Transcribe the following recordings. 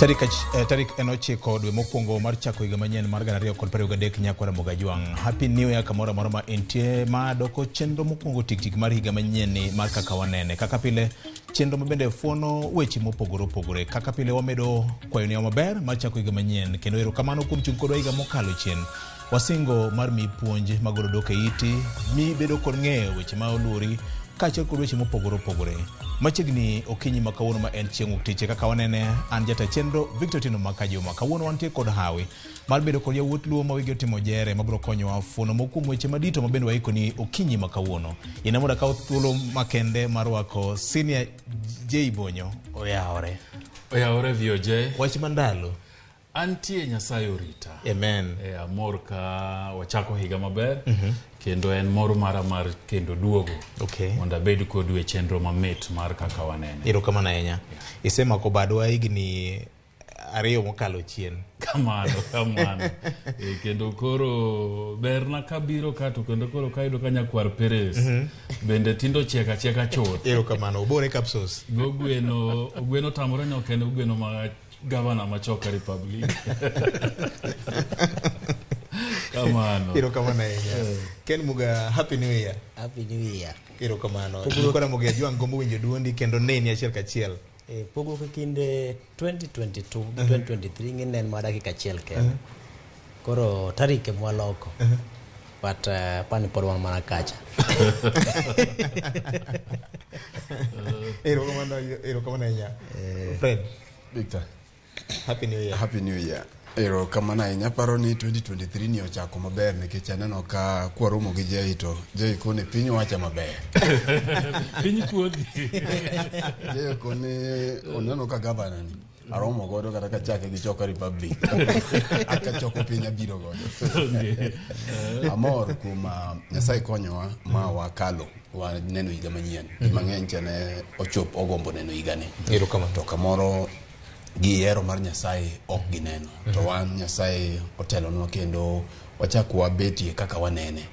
Tarik en 9 dwe mokwongo mar chako higa manyien mar 2023 nyakwa Ramogi Ajwang'. Happy New Year kamoro amora ma entie. Ma doko chenro mokwongo tik tik mar higa manyien ni mar kaka wanene. Kaka pile chenro ma bende fuono weche mopogore opogore. Kaka pile wamedo kwayoni maber mar chako higa manyien kendo erokamano kuom chung' kodwa higa mokalo chien. Wasingo mar miyi puonj magolo dok e iti, mi bedo kod ng'eyo weche ma oluori kaachiel kod weche mopogore opogore. Machiegni okinyi ma kawuono ma en chieng' wuok tich kaka wanene an jata chenro Victor Otieno Makajuma. Kawuono wantie kod hawi mar bedo kod yawuot Luo ma wigi otimo jere mabiro konyowa fuono moko kuom weche madito ma bende waikoni okinyi ma kawuono. Yie mondo akaw thuolo makende mar rwako Senior J Bonyo. Oyawore. Oyawore VOJ. Wach mandalo. Antie Nyasaye orita. Amen. E, amor ka wachako higa maber kendo en mor mara mar kendo duogo mondo abed kodu e chenro mamit mar kaka wanene. Erokamano ahinya. Isemako badwa higni 2 mokalo chien. Kamano, kamano. E, kendo koro berna kabiro ka to kendo koro kayudo ka nyakwar Perez bende tindo chiek achieka chuth. Erokamano. Obore capsules. Gogweno, ogweno tamore ni ok en ogweno ma gavana ma Choka Republic. Kamano. Erokamano ahinya. Ken Muga, Happy New Year. Happy New Year. Erokamano. Kora Muga Ajwang' gombo winjo duondi kendo neni achiel kachiel. Pogruok e kind 2022 gi 2023 ng'e ne en mana dakika achiel kende. Koro tarik ema waloko. But apani pod wan mana kacha. Erokamano, erokamano ahinya. Fred. Victor. Happy New Year. Happy New Year. Erokamano ahinya. Aparo ni 2023 ni ochako maber nikech aneno ka kwaromo gi Jay to Jay kone piny wacha maber. Piny kuodhi. Jay kone oneno ka gavana ni aromo godo kata kachake gi Choka Republic. Akachoko piny abiro godo. Amor kuom Nyasaye konyowa ma wakalo waneno higa manyien. Ji mang'eny cha ne ochop ogombo neno higani. Erokamano. To kamoro gi hero mar Nyasaye ok gineno. To wan Nyasaye otelonwa kendo wachak wabetie kaka wanene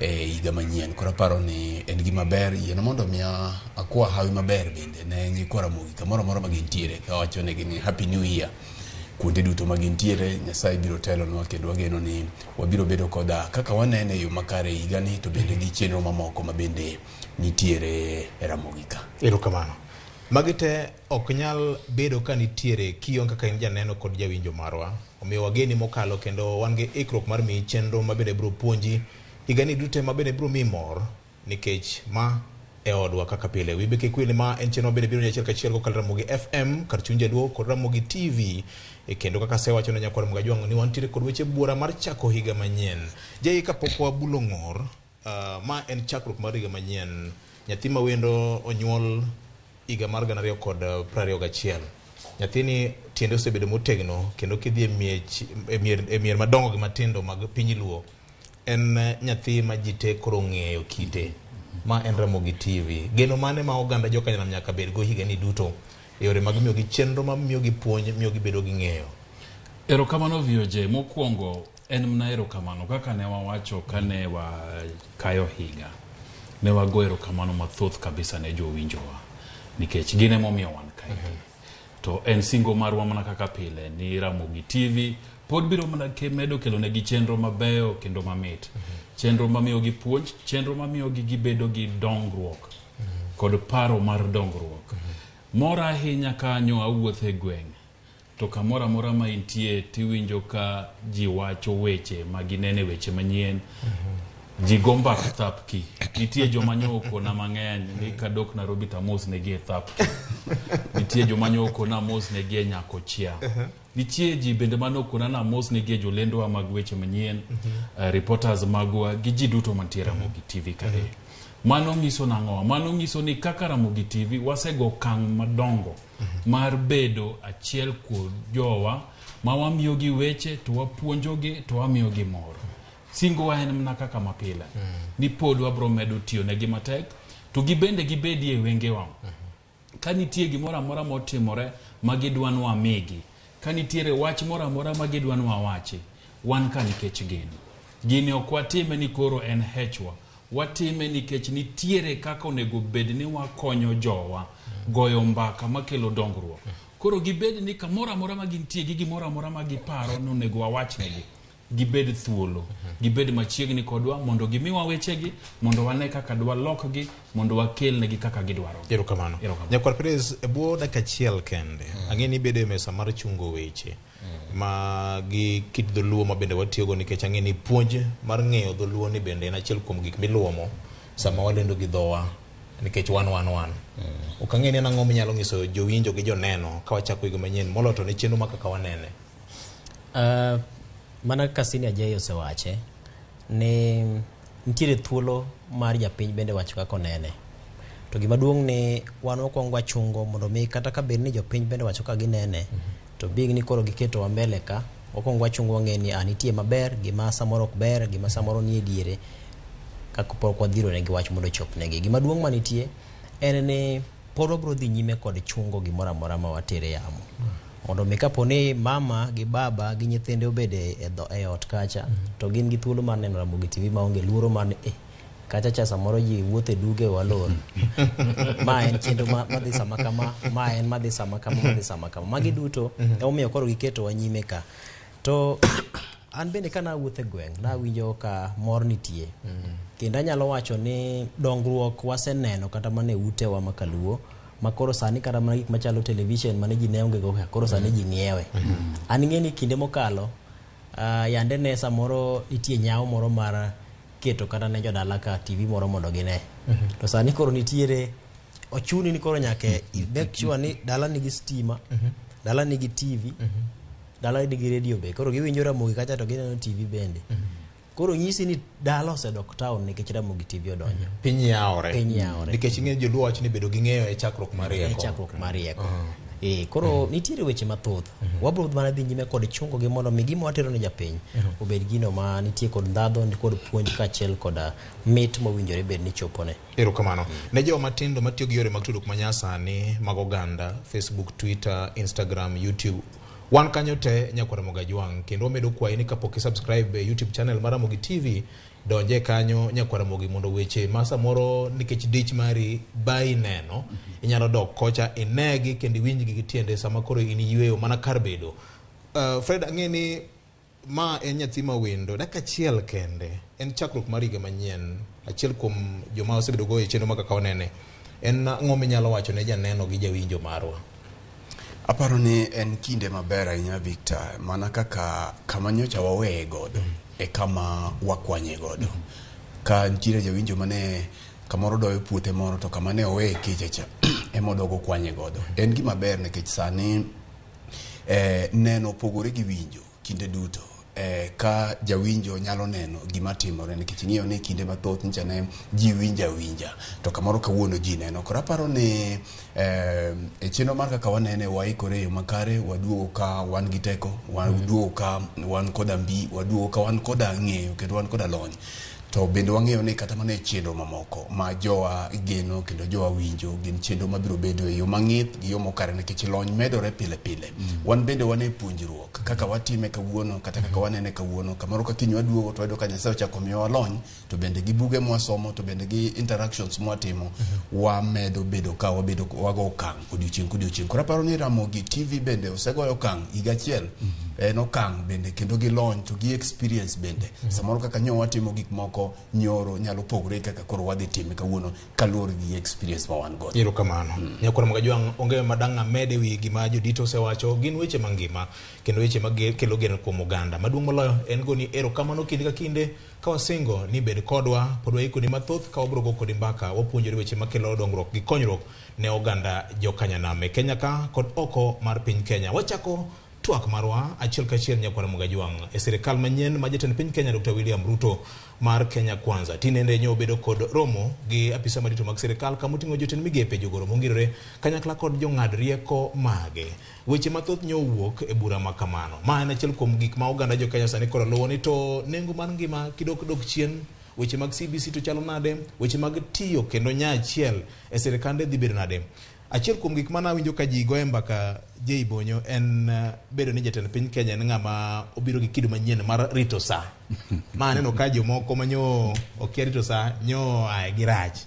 e higa manyien. Koro aparo ni en gima ber yiena mondo mi akwa hawi maber bende ne nyikwa Ramogi kamoro amora ma gintiere kawachonegi ni Happy New Year. Kuonde duto ma gintiere Nyasaye biro telonwa kendo wageno ni wabiro bedo koda kaka wanene e yo makare e higani to bende gi chenro mamoko ma bende nitiere e Ramogi ka. Erokamano. Magi te ok nyal bedo ka nitiere kionge kaka in janeno kod jawinjo marwa. Omiyo wageni mokalo kendo wan gi ikruok mar miyi chenro ma bende biro puonji higani duto ma bende biro miyi mor nikech ma e odwa kaka pile. Wiyi kik wil ni ma en chenro ma bende biro ni achiel kachiel kokalo Ramogi FM kar chuny jaluo kod Ramogi TV. E kendo kaka asewacho ne nyakwar Ramogi Ajwang' ni wantiere kod weche buora mar chako higa manyien. Jai kapok wabulo ng'or, ma en chakruok mar higa manyien. Nyathi ma wendo onyuol higa mar 2021. Nyathini tiende osebedo motegno kendo kidhi e miech e mier madongo gi matindo mag piny Luo en nyathi ma ji te koro ong'eyo kite. Ma en Ramogi TV. Geno mane ma oganda jokanyanam nyaka bedgo higani duto e yore mag miyogi chenro ma miyogi puonj, miyogi bedo gi ng'eyo? Erokamano VOJ. Mokwongo en mana erokamano kaka ne wawacho kane wakayo higa. Ne wago erokamano mathoth kabisa ne jowinjowa nikech gin emomiyo wan kae. To en singo marwa mana kaka pile ni Ramogi TV pod biro mana medo kelo negi chenro mabeyo kendo mamit. Chenro mamiyogi puonj, chenro mamiyogi gibedo gi dongruok kod paro mar dongruok. Mora ahinya kanyo awuotho e gweng' to kamoro amora ma intie tiwinjo ka ji wacho weche ma ginene weche manyien. Ji go mbaka thapki. Nitie joma nyo okona mang'eny ni kadok Nairobi to amos negi e thapki. Nitie joma nyo okona amos negi e Nyakochia. Nitie ji bende mane okona ni amos negi e jolendowa mag weche manyien, reporters magwa gi ji duto mantie Ramogi TV kae. Mano nyiso nang'o? Mano nyiso ni kaka Ramogi TV wasego okang' madongo mar bedo achiel kuom jowa ma wamiyogi weche to wapuonjogi to wamiyogi mor. Singowa en mana kaka mapile ni pod wabro medo tiyo negi matek to gibende gibedie e wengewa. Ka nitie gimoro amora motimore ma gidwa ni wamigi, ka nitiere wach moro amora ma gidwa ni wawachi, wan ka nikech gin. Gini ok watime ni koro en hechwa, watime nikech nitiere kaka onego bed ni wakonyo jowa goyo mbaka makelo dongruok. Koro gibed ni kamoro amora ma gintie gi gimoro amora ma giparo ni onego wawachnegi, gibed thuolo, gibed machiegni kodwa mondo gimiwa wechegi, mondo wane kaka dwalokgi, mondo wakelnegi kaka gidwaro. Erokamano. Erokamano. Nyakwar Perez, e bwo dakika achiel kende, ang'e ni ibedo e mesa mar chungo weche ma gi kit dholuo ma bende watiyogo, nikech ang'e ni puonj mar ng'eyo dholuo ni bende en achiel kuom gik miluomo sama walendo gi dhowa, nikech wan wan wan. Ok ang'e ni en ang'o minyalo nyiso jowinjo gi joneno ka wachako higa manyien, moloyo to ne chenro ma kaka wanene. Mana kaka Senior J osewache ni nitiere thuolo mar japiny bende wacho kaka onene. To gima duong' ni wan wakwongo wachungo mondo mi kata ka bed ni jopiny bende wacho kaka ginene, to being ni koro giketowa mbele ka, wakwongo wachungo wang'e ni nitie maber, gima samoro ok ber, gima samoro nie diere, kaka pok wadhiro negi wach mondo ochopnegi. Gima duong' manitie en ni pod wabiro dhi nyime kod chungo gimoro amora ma watere yamo. Mondo mi kapo ni mama gi baba gi nyithinde obede e ot kacha, to gin gi thuolo mar neno Ramogi TV maonge luoro mar ni kacha cha samoro ji wuotho e duge walor. Ma en chenro madhi sama kama, ma en madhi sama kama, madhi sama kama. Magi duto emomiyo koro giketowa nyime ka. To an bende ka nawuotho e gweng', nawinjo ka mor nitie. Kendo anyalo wacho ni dongruok waseneno kata mana e utewa ma kaluo, ma koro sani kata mana gik machalo television mane ji ne onge go, koro sani ji ng'iewe. An ing'e ni kinde mokalo, yande ne samoro nitie nyawo moro mar keto kata ne jodala ka TV moro mondo gine. To sani koro nitiere ochuni ni koro nyaka make sure ni dala nigi stima, dala nigi TV, dala nigi radio be. Koro giwinjo Ramogi kacha to gineno TV bende. Koro nyisi ni dala osedok town nikech Ramogi TV odonjo. Piny yawore. Piny yawore. Nikech ing'eyo joluo wacho ni bedo gi ng'eyo e chakruok mar E rieko. chakruok mar rieko. Koro nitiere weche mathoth. Wabiro mana dhi nyime kod chungo gi mondo mi gima watero ne japiny obed gino ma nitie kod ndhadho, ni kod puonj kaachiel kod mit mowinjore bed ni chopone. Erokamano. Ne joma matindo matiyo gi yore mag tudruok manyasani mag oganda, Facebook, Twitter, Instagram, YouTube, wan kanyo te nyakwar Ramogi Ajwang', kendo wamedo kwayi ni kapok i subscribe e YouTube channel mar Ramogi TV, donje kanyo nyakwar Ramogi mondo weche ma samoro nikech dich mari bayi neno, inyalo dok kocha inegi kendo iwinjgi gi tiende sama koro in yweyo mana kar bedo. Fred, ang'e ni ma en nyathi ma wendo, dakika achiel kende, en chakruok mar higa manyien, achiel kuom joma osebedo go e chenro ma kaka wanene, en ang'o minyalo wacho ne janeno gi jawinjo marwa? Aparo ni en kinde maber ahinya Victor, mana kaka kama nyocha waweye godo e kama wakwanye godo. Ka nitiere jawinjo mane kamoro doyo puothe moro to kama ne oweye kicha cha ema odogo kwanye godo. En gima ber nikech sani neno opogore gi winjo kinde duto. Ka jawinjo nyalo neno gima timore nikech ing'eyo ni kinde mathoth nyicha ne ji winjo awinja to kamoro kawuono ji neno. Koro aparo ni e chenro mar kaka wanene waikore e yo makare, waduogo ka wan gi teko, waduogo ka wan koda mbi, waduogo ka wan koda ng'eyo kendo wan koda lony. To bende wang'eyo ni kata mana e chenro mamoko ma jowa geno kendo jowa winjo gin chenro mabiro bedo e yo mang'ith gi yo mokare nikech lony medore pile pile. Wan bende wan e puonjruok kaka watime kawuono kata kaka wanene kawuono, kamoro ka kiny waduogo to wayudo ka Nyasaye ochako miyowa lony, to bende gi buge mwasomo to bende gi interactions mwatimo wamedo bedo ka wabedo wago okang' odiochieng' kodiochieng'. Koro aparo ni Ramogi TV bende osegoyo okang' higa achiel, en okang' bende kendo gi lony to gi experience bende. Samoro kaka nyo watimo gik moko nyoro nyalo pogore kaka koro wadhi time kawuono kaluwore gi experience ma wan godo. Erokamano. Nyakwar Ramogi Ajwang', onge madang' amed ewi gima jodito osewacho, gin weche mangima kendo weche makelo geno kuom oganda. Maduong' moloyo en goni erokamano kinde ka kinde ka wasingo ni bed kodwa, pod waikoni mathoth ka wabiro go kodi mbaka, wapuonjore weche makelo dongruok gi konyruok ne oganda jokanyanam e Kenya ka kod oko mar piny Kenya. Wachako twak marwa achiel kachiel nyakwar Ramogi Ajwang' e sirikal manyien ma jatend piny Kenya Dr. William Ruto mar Kenya Kwanza. Tinende nyo obedo kod romo gi apisa madito mag sirikal kamoting'o jotend migepe, jogoro mongirore kanyakla kod jong'ad rieko mage. Weche mathoth nyo owuok e bura ma kamano. Ma en achiel kuom gik ma oganda jo Kenya sani koro luwo ni to nengo mar ngima kidok dok chien, weche mag CBC to chalo nade, weche mag tiyo kendo nya achiel e sirikande dhi bedo nade. Achiel kuom gik mane awinjo ka ji goye mbaka Jay Bonyo en bedo ni jatend piny Kenya en ng'ama obiro gi kido manyien mar rito sa. Ma aneno ka jomoko manyo okia rito sa nyo ae gi rach.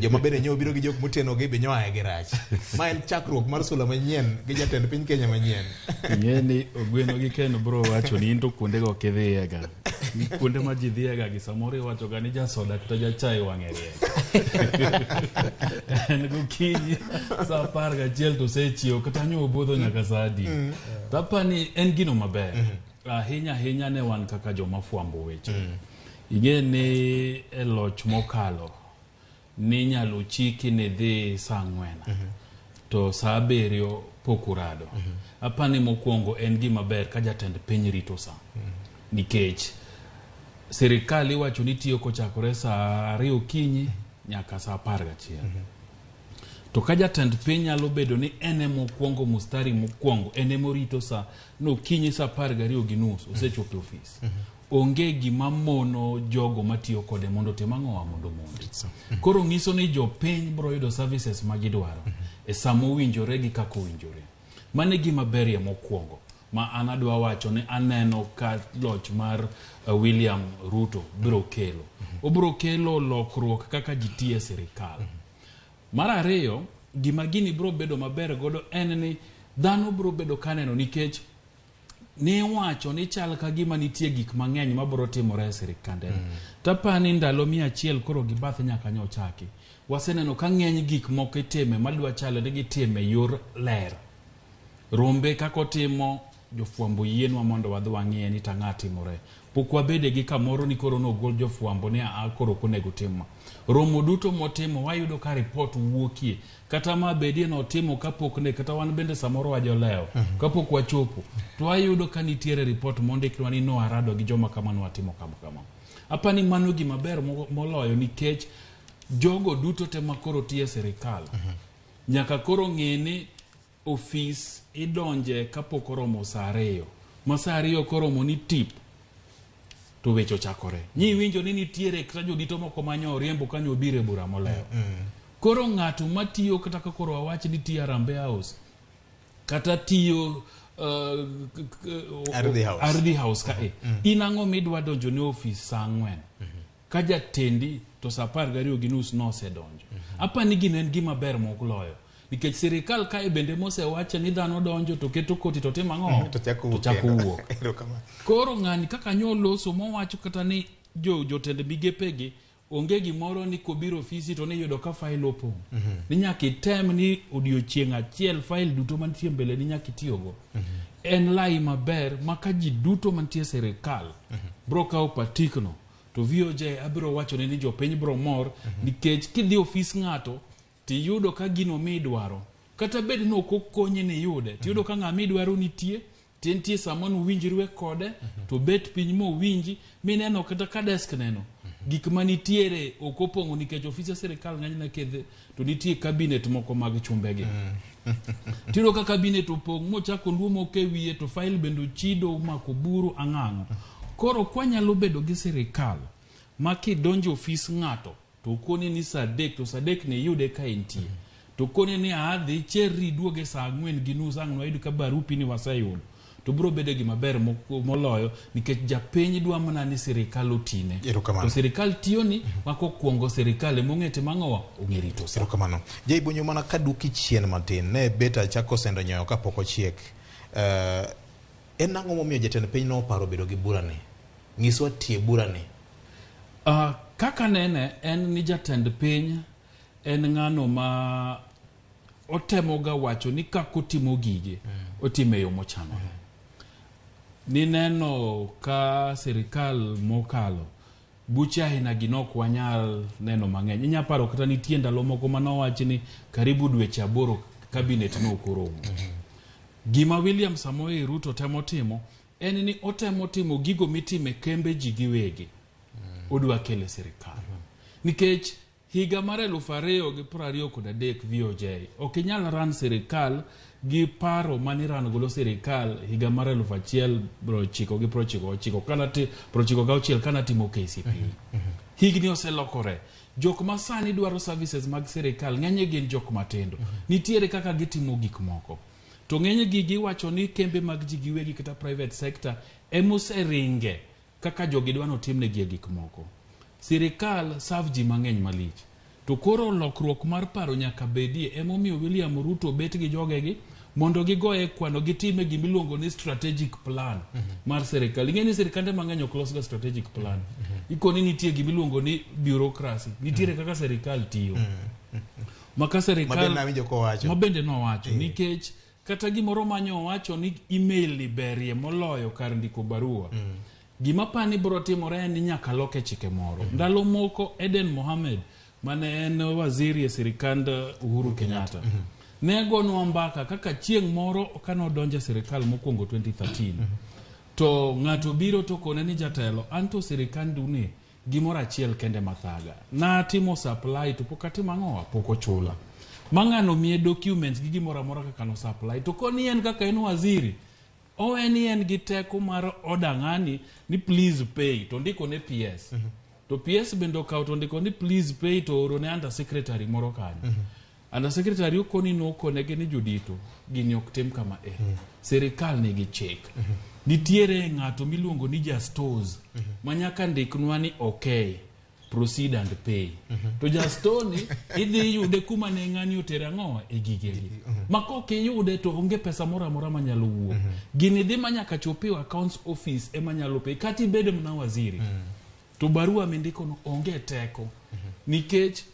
Joma bende nyo obiro gi jok moteno gi be nyo ae gi rach. Ma en chakruok mar sula manyien gi jatend piny Kenya manyien. Ing'e ni Ogweno gi Ken bro wacho ni in to kuondego ok idhiyega. Ni kuonde ma ji dhiyega gi samoro iwacho ga ni jasoda kata jachae wang'e riek. En gokinyi saa 11 to osechiewo kata nyo obudho nyaka saa adi. To apani en gino maber. Ahinya ahinya ne wan kaka joma fwambo weche. Ing'e ni e loch mokalo ninyalo chiki ni dhi saa 4 to saa 7 pok urado. Apani mokwongo en gima ber ka jatend piny rito sa. Nikech sirikal iwacho ni tiyo kochakore saa 2 okinyi nyaka saa 11. To ka jatend piny nyalo bedo ni en emokwongo mustari mokwongo, en emorito sa no okinyi saa 12:30 osechopo e ofis. Onge gima mono jogo matiyo kode mondo otim ang'owa mondo omondi. Koro nyiso ni jopiny biro yudo services ma gidwaro e sama owinjore gi kaka owinjore. Mano e gima berie mokwongo ma an adwa wacho ni aneno ka loch mar William Ruto biro kelo. Obiro kelo lokruok kaka ji tiyo e sirikal. Mar ariyo, gima gini biro bedo maber godo en ni dhano biro bedo kaneno nikech niwacho ni chal ka gima nitie gik mang'eny mabiro timore e sirikande. Tapani ndalo 100 koro gi bath nyaka nyochaki. Waseneno ka ng'eny gik moko itime madwa chalo ni gitime yor ler. Rombe kaka otimo jofwambo yienwa mondo wadhi wang'iye ni tang'a timore. Pok wabede gi kamoro ni koro nogol jofwambo ni aa koro ok onego tim ma. Romo duto motimo wayudo ka report wuokie. Kata ma bedie notimo kapok ne kata wan bende samoro wajolewo kapok wachopo to wayudo ka nitiere report mondiknwa ni noarado gi joma kama nwatimo kama kama. Apani mano gima ber moloyo nikech jogo duto te makoro tiyo e sirikal nyaka koro ng'e ni ofis idonje kapok oromo saa 2. Ma saa 2 koromo ni tip to weche ochakore. Nyi winjo ni nitiere kata jodito moko manyo oriembo kanyo obiro e bura molewo. Koro ng'ato matiyo kata ka koro wawach ni tiyo Harambee House kata tiyo Ardhi House. Ardhi House ka e. In ang'o midwa donjo ne ofis saa 4? Ka jatendi to saa 12:30 nosedonjo. Apani gino en gima ber moloyo. Nikech sirikal kae bende mosewache ni dhano donjo to keto koti to timo ang'o? To chako wuok. To chako wuok. Koro ng'ani kaka nyoloso mowacho kata ni jotend migepegi onge gimoro ni kobiro ofisi to niyudo ka file opong'. Ni nyaka item ni odiochieng' achiel file duto mantie mbele ni nyaka itiyogo. En lai maber ma ka ji duto mantie sirikal bro kawo patikno to VOJ abiro wachone ni jopiny bro mor nikech kidhi ofis ng'ato tiyudo ka gino midwaro kata bed ni ok okonyi ni yude tiyudo ka ng'ama idwaro nitie tentie sama nuwinjrue kode to bet piny mowinji mineno kata ka desk neno gik manitiere ok opong'o nikech ofise sirikal ng'enyne kidhi to nitie cabinet moko mag chumbegi. Tiyudo ka cabinet opong' mochako luo moko e wiye to file bende ochido omako buru ang'ang'o. Koro kwanyalo bedo gi sirikal ma kidonjo ofis ng'ato to koni ni saa 3 to saa 3 ni iyude ka entie. To koni ni adhi cherri iduoge saa 4:30 ang' nwayud ka barupi ni waseyudo. To biro bedo gima ber moloyo nikech japiny dwa mana ni sirikal otine. To sirikal tiyo ni ma kokwongo sirikal emong'e timo ang'owa ong'e rito sa. Erokamano. Jay Bonyo mana kaduoki chien matin ne bet achako sendo nyoyo kapok ochiek. En ang'o momiyo jatend piny noparo bedo gi burani? Nyiswa tie burani. Kaka nene en ni jatend piny en ng'ano ma otemoga wacho ni kaka otimo gige otime yo mochanore. Nineno ka sirikal mokalo buche aina gi nok wanyal neno mang'eny. Inya paro kata nitie ndalo moko manowachi ni karibu dweche 8 cabinet no ok oromo. Gima William Samoei Ruto temo timo en ni otemo timo gigo mitime kembe ji giwegi. Odwa kele sirikal. Nikech higa mar 2023 VOJ ok inyal ran sirikal gi paro mani ran godo sirikal higa mar 1999 kana 96 kana timo KCPE. Higni oselokore. Jok ma sani dwaro services mag sirikal ng'enygi gin jok matindo. Nitiere kaka gitimo gik moko. To ng'enygi giwacho ni kembe mag ji giwegi kata private sector emoseringe kaka jogi dwa notimnegi gik moko. Sirikal serve ji mang'eny malich. To koro lokruok mar paro nyaka bedie emomiyo William Ruto bet gi jogegi mondo gigoye kwano gitime gimiluongo ni strategic plan mar sirikal. Ing'e ni sirikande mang'eny ok losga strategic plan. Ikoni nitie gimiluongo ni bureaucracy. Nitiere kaka sirikal tiyo. Ma ka sirikal Mabende nawinjo kowacho. mabende nowacho nikech kata gimoro manyo owacho ni email ni berie moloyo kar ndiko barua. Gima pani biro timore en ni nyaka loke chike moro. Ndalo moko Eden Mohamed mane en waziri e sirikand Uhuru Kenyatta ne gonwa mbaka kaka chieng' moro kane odonjo e sirikal mokwongo 2013 to ng'ato biro to kone ni jatelo anto sirikandu ni gimoro achiel kende mathaga natimo supply to pok atimo ang'owa pok ochula ma ng'ano miye documents gi gimoro amora kaka no supply to koni en kaka en waziri owe ni en gi teko mar order ng'ani ni please pay to ndiko ne PS to PS bende okawo to ndiko ni please pay to oro ne under secretary moro kanyo under secretary okoni nokonegi ni jodito gini ok tim kama e sirikal nigi chik nitiere ng'ato miluongo ni ja stores ma nyaka ndiknwa ni okay proceed and pay to ja store ni idhi iyude kuma ne ng'ani otere ang'o e gigegi ma kok iyude to onge pesa moro amora manyalo wuok gini dhi ma nyaka chop e accounts office ema nyalo pay kata ibed mana waziri to barua mindiko no onge teko nikech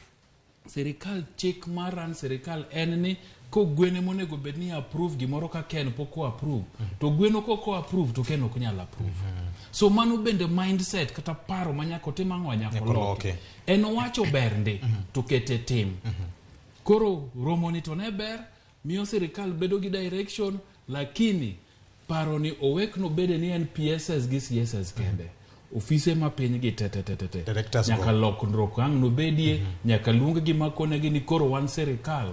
sirikal chik mar ran sirikal en ni kogwene monego bed ni approve gimoro ka Ken pok o approve to gweno kok o approve to Ken ok nyal approve so mano bende mindset kata paro ma nyaka otim ang'o nyaka Nyaka oloki oloki. en owacho ber ndi to kete tim koro romoni to ne ber miyo sirikal bedo gi direction lakini paro ni owek nobede ni en PSS gi CSS kende ofise ma piny gi te te te te te Directors go. nyaka lokruok ang' nobedie nyaka luong gi makonegi ni koro wan sirikal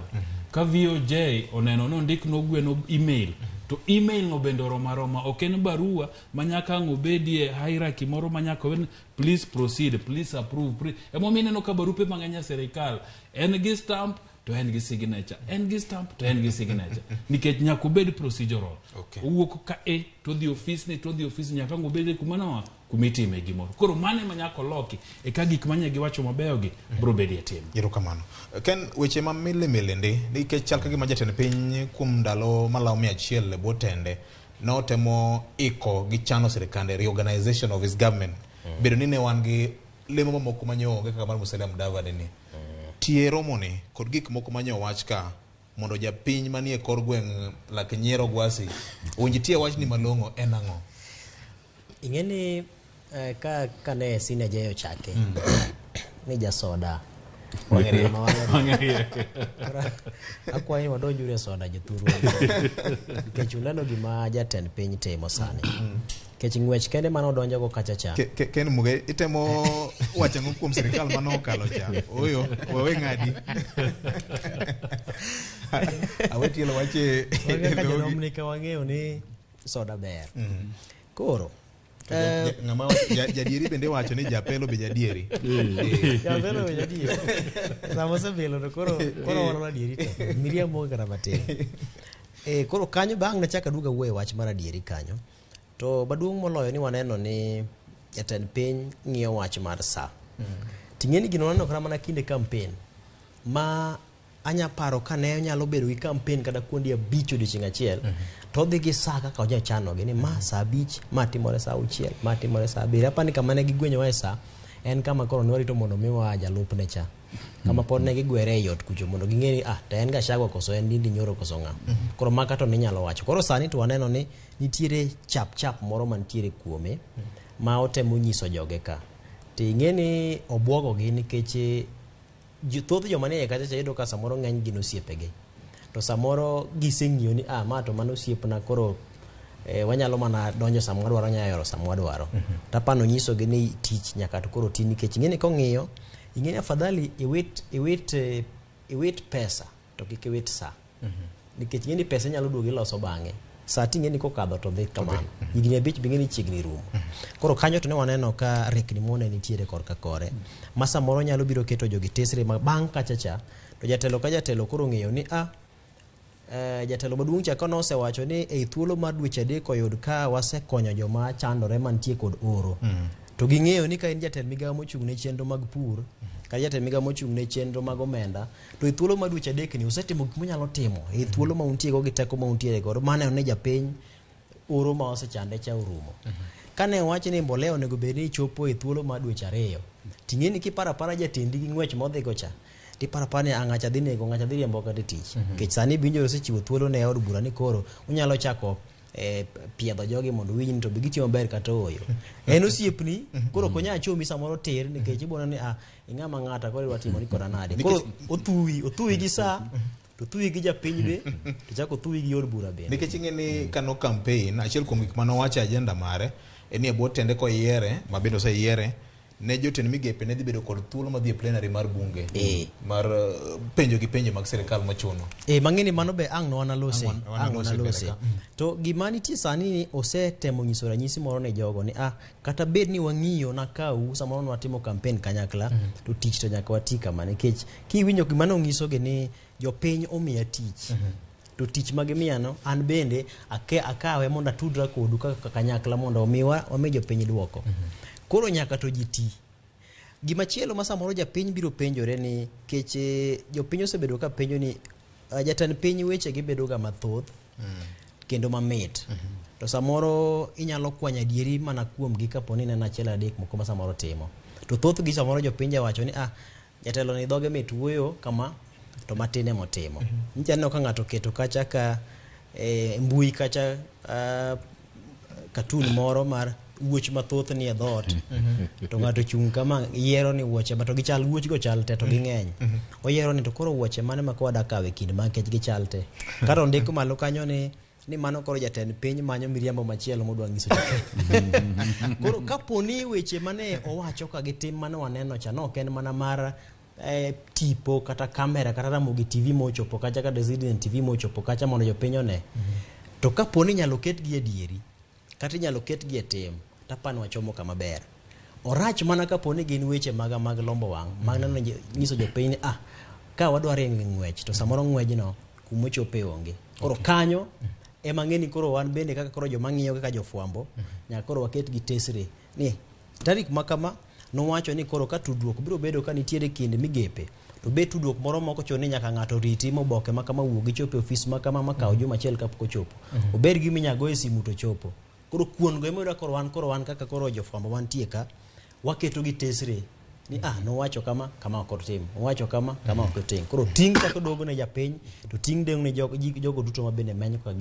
ka VOJ oneno nondik nogweno email to email no bende oromo aroma ok en barua ma nyaka ang' obedie hierarchy moro ma nyaka obed ni please proceed please approve please. Emomiyo ineno ka barupe mang'eny e sirikal en gi stamp to en gi signature en gi stamp to en gi signature nikech nyaka obed procedural Okay. owuok ka e to odhi ofis ni to odhi ofis ni nyaka ang' obed kuma noa kuma itime gimoro koro mano ema nyaka oloki eka gik manye giwacho mabeyo gi biro bedie tim Erokamano. Ken, weche ma milimili ndi nikech chal ka gima jatend piny kuom ndalo malawo 100 e bwo tende notemo iko gi chano sirikande reorganization of his government bedo ni ne wan gi lemo mamoko manyo onge kaka mar Musalia Mudavadi ni tie romoni kod gik moko manyo wach ka mondo japiny manie kor gweng' lak nyiero gwasi owinj tie wachni malong'o en ang'o ing'e ni ka kane Senior J ochake ni jasoda Wang'e Ma wang'e- Koro akwayo ni wadonjuru e soda jothurwa nikech uneno gima jatend piny timo sani nikech ng'wech kende mane odonjogo kacha cha Ken Muge itemo wacho ang'o kuom sirikal mane okalo cha oyo wewe ng'adi awe tielo wache Wan kaka e dhogi. jonom ka wang'eyo ni soda ber koro Ng'ama jadieri bende wacho ni japelo be jadieri. Japelo be jadieri. Sama osebelo to koro koro wan adieri te. Miriambo onge kata matin. Koro kanyo bang' nachako aduogo awuoyo e wach mar adieri kanyo. To maduong' moloyo ni waneno ni jatend piny ng'iyo wach mar sa. Ting'e ni gino waneno kata mana kinde campaign ma anya paro ka ne onyalo bedo gi campaign kata kuonde 5 odiochieng' achiel to odhi gi sa kaka onya chanogi ni ma sa 5 ma timore sa 6 ma timore sa 7 apani kama ne gigwenyowa e sa en kama koro ne warito mondo miwa jalupne cha kama pod ne gigwere ei ot kucho mondo ging'e ni ah to en Gachagua koso en Ndindi Nyoro koso ng'a koro maka to ninyalo wacho koro sani to waneno ni nitiere chap chap moro mantiere kuome ma otemo nyiso joge ka to ing'e ni obwogogi nikech thoth joma nie kacha cha iyudo ka samoro ng'eny gin osiepegi to samoro giseng'iyo ni ah ma to mano osiepna koro wanyalo mana donjo sama wadwaro wanyalo yoro sama wadwaro to apano nyisogi ni tich nyaka to koro ti nikech ing'e ni kong'iyo ing'e ni afadhali iwit iwit iwit pesa to kik iwit sa nikech ing'e ni pesa inyalo duogo iloso bang'e Sa ting'e ni kokadho to dhi kamano. Higni 5 bing'e ni chiegni rumo. Koro kanyo to ne waneno ka rekni mone nitiere korka kore. Ma samoro nyalo biro keto jogi tesre ma bang' kacha cha to jatelo ka jatelo koro ng'eyo ni a jatelo maduong' cha ka nosewacho ni ei thuolo mar dweche 3 oyud ka wasekonyo joma chandore mantie kod oro. To ging'eyo ni ka in jatend migawo mochung' ne chenro mag pur, kata jatend migawo mochung' ne chenro mag omenda, to e thuolo mar dweche 3 ni usetimo gik munyalo timo e thuolo ma untie go gi teko ma untiere godo, mano ne japiny oro ma osechande cha orumo. Kane owach ni mbolea onego bed ni chopo e thuolo mar dweche 2, ting'e ni kiparo apara jatendi gi ng'wech modhi go cha, tiparo apara ni ng'acha dhi nego, ng'acha dhi riembo kata e tich. Nikech sani binjo osechiwo thuolo ne od bura ni koro unyalo chako piedho jogi mondo uwinj ni to be gitiyo maber kata ooyo. En osiepni, koro ok onyal chomi samoro tir nikech ibona ni ing'ama ng'ata koro idwa timo ni koda nade. Koro othuwi gi saa, to othuwi gi japiny be, to chako othuwi gi od bura bende. Nikech ing'e ni kano campaign, achiel kuom gik mane owacho e agenda mare, en ni e bwo tende koyiere, ma bende oseyiere, ne jotend migepe ne dhi bedo kod thuolo madhi e plenary mar bunge mar penjo gi penjo mag sirikal mochuno. Mang'eni mano be ang' no wanalose. Ang' wanalose. To gima nitie sani ni osetemo nyiso ranyisi moro ne jogo ni kata bed ni wang'iyo na kau samoro ne watimo campaign kanyakla, to tich to nyaka wati kama, nikech kiwinjo gima nonyisogi ni jopiny omiya tich. To tich ma gimiyano an bende akawe mondo atudra kodu kaka kanyakla mondo wami jopiny duoko. Koro nyaka to ji ti. Gimachielo ma samoro japiny biro penjore ni kech jopiny osebedo ka penjo ni jatend piny weche gi bedo ga mathoth kendo mamit. To samoro inyalo kwanyo adieri mana kuomgi kapo ni ineno achiel adek moko ma samoro timo. To thothgi samoro jopiny jawacho ni jatelo ni dhoge mit wuoyo kama to matin emotimo. Nyicha aneno ka ng'ato oketo kacha ka mbui kacha cartoon moro mar wuoch mathoth ni e dhoot. To ng'ato chung' kama yiero ni wuoche ma to gichal, wuoch go chal te to ging'eny. Oyiero ni to koro wuoche mane ma koda kawe kind ma nikech gichal te. Kata ondiko malo kanyo ni mano koro jatend piny manyo miriambo machielo modwa nyiso jopiny. Koro kapo ni weche mane owacho ka gitim mane waneno cha no ok en mana mar tipo kata kamera kata Ramogi TV mochopo kacha kata Citizen TV mochopo kacha mondo jopiny one. To kapo ni inyalo ketgi e dieri kata inyalo ketgi e tim, tapani wachomo kama ber. Orach mana kapo ni gin weche maga mag lombo wang', mag neno nyiso jopiny ni ka wadwa ringo ng'wech to samoro ng'wejno kumochope onge. Koro kanyo ema ng'e ni koro wan bende kaka koro joma ng'iyo kaka jofwambo, nyaka koro waket gi tesre ni tarik ma kama nowacho ni koro ka tudruok biro bedo ka nitiere kind migepe, to be tudruok moro moko chuno ni nyaka ng'ato riti moboke ma kama wuogi chopo e ofis ma kama makawo juma achiel kapok ochopo. Obed gima inyalo go e simu to chopo. Koro kuon go ema iyudo koro wan kaka koro jofwambo mantie ka waketo gi tesre ni nowacho kama, kama ok otim, owacho kama, kama ok otim. Koro ting' chako duogo ne japiny, to ting' dong' ne jogo duto ma bende menyo ka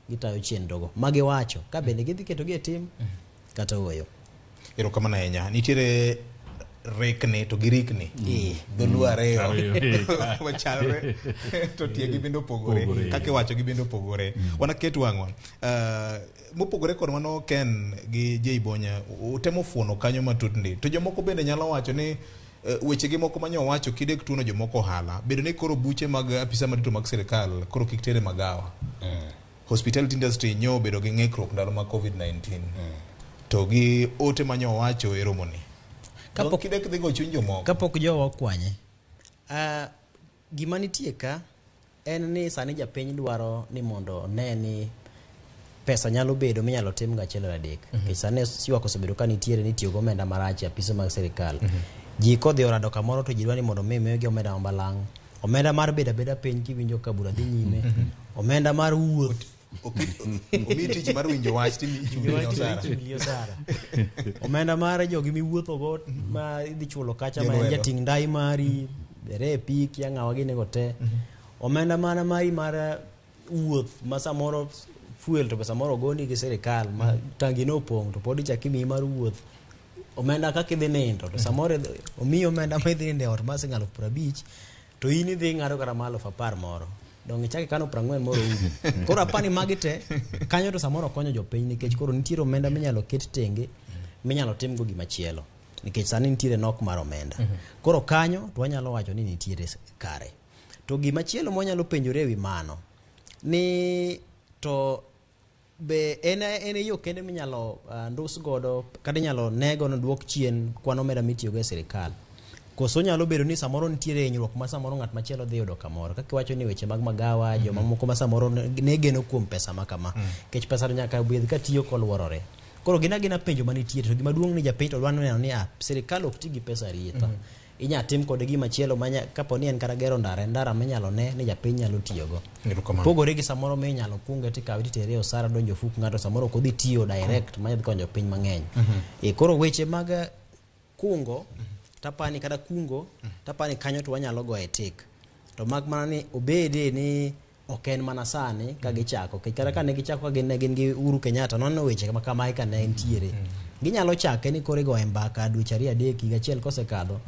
gitayo chenrogo ma giwacho ka bende gidhi ketogi e tim kata ooyo. Erokamano ahinya. Nitiere rekni to gi rikni. Dholuo ariyo machalre to tiegi bende opogore, kaka iwacho gi bende opogore. Wanaket wang'wa. Mopogore kod mano Ken gi Jay Bonya utemo fuono kanyo matut ndi. To jomoko bende nyalo wacho ni weche gi moko manyo wacho kidek tuono jomoko ohala. Bedo ni koro buche mag apisa madito mag sirikal koro kik tere magawa. Hospitality industry nyo obedo gi ng'ikruok ndalo mag COVID-19. To gi ote manyo wacho e romo ni. Kapok kidek dhi go chuny jomoko. Kapok jowa okwanye. Gima nitie ka en ni sani japiny dwaro ni mondo one ni pesa nyalo bedo minyalo tim ga achiel adek. Nikech sani ywak osebedo ka nitiere ni tiyo gi omenda marach e apise mag sirikal. Ji kodhi orado kamoro to ji dwa ni mondo mi miyogi omenda mabalang'. Omenda mar bedo abeda piny kiwinjo ka bura dhi nyime. Omenda mar wuoth. Omi tich mar winjo wach timichuli osara. Omenda mar jogi miwuotho go ma idhi chulo kacha ma en jating' ndai mari, derepi, kia ng'awa gini go te. Omenda mana mari mar wuoth ma samoro fuel to pesa moro ogoni gi sirikal ma tangi no opong' to pod ichak imiyi mar wuoth. Omenda kaka idhi nindo to samoro omiyi omenda ma idhi nindo e ot mar siling 50,000 to in idhi ng'ado kata ma 10,000 moro. Dong' ichak ikano 40 moro umo. Koro apani magi te kanyo to samoro konyo jopiny nikech koro nitiere omenda minyalo ket tenge minyalo timgo gimachielo nikech sani nitiere nok mar omenda. Koro kanyo to wanyalo wacho ni nitiere kare. To gimachielo mwanyalo penjore ewi mano ni to Be en e yo kende minyalo ndus godo kata inyalo nego no duok chien kwan omenda mitiyogo e sirikal? Koso nyalo bedo ni samoro nitiere hinyruok ma samoro ng'at machielo dhi yudo kamoro, kaka iwacho ni weche mag magawa, joma moko ma samoro ne geno kuom pesa ma kama, nikech pesa to nyaka bed katiyo koluorore. Koro gin agina penjo manitie, to gima duong' ni japiny to dwa neno ni sirikal ok ti gi pesa arietha. Inya tim kode gima chielo ma kapo ni en kata gero ndara, en ndara minyalo ne ni japiny nyalo tiyogo. Pogore gi samoro minyalo kunge tikawe titere e osara donjo ofuk ng'ato, samoro ok odhi tiyo direct ma dhi konyo piny mang'eny. Koro weche mag kungo tapani kata kungo tapani kanyo to wanyalo goye tik. To mak mana ni obede ni ok en mana sani ka gichako, nikech kata ka ne gichako ka gin ne gin gi Uhuru Kenyatta, noneno weche ma kamae ka ne ntiere. Ginyalo chake ni koro igoye mbaka dweche 2 3 higa achiel kosekadho,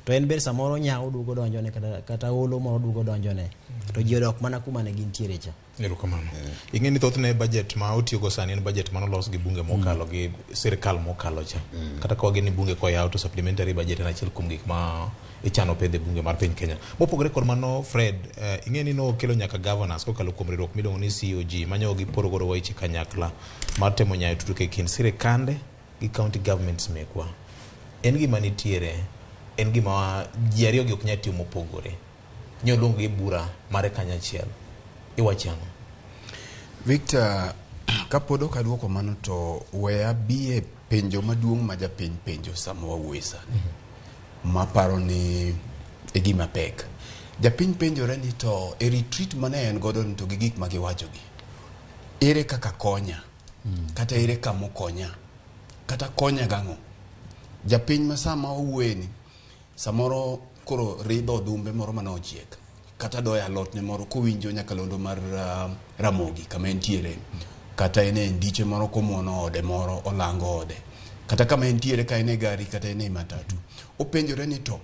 to en bende samoro nyawo duogo donjone kata olo moro duogo donjone, to ji odok mana kuma ne gintiere cha. Erokamano. Ing'e ni thothne budget ma otiyogo sani en budget manolos gi bunge mokalo gi sirikal mokalo cha. Kata ka wageno ni bunge koyaw to supplementary budget en achiel kuom gik ma ichano pedhe bunge mar piny Kenya. Mopogore kod mano Fred, ing'e ni nokelo nyaka governors kokalo kuom riwruok miluongo ni COG manyo giporo godo weche kanyakla mar temo nyayo tudruok e kind sirikande gi county governments mekwa. En gima nitiere, en gima ji ariyo gi ok nyal tiyo mopogore. Nyoluong gi bura mare kanyachiel. Iwacho ang'o? Victor, kapod ok aduoko mano to we abi e penjo maduong' ma japiny penjo sama wawuoye sani. Maparo ni e gima pek. Japiny penjore ni to e retreat mane en godo ni to gi gik ma giwachogi, ere kaka konya? Kata ere kama okonya? Kata konya gang'o? Japiny ma sama wawuoye ni, samoro koro ridho odumbe moro mane ochiek, kata doyo alotne moro kowinjo nyakalondo mar Ramogi kama entiere, kata en e ndiche moro komuono ode moro olango ode, kata kama entiere ka en e gari kata en e matatu, openjore ni to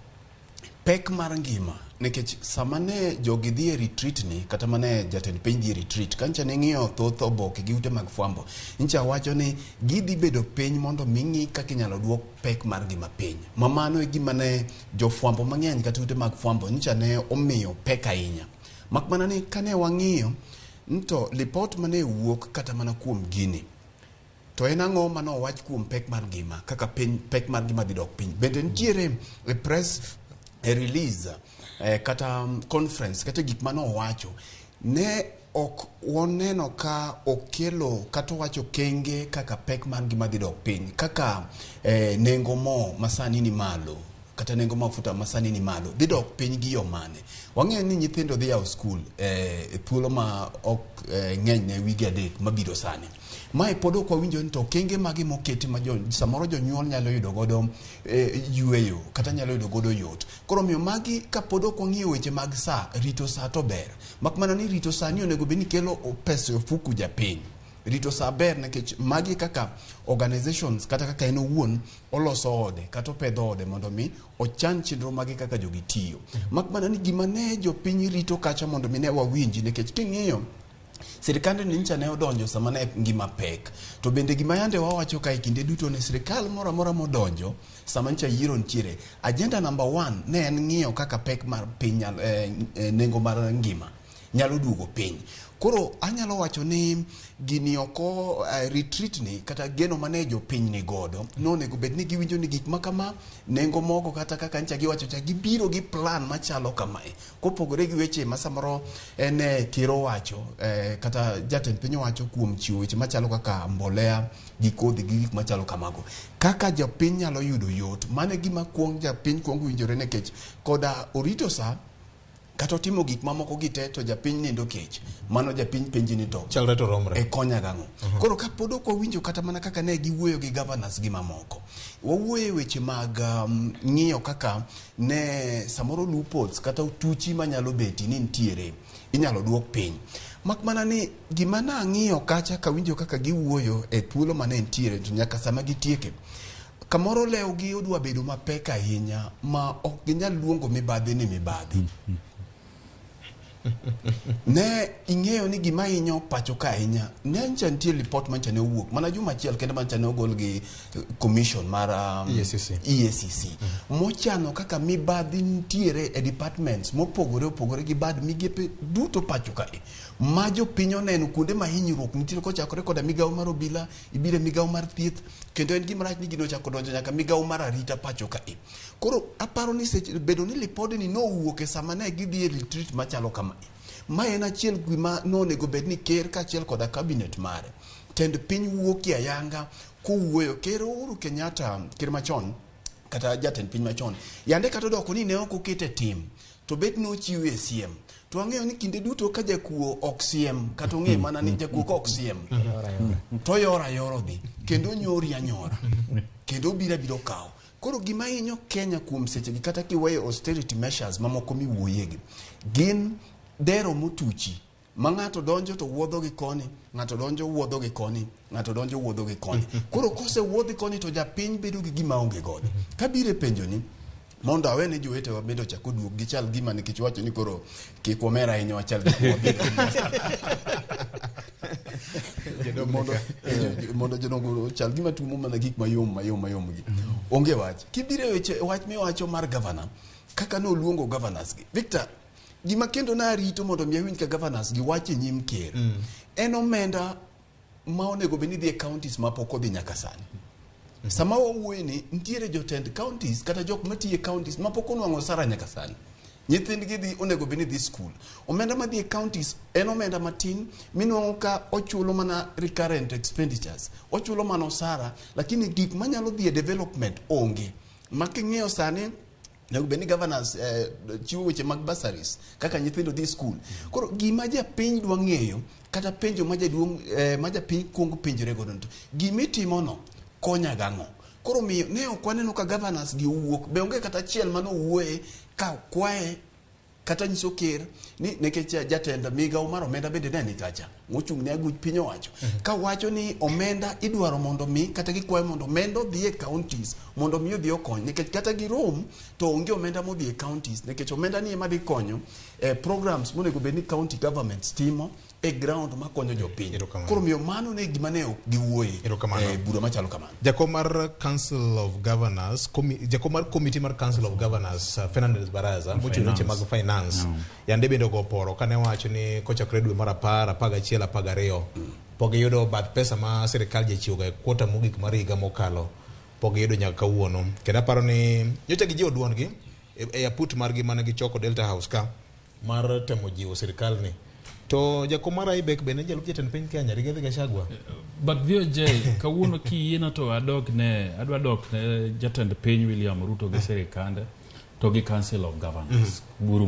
pek mar ngima, nikech sama ne jogi dhi e retreat ni, kata mane jatend piny dhi e retreat, kancha ne ng'iyo thoth oboke gi ute mag fwambo, ncha wacho ni gidhi bedo piny mondo mi ng'i kaka inyalo duok pek mar ngima piny. Ma mano e gima ne jofwambo mang'eny kata ute mag fwambo ncha ne omiyo pek ahinya. Mak mana ni kane wang'iyo to lipot mane wuok kata mana kuom gini, to en ang'o mane owach kuom pek mar ngima, kaka piny, pek mar ngima dhi dok piny. Bende nitiere e press e release kata conference kata gik mane owacho, ne ok waneno ka okelo kata owacho kenge kaka pek mar ngima dhi dok piny, kaka nengo mo masani ni malo, kata nengo mafuta masani ni malo dhi dok piny gi yo mane. Wang'eyo ni nyithindo dhi yawo skul e thuolo ma ok ng'eny ne wige 3 mabiro sani. Mae pod ok wawinjo ni to okenge mage moketi ma samoro jonyuol nyalo yudo godo yueyo kata nyalo yudo godo yot. Koro omiyo magi kapod ok wang'iyo weche mag sa, rito sa to ber. Mak mana ni rito sa ni onego bed ni kelo pesa e ofuku japiny. Rito sa ber nikech magi kaka organizations kata kaka en owuon oloso ode kata opedho ode mondo mi ochan chenro mage kaka jogi tiyo. Mak mana ni gima ne jopiny rito kacha mondo mi ne wawinji, nikech king'iyo sirikande ni ncha ne odonjo sama ne ngima pek. To bende gima yande wawacho kae kinde duto ni sirikal moro amora modonjo sama ncha yiero nitiere, agenda number 1 ne en ng'iyo kaka pek mar piny nengo mar ngima nyalo duogo piny. Koro anyalo wacho ni gini oko retreat ni kata geno mane jopiny ni godo nonego bed ni giwinjo ni gik ma kama nengo mogo kata kaka ncha giwacho cha gibiro gi plan machalo kamae, kopogore gi weche ma samoro en ker owacho kata jatend piny owacho kuom chiwo weche machalo kaka mbolea gi kodhi gi gik machalo kamago, kaka jopiny nyalo yudo yot. Mano e gima kuong japiny kuong winjore, nikech koda orito sa kata otimo gik mamoko gi te to japiny nindo kech, mano japiny penji ni to chalre to romre e konya gang'o. Koro kapod ok wawinjo kata mana kaka ne giwuoyo gi governors gi mamoko, wawuoyo e weche mag ng'iyo kaka ne samoro loopholes kata tuchi manyalo beti ni nitiere inyalo duok piny. Mak mana ni gima nang'iyo kacha kawinjo kaka giwuoyo e thuolo mane nitiere to nyaka sama gitieke, kamoro lewgi odwa bedo mapek ahinya ma ok ginyal luongo mibadhi ni mibadhi. Ne ing'eyo ni gima hinyo pacho ka ahinya, ne ncha nitie lipot mancha ne owuok mana juma achiel kende mancha ne ogol gi commission mar EACC. EACC mochano kaka mibadhi nitiere e departments mopogore opogore gi bad migepe duto pacho kae ma jopiny oneno kuonde ma hinyruok nitiere kochakore koda migawo mar obila ibiro e migawo mar thieth kendo en gima rach ni gino ochako donjo nyaka migawo mar arita pacho kae. Koro aparo ni seche bedo ni lipodni nowuok e sama ne gidhi e retreat machalo kama, ma en achiel gima nonego bed ni ker kaachiel koda cabinet mare tend piny wuokie ayanga kowuoyo. Ker Uhuru Kenyatta, ker machon kata jatend piny machon, yande kata odoko ni ne ok okete tim to bet nochiwe e siem, to ang'eyo ni kinde duto ka jakuo ok siem kata ong'e mana ni jakuo ka ok siem to yoro ayoro dhi kendo onyori anyora kendo obiro abiro kawo. Koro gima hinyo Kenya kuom sechegi kata kiweyo austerity measures mamoko miwuoyegi gin dero motuchi ma ng'ato donjo to wuodho gi koni, ng'ato donjo wuodho gi koni, ng'ato donjo wuodho gi koni. Koro kosewuodhi koni to japiny bedo gi gima onge godo. Kabiro e penjo ni mondo awe ne jowetewa bende ochak oduog gichal gima nikech wacho ni koro kik wamer ahinya wachal gik mwadhi mondo mondo jodongo ochal gima tumo mana gik mayom mayom mayom gi onge wach. Kibiro e weche wach miwacho mar governor kaka noluongo governors gi Victor, gima kendo narito mondo mi awinj ka governors gi wacho e nyim ker en omenda ma onego bed ni dhi e counties ma pok odhi nyaka sani. Sama wawuoye ni nitiere jotend counties kata jok matiyo e counties ma pok onwang'o osara nyaka sani. Nyithindgi dhi onego bed ni dhi school. Omenda madhi e counties en omenda matin minwang'o ka ochulo mana recurrent expenditures, ochulo mana osara, lakini gik manyalo dhi e development onge. Ma king'iyo sani onego bed ni governors chiwo weche mag bursaries kaka nyithindo dhi school. Koro gima japiny dwa ng'eyo kata penjo ma jaduong' ma japiny kuongo penjore godo to gimitimono konya gang'o? Koro miyo ne ok waneno ka governors gi owuok, be onge kata achiel manowuoye ka kwaye kata nyiso ker ni nikech jatend migawo mar omenda bende ne ni kacha mochung' ne aguch piny owacho ka wacho ni omenda idwaro mondo mi kata gikwayo mondo omenda odhi e counties mondo mi odhi okony nikech kata girom to onge omenda modhi e counties nikech omenda ni ema dhi konyo programs monego bed ni county governments timo e ground makonyo jopiny. Erokamano. Koro miyo mano ne gima ne ok giwuoye Erokamano. e bura machalo kamano. Jakom mar Council of Governors, jakom mar Committee mar Council of Governors, Fernandez Baraza, mochung' weche mag finance, yande bende ogo poro kane owacho ni kochakore dwe mar 10, 11, 12, pok giyudo bath pesa ma sirikal jachiwoga e kwota mogik mar higa mokalo, pok giyudo nyaka kawuono. Kendo aparo ni nyocha gijiwo duondgi e aput margi mane gichoko Delta House ka mar temo jiwo sirikal ni. To jakom mar IBEC bende en jalup jatend piny Kenya, Rigathi Gachagua. But VOJ, kawuono kiyiena to adok ne adwa dok ne jatend piny William Ruto gi sirikande to gi Council of Governors. Buru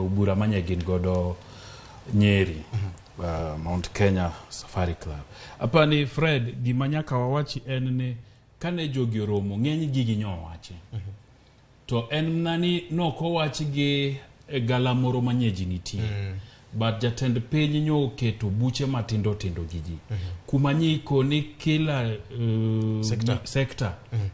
bura manye gin godo Nyeri, Mount Kenya Safari Club. Apani Fred, gima nyaka wawachi en ni kane jogi oromo ng'eny gigi nyowachi. To en mana ni nokowachi gi e galamoro manye ji nitie. But jatend piny nyoketo buche matindo tindo gi ji. Kuma nyiko ni kila Sector. sector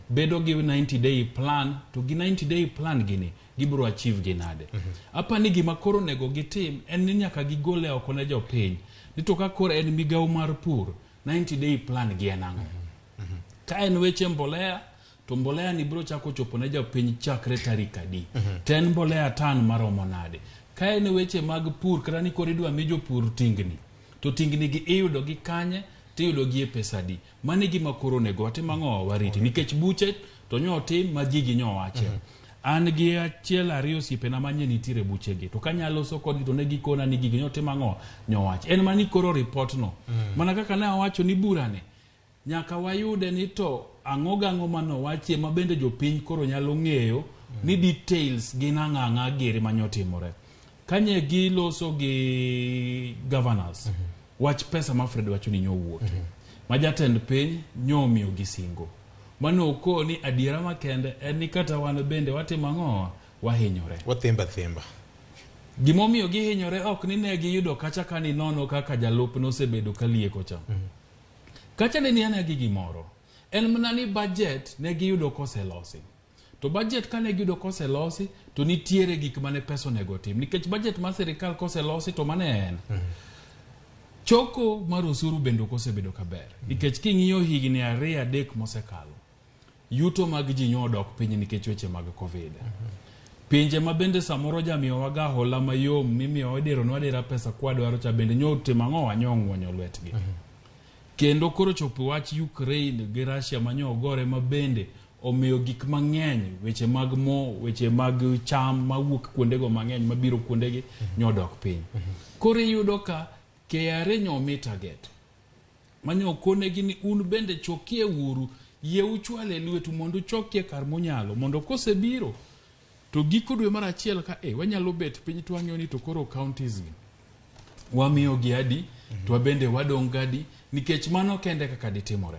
bedo gi 90 day plan to gi 90 day plan gini gibiro achieve gi nade. Apa ni gima koro onego gitim en ni nyaka gigole oko ne jopiny ni to ka koro en migawo mar pur 90 day plan gi en ang'o. Ka en weche mbolea to mbolea ni biro chako chopo ne jopiny chakre tarik adi. To en mbolea tan maromo nade. Ka en weche mag pur kata ni koro idwa mi jopur tingni to tingni gi iyudo gi kanye tiyudo gi e pesa adi. Mano e gima koro onego watim ang'o wariti nikech buche to nyo otim ma gigi nyo wache. An gi achiel ariyo osiepena manye nitiere buchegi to kanyalo loso kodgi to ne gikona ni gigi nyo tim ang'o nyo wach. En mana ni koro report no. Mana kaka ne awacho ni burani nyaka wayude ni to ang'o gang'o manowachie ma bende jopiny koro nyalo ng'eyo ni details gin ang'o ang'a giri manyotimore. Kanye giloso gi governors wach pesa ma Fred wacho ni nyowuoke ma jatend piny nyomiyo gi singo mano okoni adiera makende en ni kata wan bende watimo ang'o wahinyore. Wathimba thimba. Gimomiyo gihinyore ok ni ne giyudo kacha ka ni nono kaka jalup nosebedo ka lieko cha. Kacha ne ni ane gi gimoro. En mana ni budget ne giyudo koselosi. To budget kane giyudo koselosi to nitiere gik mane pesa onego tim nikech budget mar sirikal koselosi to mane en choko mar osuru bende ok osebedo kaber nikech king'iyo higni 2-3 mosekalo yuto mag ji nyo odok piny nikech weche mag Covid. Pinje ma bende samoro jamiyowaga hola mayom mimiyowa idironwa adira pesa kwadwaro cha bende nyo otimo ang'o nyo ong'wonyo lwetgi. Kendo koro chopo wach Ukraine gi Russia manyo ogore ma bende omiyo gik mang'eny weche mag mo weche mag cham mawuok kuondego mang'eny mabiro kuondegi nyo odok piny. Koro iyudo ka KRA nyo omi target manyo konegi ni un bende chokie uru yie uchwale lwetu mondo uchokie kar munyalo mondo kosebiro to giko dwe mar achiel ka wanyalo bet piny to wang'iyo ni to koro counties gi wamiyo gi adi to wabende wadong' gadi nikech mano kende kaka ditimore.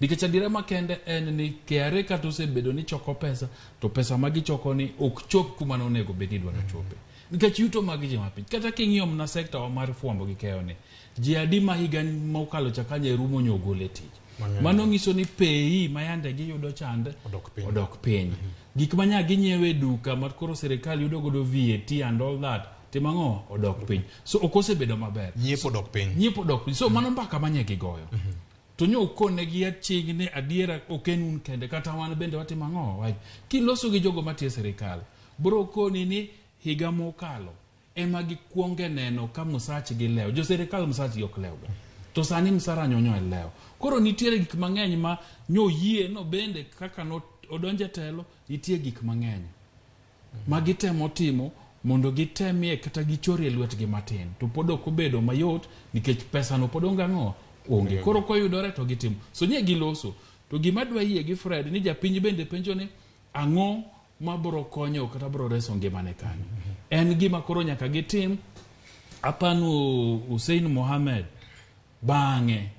Nikech adiera makende en ni KRA kata osebedo ni choko pesa to pesa ma gichoko ni ok chop kuma nonego bed ni idwaro chope. Nikech yuto mag ji mapiny kata king'iyo mana sekta wa mar fwambo gi keyo ni ji adi ma higa mokalo cha kanye rumo nyo ogol e tich. Mano nyiso ni pei ma yande giyudo chande odok piny. Gik ma nya ginyiewe e duka ma koro sirikal yudo godo VAT and all that timo ang'o odok piny. So ok osebedo maber. Nyiepo odok piny. Nyiepo odok piny. So mano mbaka manye gigoyo. To nyo okonegi aching ni adiera ok en un kende kata wan bende watimo ang'o. Kiloso gi jogo matiyo e sirikal bro koni ni higa mokalo ema gikuonge neno ka msachgi lew. Jo sirikal msachgi ok lewga. To sani msara nyonyo e lew. Koro nitiere gik mang'eny ma nyo yie no bende kaka no odonje telo nitie gik mang'eny ma gitemo timo mondo gitemie kata gichorie lwetgi matin to pod ok obedo mayot nikech pesa no pod onge ang'o onge. Koro koyudore to gitimo. So nye giloso. To gima dwa yie gi Fred ni japiny bende penjo ni ang'o mabro konyo kata bro reso ngimane kanyo. En gima koro nyaka gitim. Apanu Hussein Mohamed bang'e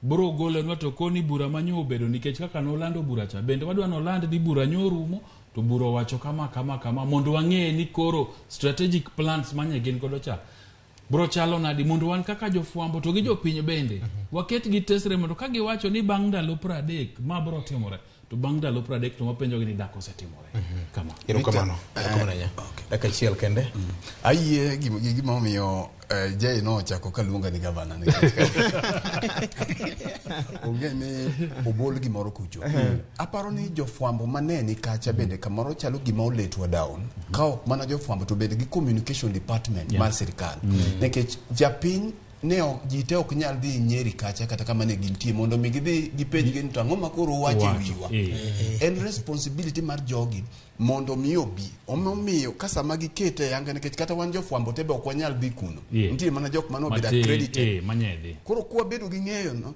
bro golonwa to koni bura manyo obedo nikech kaka nolando bura cha bende wadwa noland ni bura nyo orumo to bura owacho kama kama kama mondo wang'e ni koro strategic plans manye gin godo cha bro chalo nadi mondo wan kaka jofwambo to gi jopiny bende waket gi tesre mondo ka giwacho ni bang' ndalo 30 ma bro timore to bang' ndalo 30 to wapenjogi ni dak osetimore. Kama. Erokamano. Erokamano ahinya. Dakika achiel kende. Ayie gima omiyo Jay nochako kaluonga ni gavana nikech onge ni obol gimoro kucho. Aparo ni jofwambo mane ni kacha bende kamoro chalo gima oletwa down. Ka ok mana jofwambo to bende gi communication department mar sirikal. Nikech japiny ne ok ji te ok nyal dhi Nyeri kacha kata kama ne gintie mondo mi gidhi gipenj gi ni to ang'o ma koro uwacho e wiwa. En responsibility mar jogi mondo mi obi. Omiyo ka sama gikete e yanga nikech kata wan jofwambo te be ok wanyal dhi kuno. Nitie mana jok mane obedo accredited. Koro kwabedo gi ng'eyo no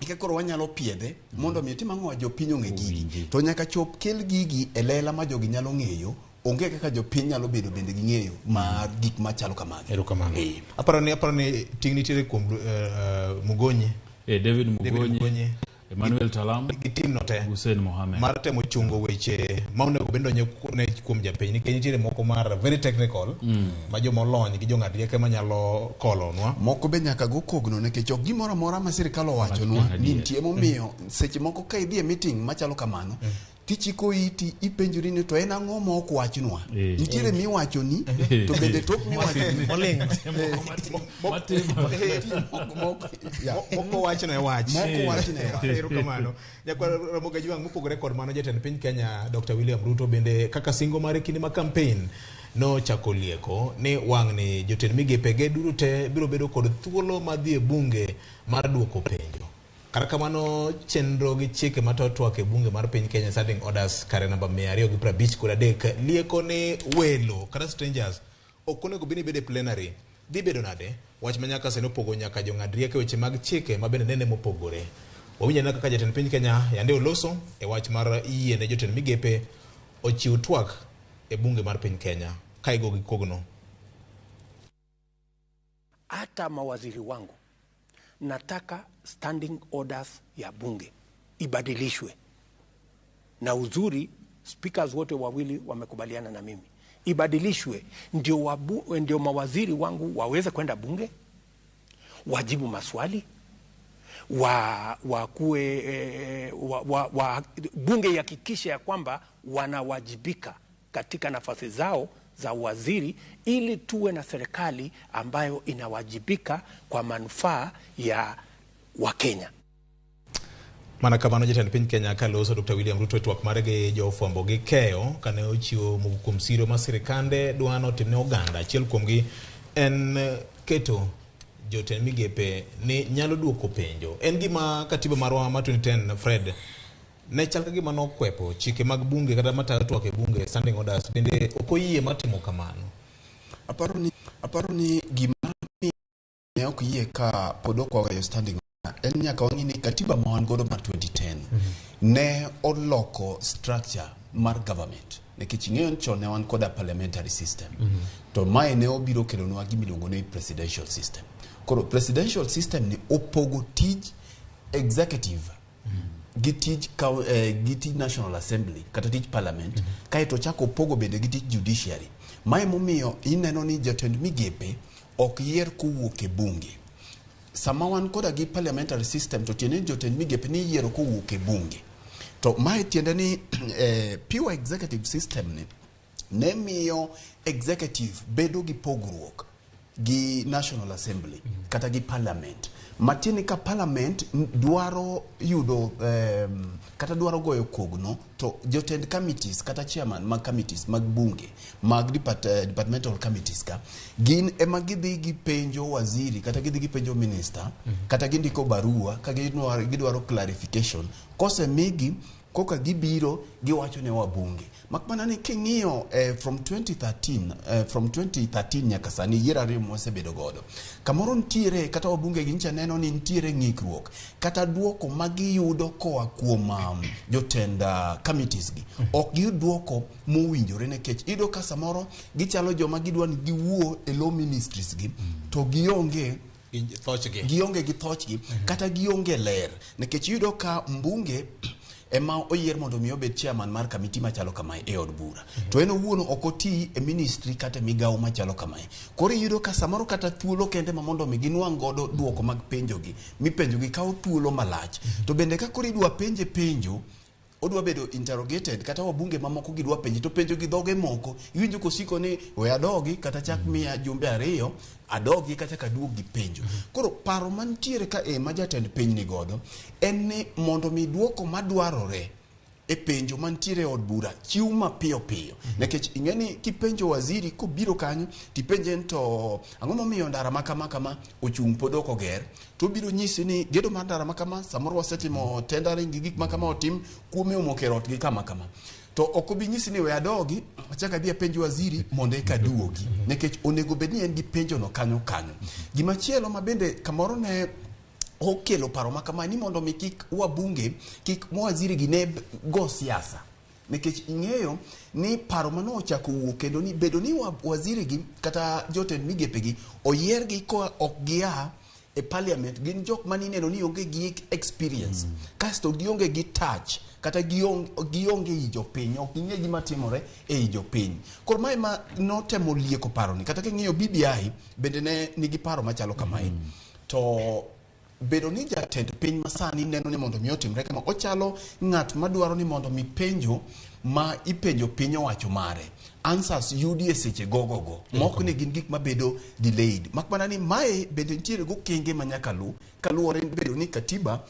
eka koro wanyalo piedhe mondo mi otim ang'o jopiny ong'e gigi. To nyaka chop kel gigi e lela ma jogi nyalo ng'eyo. Onge kaka jopiny nyalo bedo bende gi ng'eyo mar gik machalo kamagi. Erokamano. Aparo ni ting' nitiere kuom Mugonyi. David Mugonyi. Emmanuel Talam. Gi tim no te. Hussein Mohamed. Mar temo chungo weche ma onego bed donjo ne kuom japiny nikech nitiere moko mar very technical ma joma olony gi jong'ad rieko ema nyalo kolonwa. Moko be nyaka go kogno nikech ok gimoro amora ma sirikal owachonwa ni nitie momiyo seche moko ka idhi e meeting machalo kamano tichiko iti ipenjori ni to en ang'o ma ok wachnwa. Nitiere miwachoni to bende tok miwachoni Oling'. Moko wachne wach. Moko wachne wach. Erokamano. Nyakwar Ramogi Ajwang' mopogore kod mano jatend piny Kenya Dr. William Ruto bende kaka singo mare kinde ma campaign nochako lieko ni wang'ni jotend migepe ge duto te biro bedo kod thuolo mar dhi e bunge mar duoko penjo. Kata kamano chenro gi chike matayo twak e bunge mar piny Kenya Standing Orders kare namba 253 lieko ni welo kata strangers ok onego bed ni bedo e plenary. Dhi bedo nade? Wach ma nyaka sani opogo nyaka jong'ad rieko e weche mag chike ma bende nene mopogore. Wawinjo anena kaka jatend piny Kenya yande oloso e wach mar yie ne jotend migepe ochiw twak e bunge mar piny Kenya. Ka igo gi kogno. Hata mawaziri wangu nataka standing orders ya bunge ibadilishwe. Na uzuri speakers wote wawili wamekubaliana na mimi. Ibadilishwe ndio mawaziri wangu waweze kwenda bunge, wajibu maswali, wa wakuwe eh, wa, wa, wa, bunge ihakikishe ya kwamba wanawajibika katika nafasi zao za uwaziri ili tuwe na serikali ambayo inawajibika kwa manufaa ya Wakenya. Mana kamano jatend piny Kenya kaloso Dr. William Ruto e twak mare gi jofwambo gi keyo kane ochiwo moko kuom siro ma sirikande dwa notim ne oganda. Achiel kuomgi en keto jotend migepe ni nyalo duoko penjo. En gima katiba marwa ma 2010 Fred ne chal ka gima nokwepo chike mag bunge kata matayo twak e bunge standing orders bende ok oyie mar timo kamano. Aparo ni gima ne ok yie ka pod ok waweyo standing order en nyaka wang'i ni katiba ma wan godo mar 2010 ne oloko structure mar government, nikech ing'eyo ni chon ne wan koda parliamentary system, to mae ne obiro kelonwa gima iluongo ni presidential system. Koro presidential system ni opogo tij executive gi tij gi tij National Assembly kata tij parliament, kaeto ochako opogo bende gi tij judiciary. Mae momiyo ineno ni jotend migepe ok yier kowuok e bunge. Sama wan koda gi parliamentary system, to tiende ni jotend migepe ni iyiero kowuok e bunge, to mae tiende ni pure executive system ni ne miyo executive bedo gi pogruok gi National Assembly kata gi parliament. Matiende ka parliament dwaro yudo kata dwaro goyo kogno, to jotend committees kata chairman mag committees mag bunge mag departmental committees ka gin ema gidhi gipenjo waziri kata gidhi gipenjo minister kata gindiko barua ka gidwaro clarification. Kosemigi koka gibiro giwacho ne wabunge. Mak mana ni king'iyo from 2013 nyaka sani, yiero ariyo mwasebedo godo, kamoro nitiere kata wabunge gi nyicha neno ni nitiere ng'ikruok kata duoko magiyudo koa kuom jotend committees gi ok giyud duoko mowinjore, nikech iyudo ka samoro gichalo joma gidwa ni giwuo e lo ministries gi to gionge Gi thochgi. Gionge gi thochgi kata gionge ler, nikech iyudo ka mbunge ema oyier mondo mi obed chairman mar committee machalo kamae e od bura, to en owuon ok oti e ministry kata e migawo machalo kamae. Koro iyudo ka samoro kata thuolo kende ma mondo mi ginwang' godo duoko mag penjogi mipenjogi kawo thuolo malach. To bende ka koro idwa penje penjo, odwa bedo interrogated, kata wabunge mamoko gidwa penje to penjo gi dhoge moko iwinjo kosiko ni we adogi kata chak miya jumbe 2 adogi kata aduog gi penjo. Koro paro mantiere ka e ma jatend piny ni godo en ni mondo mi duoko madwarore e penjo mantiere e od bura chiw mapiyo piyo, nikech ing'e ni kipenjo waziri kobiro kanyo tipenje ni to ang'o momiyo ndara ma kama kama ochung' pod ok oger, to obiro nyisi ni gedo mar ndara ma kama samoro wasetimo tendering gi gik ma kama otim kuome omoko e rot gi kama kama, to ok obi nyisi ni we adogi achak adhi apenj waziri mondo eka aduogi, nikech onego bed ni en gi penjo no kanyo kanyo. Gimachielo ma bende kamoro ne okelo paro ma kama ni mondo mi kik wabunge kik mawaziri gi ne go siasa, nikech ing'eyo ni paro mane ochako wuok kendo ni bedo ni waziri gi kata jotend migepe gi oyier gi koa ok gia e parliament, gin jok mane ineno ni onge gi experience, kasto gionge gi touch kata gionge ei jopiny, ok ging'e gima timore ei jopiny. Koro mae ma notemo lieko paro ni kata king'iyo BBI bende ne nigi paro machalo kamae. To bedo ni jatend piny masani neno ni mondo mi otimre kama, ochalo ng'at madwaro ni mondo mi penjo ma ipenjo piny owacho mare answers yudi e seche gogogo mok ni gin gik mabedo delayed. Mak mana ni mae bende nitiere gokenge ma nyaka lu kaluwore ni bedo ni katiba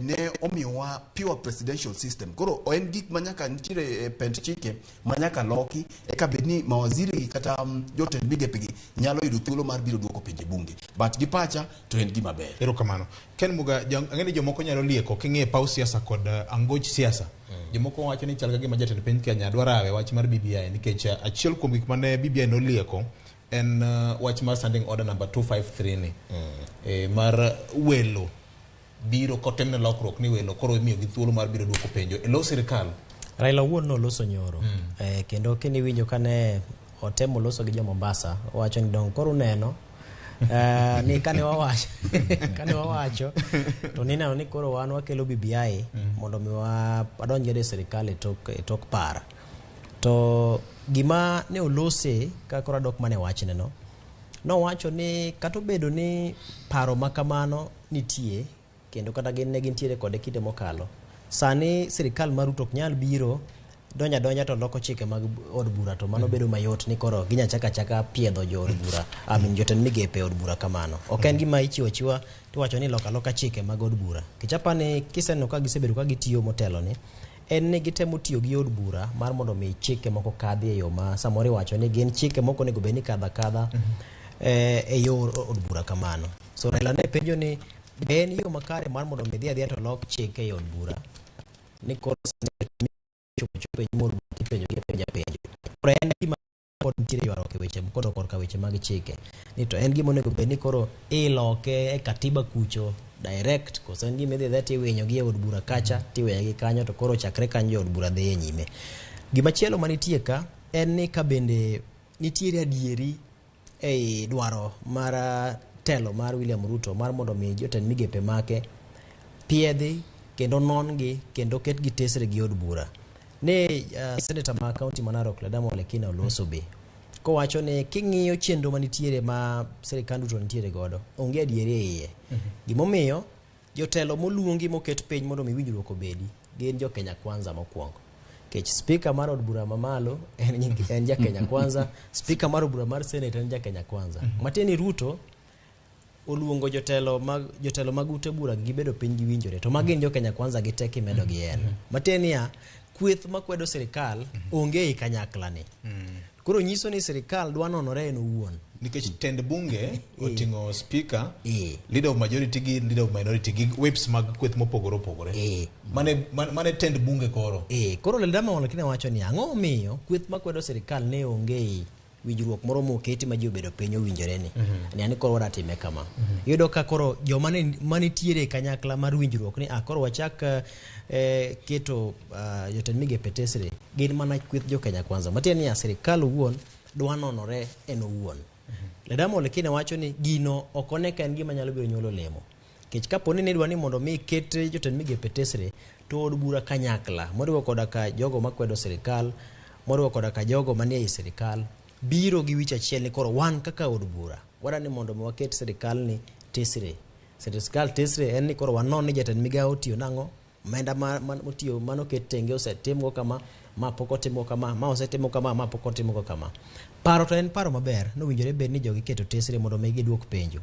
ne omiyowa pure presidential system. Koro en gik ma nyaka nitiere pend chike ma nyaka loki eka bed ni mawaziri gi kata jotend migepe gi nyalo yudo thuolo mar biro duoko penjo e bunge. But gi pacha to en gima ber. Erokamano. Ken Muga, ang'e ni jomoko nyalo lieko king'iyo paw siasa kod angoch siasa. Jomoko wacho ni chal ka gima jatend piny Kenya dwa rawe wach mar BBI, nikech achiel kuom gik mane BBI nolieko en wach mar standing order number 253 ni mar welo biro kotemne lokruok ni welo koro imiyo gi thuolo mar biro duoko penjo e lo sirikal. Raila owuon noloso nyoro kendo kiniwinjo kane otemo loso gi jo Mombasa, owacho ni dong koro uneno ni kane wawacho to nineno ni koro wan wakelo BBI mondo mi wadonj godo e sirikal e tok par to gima ne olose. Ka koro adok mana e wachne no, nowacho ni kata obedo ni paro ma kamano nitie. kendo kata gin ne gintiere kode kinde mokalo. Sani sirikal mar Ruto ok nyal biro donjo adonja to loko chike mag od bura to mano bedo mayot ni koro ginya chaka achaka piedho jo od bura, I mean jotend migepe e od bura kamano. Ok en gima ichiwo achiwa tiwacho ni lok aloka chike mag od bura. Nikech apani kiseneno ka gisebedo ka gitiyo motelo ni en ni gitemo tiyo gi od bura mar mondo mi chike moko kadhi e yo ma samoro iwacho ni gin chike moko onego bed ni kadho akadha e yor od bura kamano. So Raila ne penjo ni be en yo makare mar mondo mi dhi adhiya to lok chike e od bura ni koro sani chopo chopo e nyim od bura tipenjo gi apenja penjo. Koro en gima pod nitiere ywaruok e weche kodok korka weche mag chike ni to en gima onego bed ni koro iloke e katiba kucho direct koso en gima idhi adhiya tiwinyo gi e od bura kacha tiweyo gi kanyo to koro chakre kanyo jo od bura dhi e nyime. Gimachielo manitie ka en ni ka bende nitiere adieri ei dwaro mar telo mar William Ruto mar mondo mi jotend migepe make piedhi kendo non gi kendo ketgi tesre gi od bura. Ne senator ma kaunti ma Narok Ledama Olekina oloso be kowacho ni king'iyo chenro manitiere ma sirikand Ruto nitiere godo onge adieri e iye. Gimomiyo jotelo moluongi moket piny mondo mi winjruok obedi gin jo Kenya Kwanza mokwongo. Nikech speaker mar od bura mamalo en ja Kenya Kwanza, speaker mar od bura mar Senate en ja Kenya Kwanza. Matiende ni Ruto oluongo jotelo mag ute bura gibedo piny giwinjore to magi gin jo Kenya Kwanza gi tek imedo gi en. Matiende niya kweth makwedo sirikal onge ei kanyakla ni. Koro nyiso ni sirikal dwa nonore en owuon. Nikech tend bunge oting'o speaker, leader of majority gi leader of minority gi whips mag kweth mopogore opogore. Mane tend bunge koro. Koro Ledama Olekina wacho ni ang'o momiyo kweth makwedo sirikal ne onge ei winjruok moro moketi ma ji obedo piny owinjore ni. Ni ani koro wadwa time kama. Iyudo ka koro joma manitiere e kanyakla mar winjruok ni koro wachak keto jotend migepe tesre gin mana kweth jo Kenya Kwanza. Matiende ni sirikal owuon dwa nonore en owuon. Ledama Olekina wacho ni gino ok one ka en gima nyalo biro nyuolo olemo. Nikech kapo ni nidwa ni mondo mi ket jotend migepe tesre to od bura kanyakla moriwo koda ka jogo makwedo sirikal, moriwo koda ka jogo manie ei sirikal biro gi wich achiel ni koro wan kaka od bura wadwa ni mondo mi waket sirikal ni tesre. Sirikal tesre en ni koro wanon ni jatend migawo otiyo nang'o, omenda motiyo manoket tenge osetimgo kama, ma pok otimgo kama, ma osetimo kama, ma pok otimgo kama. Paro to en paro maber, nowinjore bed ni jogi keto tesre mondo mi giduok penjo.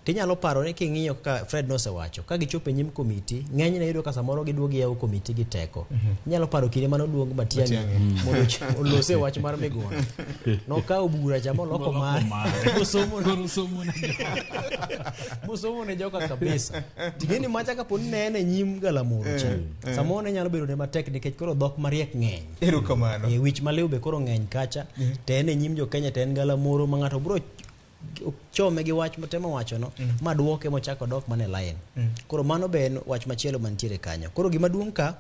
Tinyalo paro ni king'iyo kaka Fred nosewacho, ka gichopo e nyim komiti, ng'enyne iyudo ka samoro giduogo giyawo komiti gi teko. Inyalo paro kinde mane oluong Matiang'i mondo olose wach mar Miguna. Nokawo bura cha moloko mare. Mosomo ne joka kabisa. Ting'eni macha kapo ni ne en e nyim galamoro cha, samoro ne nyalo bedo ne matek nikech koro dhok mariek ng'eny. Erokamano. Wich maliw be koro ng'eny kacha, to en e nyim jo Kenya to en galamoro ma ng'ato biro chome gi wach motemo wacho no, ma duoke mochako dok mana e line. Koro mano be en wach machielo mantiere kanyo. Koro gima duong' ka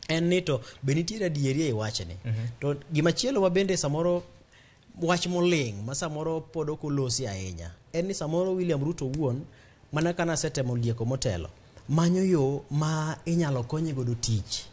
en ni to be nitiere adieri ei wachni. To gimachielo ma bende samoro wach moling' ma samoro pod ok olosi ahinya en ni samoro William Ruto owuon mana ka nasetemo lieko motelo manyo yo ma inyalo konye godo tich.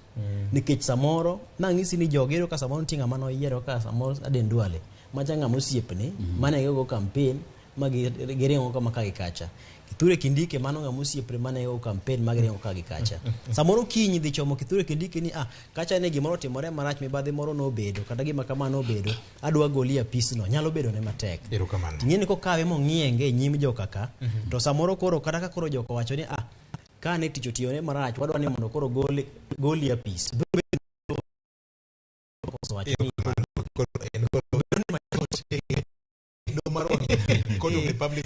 Nikech samoro nang'isi ni jogi iyudo ka samoro nitie ng'ama noyiero ka samoro Aden Duale macha ng'ama osiepne mane gigo campaign ma giringo kama ka gi kacha. Kithure Kindiki mano ng'ama osiepne mane gigo campaign ma giringo ka gi kacha. Samoro kiny dhi chomo Kithure Kindiki ni kacha ne gimoro otimore marach mibadhi moro nobedo kata gima kama nobedo adwa goli e apisno nyalo bedo ne matek. Erokamano. Ting'e ni kokawe mong'ienge e nyim joka ka to samoro koro kata ka koro joka owacho ni ka ne tich otiyone marach wadwa ni mondo koro goli e apis.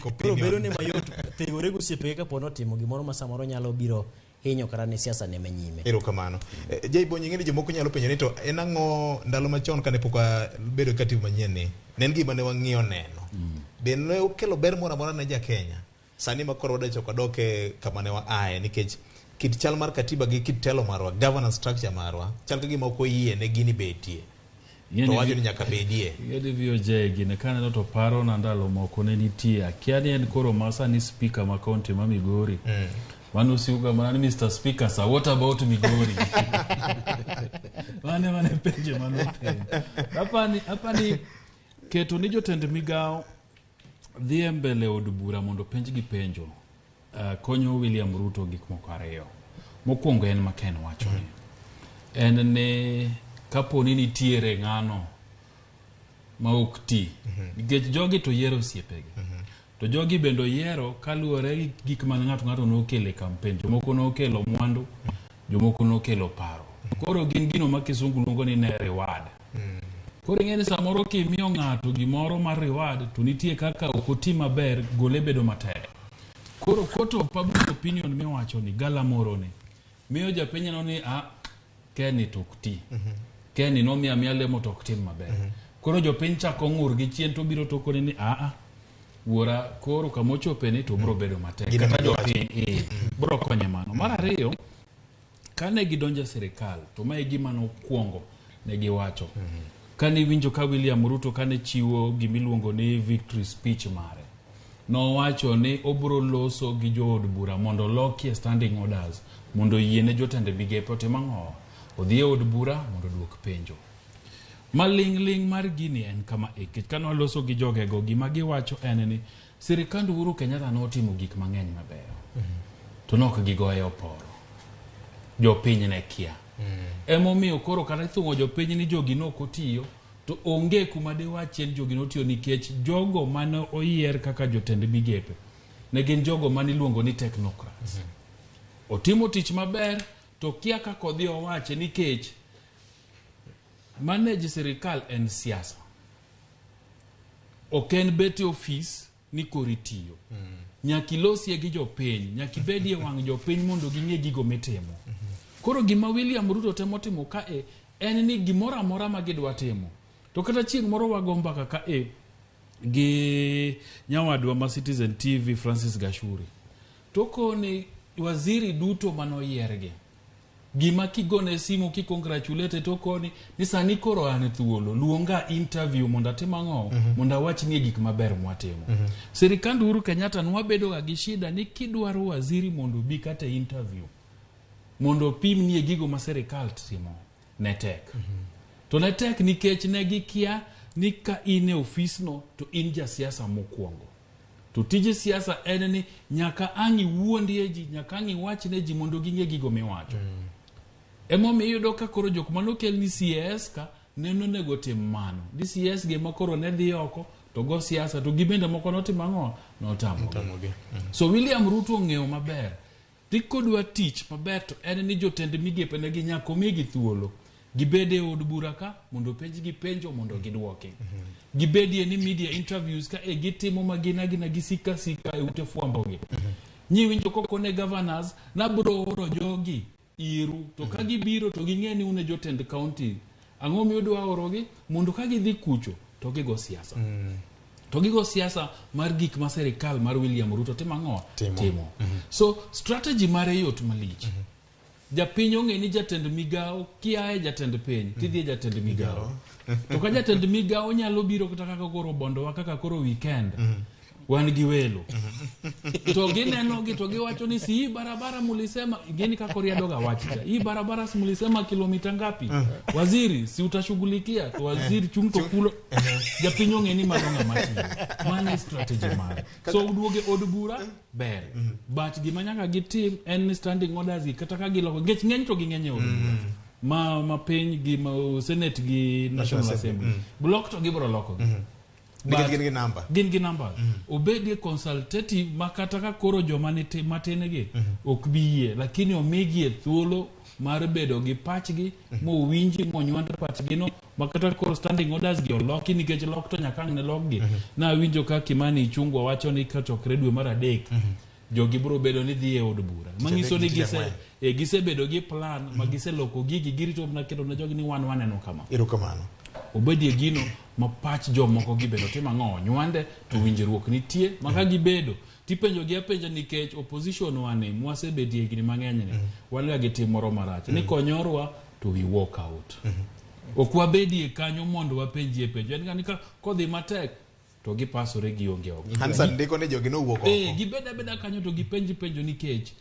Koro bedo ne mayot thegore gi osiepege kapo notimo gimoro ma samoro nyalo biro hinyo kata ne siasa ne manyime. Erokamano. Jay Bonyi, ing'e ni jomoko nyalo penjo ni to en ang'o ndalo machon kane pok wabedo katiba manyien ni ne en gima ne wang'iyo neno. Be ne okelo ber moro amora ne ja Kenya? Sani ma koro wadwa chako wadok e kama ne waaye nikech kit chal mar katiba gi kit telo marwa, governance structure marwa, chal ka gima ok oyie ne gini betie. To wacho ni nyaka bedie. Ing'e ni VOJ gini kaneno to paro na ndalo moko ne nitie. Akia ni en koro ma sani speaker ma county ma Migori. Mano osiuga mana ni Mr. Speaker sir, what about Migori? Mane mane penjo mane openjo. Apani keto ni jotend migawo dhi e mbele od bura mondo penj gi penjo. Konyo William Ruto gik moko ariyo. Mokwongo en ma Ken wacho ni. En ni kapo ni nitiere ng'ano ma ok ti. Nikech jogi to yiero osiepegi. To jogi bende oyiero kaluwore gi gik mane ng'ato ng'ato nokelo e campaign. Jomoko nokelo mwandu, jomoko nokelo paro. Koro gin gino ma kisungu luongo ni ne reward. Koro ing'e ni samoro kimiyo ng'ato gimoro mar reward to nitie kaka ok oti maber gole bedo matek. Koro court of public opinion miwacho ni galamoro ni miyo japiny neno ni a Ken to ok ti. Ken nomiyo amiya lemo to ok tim maber. Koro jopiny chako ng'ur gi chien to biro to kone ni a a wuora koro kamochope ni to biro bedo matek. Gino Kata ma giwacho. jopiny biro konye mano. Mar ariyo, kane gidonjo e sirikal to mae e gima nokwongo ne giwacho. Kane iwinjo ka William Ruto kane chiwo gimiluongo ni victory speech mare, nowacho ni obiro loso gi jood bura mondo olokie standing orders mondo oyiene jotend migepe otim ang'o? Odhi e od bura mondo oduok penjo. Maling'ling' mar gini en kama e, nikech kane waloso gi jogego gima giwacho en ni sirikand Uhuru Kenyatta notimo gik mang'eny mabeyo to nok gigoye oporo. Jopiny ne kia. Emomiyo koro kata ithung'o jopiny ni jogi nok otiyo to onge kuma diwachie ni jogi notiyo nikech jogo mane oyier kaka jotend migepe ne gin jogo mane iluongo ni technocrats. Otimo tich maber to kia kaka odhi owache nikech manage sirikal en siasa. Ok en bet e ofis ni koro itiyo. Nyaka ilosie gi jopiny, nyaka ibedie wang' jopiny mondo ging'e gigo mitimo. Koro gima William Ruto temo timo kae en ni gimoro amora ma gidwa timo. To kata chieng' moro wago mbaka kae gi nyawadwa ma Citizen TV Francis Gashuri. To koni waziri duto manoyiergi gima kigone simu kicongratulate to koni ni sani koro an thuolo luonga interview mondo atim ang'o mondo awachnie gik maber mwatimo. Sirikand Uhuru Kenyatta nwabedo ga gi shida ni kidwaro waziri mondo obi kata e interview mondo opimnie gigo ma sirikal timo ne tek. To ne tek nikech ne gikia ni ka in e ofisno to in jasiasa mokwongo. To tij siasa en ni nyaka ang' iwuondie ji, nyaka ang' iwachne ji mondo ging'e gigo miwacho. Emomiyo iyudo ka koro jok manokel ni CAS ka ne nonego tim mano. Ni CS gi ema koro ne dhi oko to go siasa to gibende moko notimo ang'o? Notamogi. Tamogi. So William Ruto ong'eyo maber ni kodwa tich maber to en ni jotend migepe ne gi nyaka omigi thuolo gibed e od bura ka mondo openjgi penjo mondo gidwoki. Gibedie ni media interviews ka e gitimo magina gina gisika sika e ute fwambo gi. Nyiwinjo kokone governors nabro oro jogi iru to ka gibiro to ging'e ni un e jotend county. Ang'o miyo udwa orogi? Mondo ka gidhi kucho to gigo siasa. To gigo siasa mar gik ma sirikal mar William Ruto timo ang'o? Timo. So strategy mare yot malich. Japiny ong'e ni jatend migawo kia e jatend piny tidhi e jatend migawo. To ka jatend migawo nyalo biro kata kaka koro bondowa kaka koro weekend. Wan gi welo. To gineno gi to giwacho ni si hii barabara mulisema gini kaka oriadoga wach cha. Hii barabara si mulisema kilomita ngapi? Waziri si utashughulikia? To waziri chung' to kulo. Japiny ong'e ni mano ng'ama tiyo. Mano e strategy mare. So uduoge od bura ber. But gima nyaka gitim en ni standing orders gi kata ka giloko nikech ng'eny to ging'eny e od bura. Ma piny gi ma senate gi National Assembly. Block to gibiro loko gi. Nikech gin gi namba. Gin gi numbers. Obedie consultative ma kata ka koro joma matin gi ok bi yie, lakini omigi e thuolo mar bedo gi pachgi mowinji monywand pachgi no ma kata koro standing orders gi oloki nikech lok to nyaka ang' ne lokgi. Nawinjo ka Kimani Ichung'wa wacho ni kochokre dwe mar adek jogi biro bedo ni dhi e od bura. Manyiso ni Tich ang'wen. gisebedo gi plan ma giseloko gigi girito mana keto ne jogi ni wan waneno kama. Erokamano. Obedie gino ma pach jomoko gi bende otimo ang'o onywande to winjruok nitie ma ka gibedo tipenjo gi apenja nikech opposition wani mwasebetie higni mang'eny ni wan ga gi tim moro marach ni konyorwa to we walk out. Ok wabedie kanyo mondo wapenjie penjo en ga ni ka kodhi matek to gipasore gionge oko. Hansard ndiko ni jogi nowuok oko. Gibed abeda kanyo to gipenji penjo nikech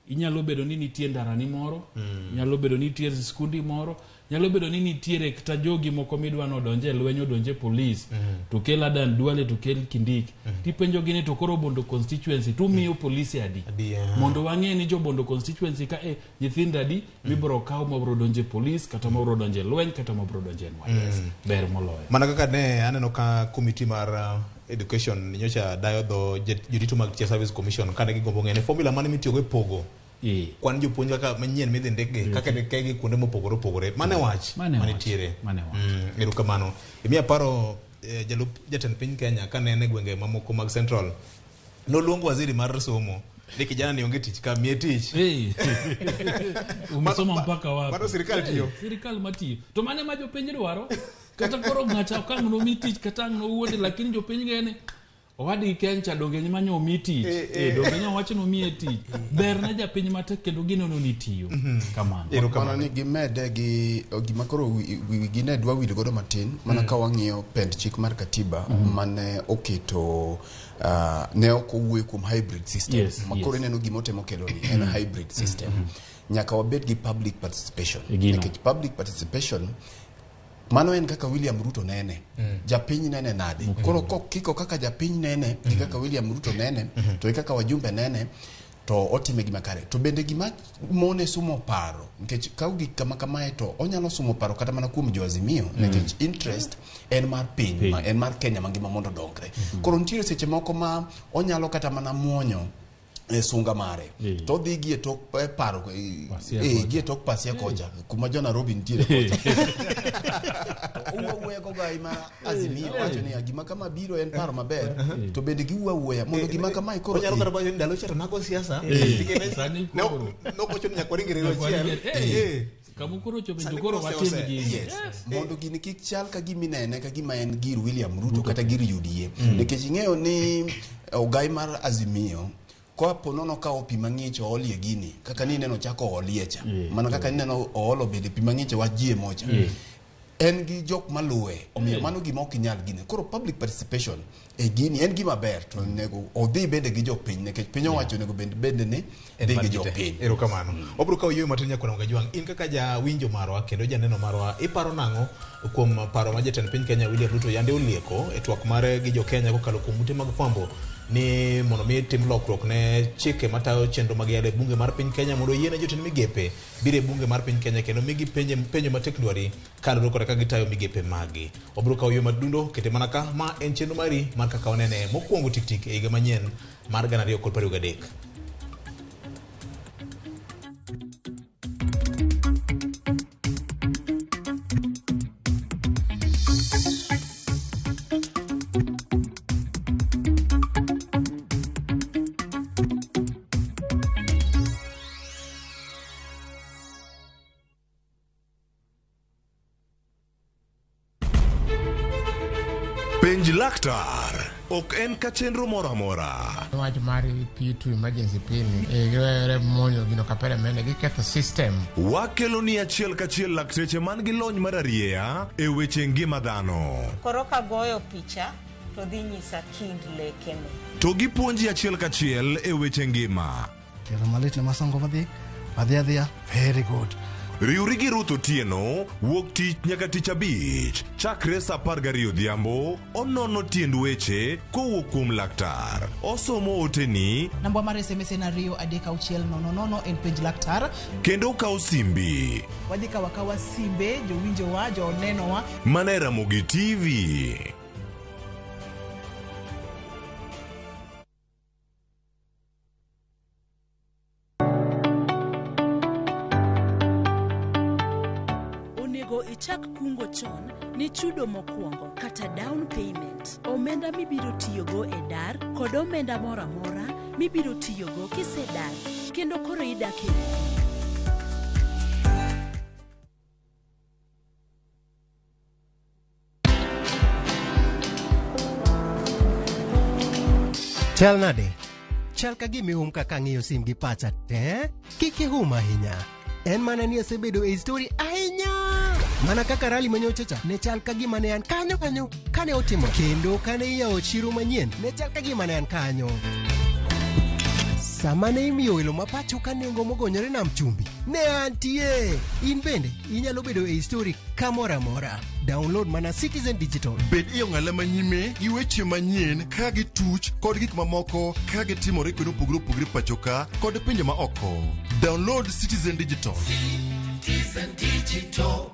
inyalo bedo ni nitie ndarani moro, inyalo bedo ni nitie skundi moro, Nyalo bedo ni nitiere kata jogi moko midwa nodonje e lweny, odonje polis, to kel Adan Duale, to kel Kindiki, tipenjo gi ni to koro Bondo constituency tumiyo polisi adi? Adi, ah. Mondo wang'e ni jo Bondo constituency ka e nyithindo adi mibiro kaw mabiro donje polis kata mabiro donje lweny kata mabiro donje NYS. Ber moloyo. Mana kaka ne aneno ka committee mar education nyocha dayo dho jorito mag Teacher Service Commission kane gigombo ng'eyo ni formula mane mitiyogo e pogo kwan jopuonj kaka manyien midhi ndikgi kaka ndikgi kuonde mopogore opogore. Mane wach Mane wach. manitiere. Mane wach. Erokamano. Imiya paro jalup jatend piny Kenya kane en e gwenge mamoko mag Central noluongo waziri mar somo ni kijana ni onge tich ka miye tich. Hey. Umesoma mpaka wapi? Mano sirikal tiyo. Sirikal matiyo. To mane ma jopiny dwaro? Kata koro ng'ato ok ang' nomi tich kata ang' nowuonde, lakini jopiny ng'e owadgi Kencha donge manyo omi tich. Donge nyo wacho nomiye tich. Ber ne japiny matek kendo gineno ni tiyo. Kamano. Erokamano. Mana ni gimede gi gima koro wigi ne dwa wil godo matin mana ka wang'iyo pend chik mar katiba mane oketo ne ok owuoyo kuom hybrid system ma koro ineno gima otemo kelo ni en hybrid system. Nyaka wabed gi public participation nikech public participation mano en kaka William Ruto nene. Japiny nene nade? Koro kiko kaka japiny nene gi kaka William Ruto nene to gi kaka wajumbe nene to otime gima kare. To bende gima mone sumo paro nikech ka gik kama kamae to onyalo sumo paro kata mana kuom jo Azimio nikech interest en mar piny ma, en mar Kenya mangima mondo odongre. Koro nitiere seche moko ma onyalo kata mana muonyo e sunga mare to odhi gi e tok paro gi e tok pasia kocha kuma jo Nairobi nitiere kocha. Owuoyo awuoya kogai ma Azimio wacho ni gima kama biro en paro maber to bende giwuoyo awuoya mondo gima kamae koro onyalo kata wacho ni ndalo cha to nago siasa Sani koro. nokocho ni nyaka waring riwo achiel. Kama koro chope Sani to koro koro watim ose- gini. Yes. Mondo gini kik chal ka gima inene ka gima en gir William Ruto kata gir UDA nikech ing'eyo ni ogai mar Azimio kopo nono kawo pi mang'ich oolie gini kaka ni ineno chako oolie cha mana kaka ineno oolo bende pi mang'ich e wach GMO cha en gi jok maluwe omiyo mano gima ok inyal gine. Koro public participation e gini en gima ber to onego odhi bende gi jopiny nikech piny owacho onego bende bende ni dhi gi jopiny. Erokamano. Wabiro kawo yweyo matin nyaka Kajwang'. In kaka jawinjo marwa kendo janeno marwa, iparo nang'o kuom paro ma jatend piny Kenya William Ruto yande olieko e twak mare gi jo Kenya kokalo kuom ute mag fwambo ni mondo mi tim lokruok ne chike matayo chenro mag yalo e bunge mar piny Kenya mondo oyiene jotend migepe biro e bunge mar piny Kenya kendo migi penjo matek dwari kaluwore kod kaka gitayo migepe magi. Wabiro kawo yweyo madundo kete mana ka ma en chenro mari mar kaka wanene mokwongo tik tik e higa manyien mar 2023. Penj laktar ok en ka chenro moro amora. Wach mar P2 emergency P ni giwere monjo gino kapere mene giketho system. Wakelo ni achiel kachiel lakteche man gi lony mar arieya e weche ngima dhano. Koro kagoyo picha to dhi nyisa kind lekene. To gipuonji achiel kachiel e weche ngima. Tielo malit ne masongo madhi adhi adhiya very good. Riwri gi Ruth Otieno wuok tich nyaka tich abich chakre saa 12 odhiambo onono tiend weche kowuok kuom laktar. Osomo oteni Namba mar SMS en 2 3 6 0 0 en penj laktar. kendo okawo simbi Wadhi kawo akawa simbe jowinjowa jonenowa. mana e Ramogi TV. Onego ichak kungo chon ni chudo mokwongo kata down payment, omenda mibiro tiyogo e dar kod omenda moro amora mibiro tiyogo kisedar kendo koro idak e odi. Chal nade? Chal ka gima ihum kaka ang'iyo sim gi pacha te? Kik ihum ahinya. En mana ni asebedo e story ahinya. Mana kaka rally manyocha cha ne chal ka gima ne an kanyo kanyo kane otimo kendo kane iyawo chiro manyien ne chal ka gima ne an kanyo. Sama ne imiyo welo ma pacho ka nengo mogonyore nam chumbi, ne antie. In bende inyalo bedo e story kamoro amora. Download mana Citizen Digital. Bed e ong'ala manyime gi weche manyien ka gituch kod gik mamoko ka gitimore kuonde mopogore opogore pacho ka kod pinje ma oko. Download Citizen Digital. Citizen Digital.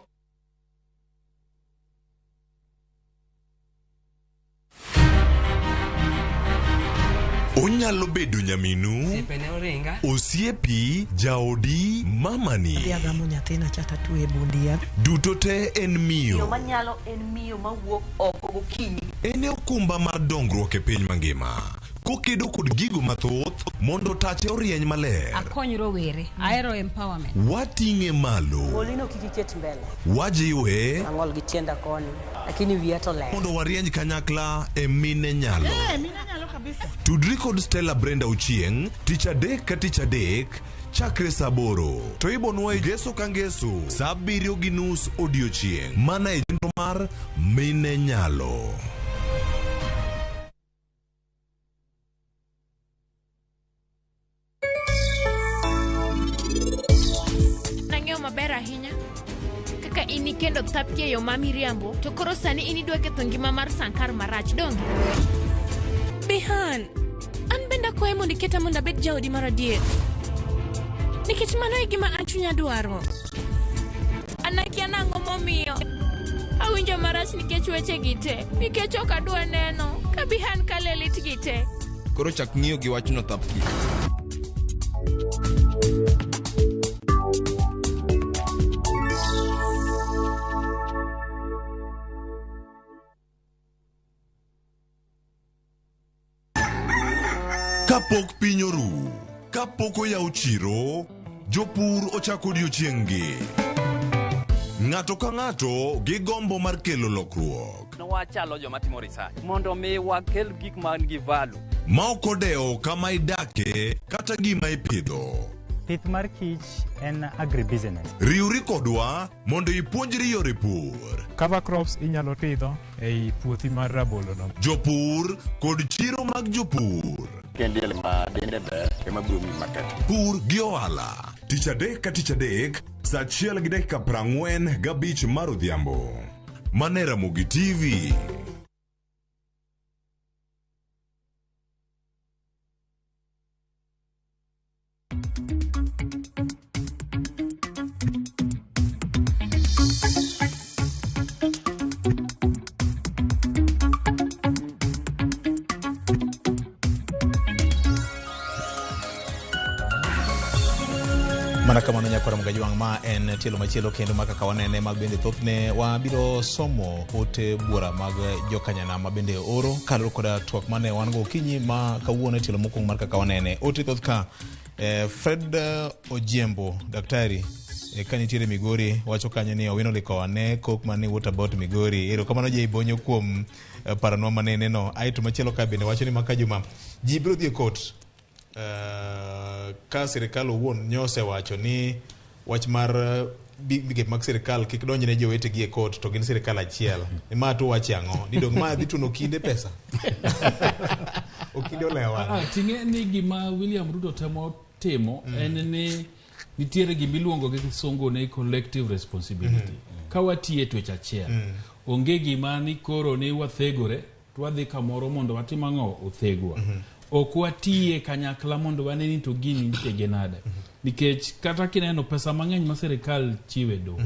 Onyalo bedo nyaminu, Osiepe ne oringa. osiepi, jaodi, mamani. Adhi agamo nyathina cha tatwe e bund yath. Duto te en Miyo miyo. manyalo en miyo mawuok oko gokinyi. En e okumba mar dongruok e piny mangima. Kokedo kod gigo mathoth mondo tache orieny maler. Akony rowere. Ahero empowerment. Wating'e malo. Golino kik iket mbele. Wajiwe Ang'ol gi tienda koni, lakini wiya to ler. mondo warieny kanyakla e mine nyalo. Mine nyalo kabisa. Tudri kod Stella Brenda Ochieng' tich adek ka tich adek chakre saa aboro to ibonwa e ngeso ka ngeso saa abiriyo gi nus odiochieng' mana e chenro mar mine nyalo. Nang'eyo maber ahinya kaka in ikendo Thapki e yo ma miriambo to koro sani in idwa ketho ngima mar Sankar marach donge? Bihan, an bende akwaye mondo iketa mondo abed jaodi mar adier. Nikech mano e gima an chunya dwaro. An akia nang'o momiyo. Awinjo marach nikech wechegi te. Nikech ok adwa neno ka Bihan kale lit gi te. Koro chak ng'iyo gi wachno Thapki. Kapok piny oru, kapok oyaw chiro, jopur ochako odiochieng'-gi. Ng'ato ka ng'ato gi gombo mar kelo lokruok. Wachalo joma timo research mondo mi wakel gik man gi value. Ma ok odewo kama idake kata gima ipidho. Pith mar kich en agribusiness. Riwri kodwa mondo ipuonjri yore pur. Cover crops inyalo pidho ei puothi mar rabolo no. Jopur kod chiro mag jopur. Kendiel ma dende ber ema biro miyi market. Pur gi ohala. Tich adek ka tich adek, saa 1:45 mar odhiambo. Mane Ramogi TV. Mana kamano nyakwara Mgajwang' ma en tielo machielo kendo ma kaka wanene ma bende thothne wabiro somo ote buora mag jokanyanam ma bende oro kaluwore koda twak mane wan go okinyi ma kawuono e tielo mokwongo mar kaka wanene. Ote thoth ka Fred Ojiembo daktari ka nitiere Migori wacho kanyo ni Owino Likowa ne kok mane what about Migori. Erokamano Jay Bonyo kuom paronwa manene no. Aeto machielo ka bende wacho ni maka juma ji biro dhi e kot ka sirikal owuon nyosewacho ni wach mar migepe mag sirikal kik donj ne jowetegi e kot to gin sirikal achiel. Ma to wache ang'o? Ni dong' ma dhi tuno kinde pesa. Okinde olewa. Ting'e ni gima William Ruto temo timo en ni nitiere gima iluongo gi kisungu ni collective responsibility. Ka watiye twech achiel, onge gima ni koro ni wathegore to wadhi kamoro mondo watim ang'o othegwa. Ok watiye kanyakla mondo wane ni to gini nitege nade. Nikech kata kineno pesa mang'eny ma sirikal chiwe doho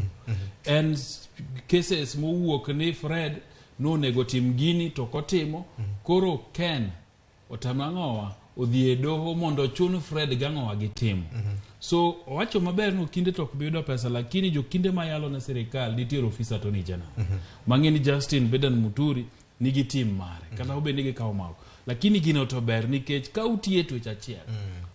en cases mowuok ni Fred nonego tim gini to ok otimo koro Ken otamo ang'owa odhi e doho mondo ochun Fred gang'owa gi timo. So owacho maber ni okinde to ok bi yudo pesa lakini jokinde mayalo ne sirikal nitiere ofis attorney general. Mang'e ni Justin Bedan Muturi nigi tim mare kata obed ni gikawo mago lakini gino to ber nikech ka utiye twech achiel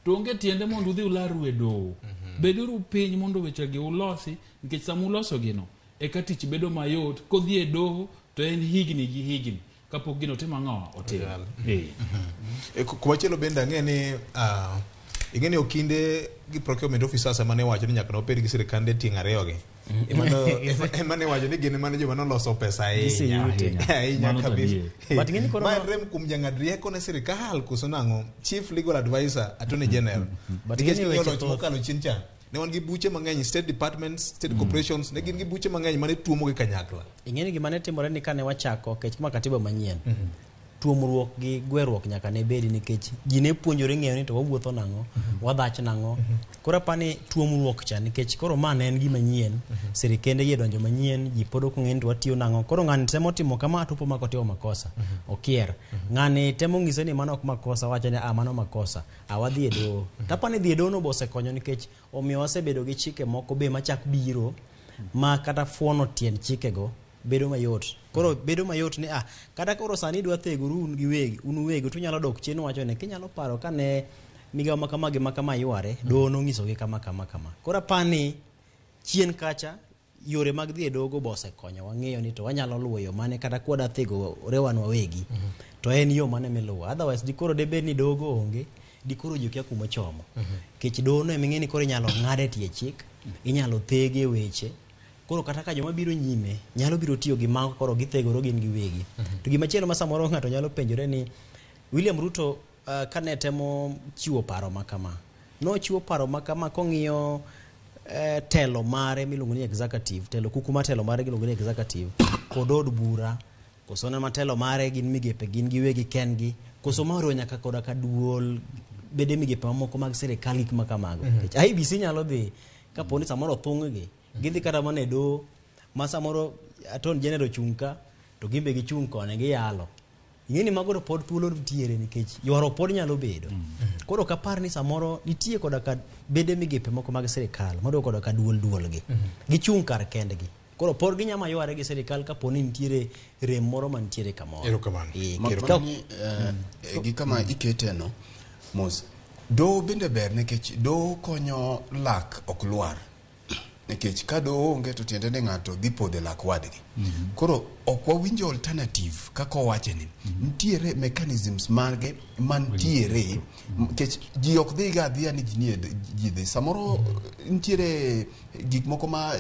to onge tiende mondo udhi ularu e doho. Beduru piny mondo wechegi ulosi nikech sama uloso gino eka tich bedo mayot kodhi e doho to en higni gi higni kapok gino timo ang'o otim. Kumachielo bende ang'e ni ing'e ni okinde gi procurement officers ema ne wacho ni nyaka nobed gi sirikande tieng' ariyo gi. Ema ne wacho ni gin emane joma noloso pesa ahinya. Giseyute. Ahinya Mano to kabisa. adier. But ing'e ni koro Ma en rem kuom jang'ad rieko ne sirikal koso nang'o? Chief Legal Advisor, Attorney General. But Nikech ing'e ni king'iyo weche loch thoth. mokalo chien cha, ne wan gi buche mang'eny, state departments, state corporations, ne gin gi buche mang'eny mane tuomo gi kanyakla. Ing'e ni gima ne timore ni kane wachako kech ma katiba manyien tuomruok gi gweruok nyaka ne bedi nikech ji ne puonjore ng'eyo ni to wawuotho nang'o wadhach nang'o koro apani tuomruok cha nikech koro ma ne en gima nyien sirikende yie donjo manyien ji pod ok ong'e ni to watiyo nang'o koro ng'ani temo timo kama to opo ma kotimo makosa okier ng'ani temo ng'ise ni mano ok makosa wacho ni ah mano makosa ah wadhi e doho tapani dhi e doho no be osekonyo nikech omiyo wasebedo gi chike moko be machak biro ma kata fuono tiend chikego bedo mayot koro bedo mayot ni ah kata koro sani idwa thegoru un giwegi un uwegi to unyalo dok chien wacho ni kinyalo paro kane migawo ma kama gi ma kama yware doho nong'isogi kama kama kama koro apani chien kacha yore mag dhi e dogo be osekonyo wang'eyo ni to wanyalo luwo yo mane kata kwada thegore wan wawegi to en yo mane miluwo otherwise dikoro debed ni dogo onge dikoro ji okia kuma ochomo nikech doho no eming'e ni koro inyalo ng'ade tie chik inyalo thege weche koro kata ka joma biro nyime nyalo biro tiyo gi mago koro githegore gin giwegi to gimachielo ma samoro ng'ato nyalo penjore ni William Ruto kane temo chiwo paro ma kama nochiwo paro ma kama kong'iyo telo mare miluongo ni executive telo kuku mar telo mare miluongo ni executive kod od bura koso ne ma telo mare gin migepe gin giwegi kendgi koso ma oriwo nyaka koda ka duol bede migepe mamoko mag sirikal gik ma kamago nikech IEBC nyalo dhi kapo ni samoro othung' gi gidhi kata mana e doho ma samoro attorney general ochung' ka to gin be gichung' koni giyalo ing'e ni mago to pod thuolo nitiere nikech ywaruok pod nyalo bedo koro ok apar ni samoro nitie koda ka bede migepe moko mag sirikal moriwo koda ka duol duol gi gichung' kar kendgi koro pod ginyama yware gi sirikal kapo ni nitiere rem moro mantiere kamoro Erokamano. Mak Ka- mana ni gi kama ikete no mos doho bende ber nikech doho konyo lak ok lwar nikech ka doho onge to tiende ni ng'ato dhi podho e lak wadgi koro ok wawinjo alternative kaka owache ni nitiere mechanisms mage mantiere nikech ji ok dhi ga adhiya ni ji nie ji dhi samoro nitiere gik moko ma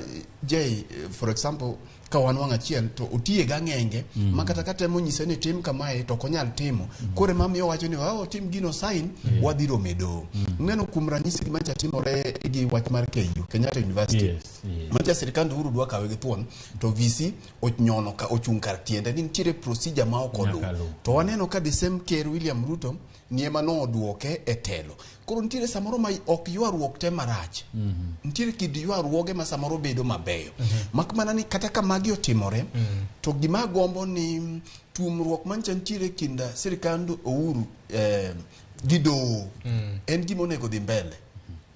Jay for example ka wan wang' achiel to otiye gang'enge ma kata ka temo nyise ni tim kamae to ok onyal timo koro ema miyo wacho ni oh, tim gino sign wadhi romo e doho neno kuom ranyisi gima nyocha timore gi wach mar KU Kenyatta University Yes, yes. mancha sirikand Uhuru dwa kawe gi thuon to VC onyono ka ochung' kar tiende ni nitiere procedure ma ok oluw Nyaka luw. to waneno ka the same ker William Ruto ni ema noduoke e telo koro nitiere samoro ma ok ywaruok te marach nitiere kit ywaruoge ma samoro bedo mabeyo mak mana ni kata ka magi otimore to gima agombo ni tuomruok mancha nitiere kind sirikand Uhuru gi doho en gima onego dhi mbele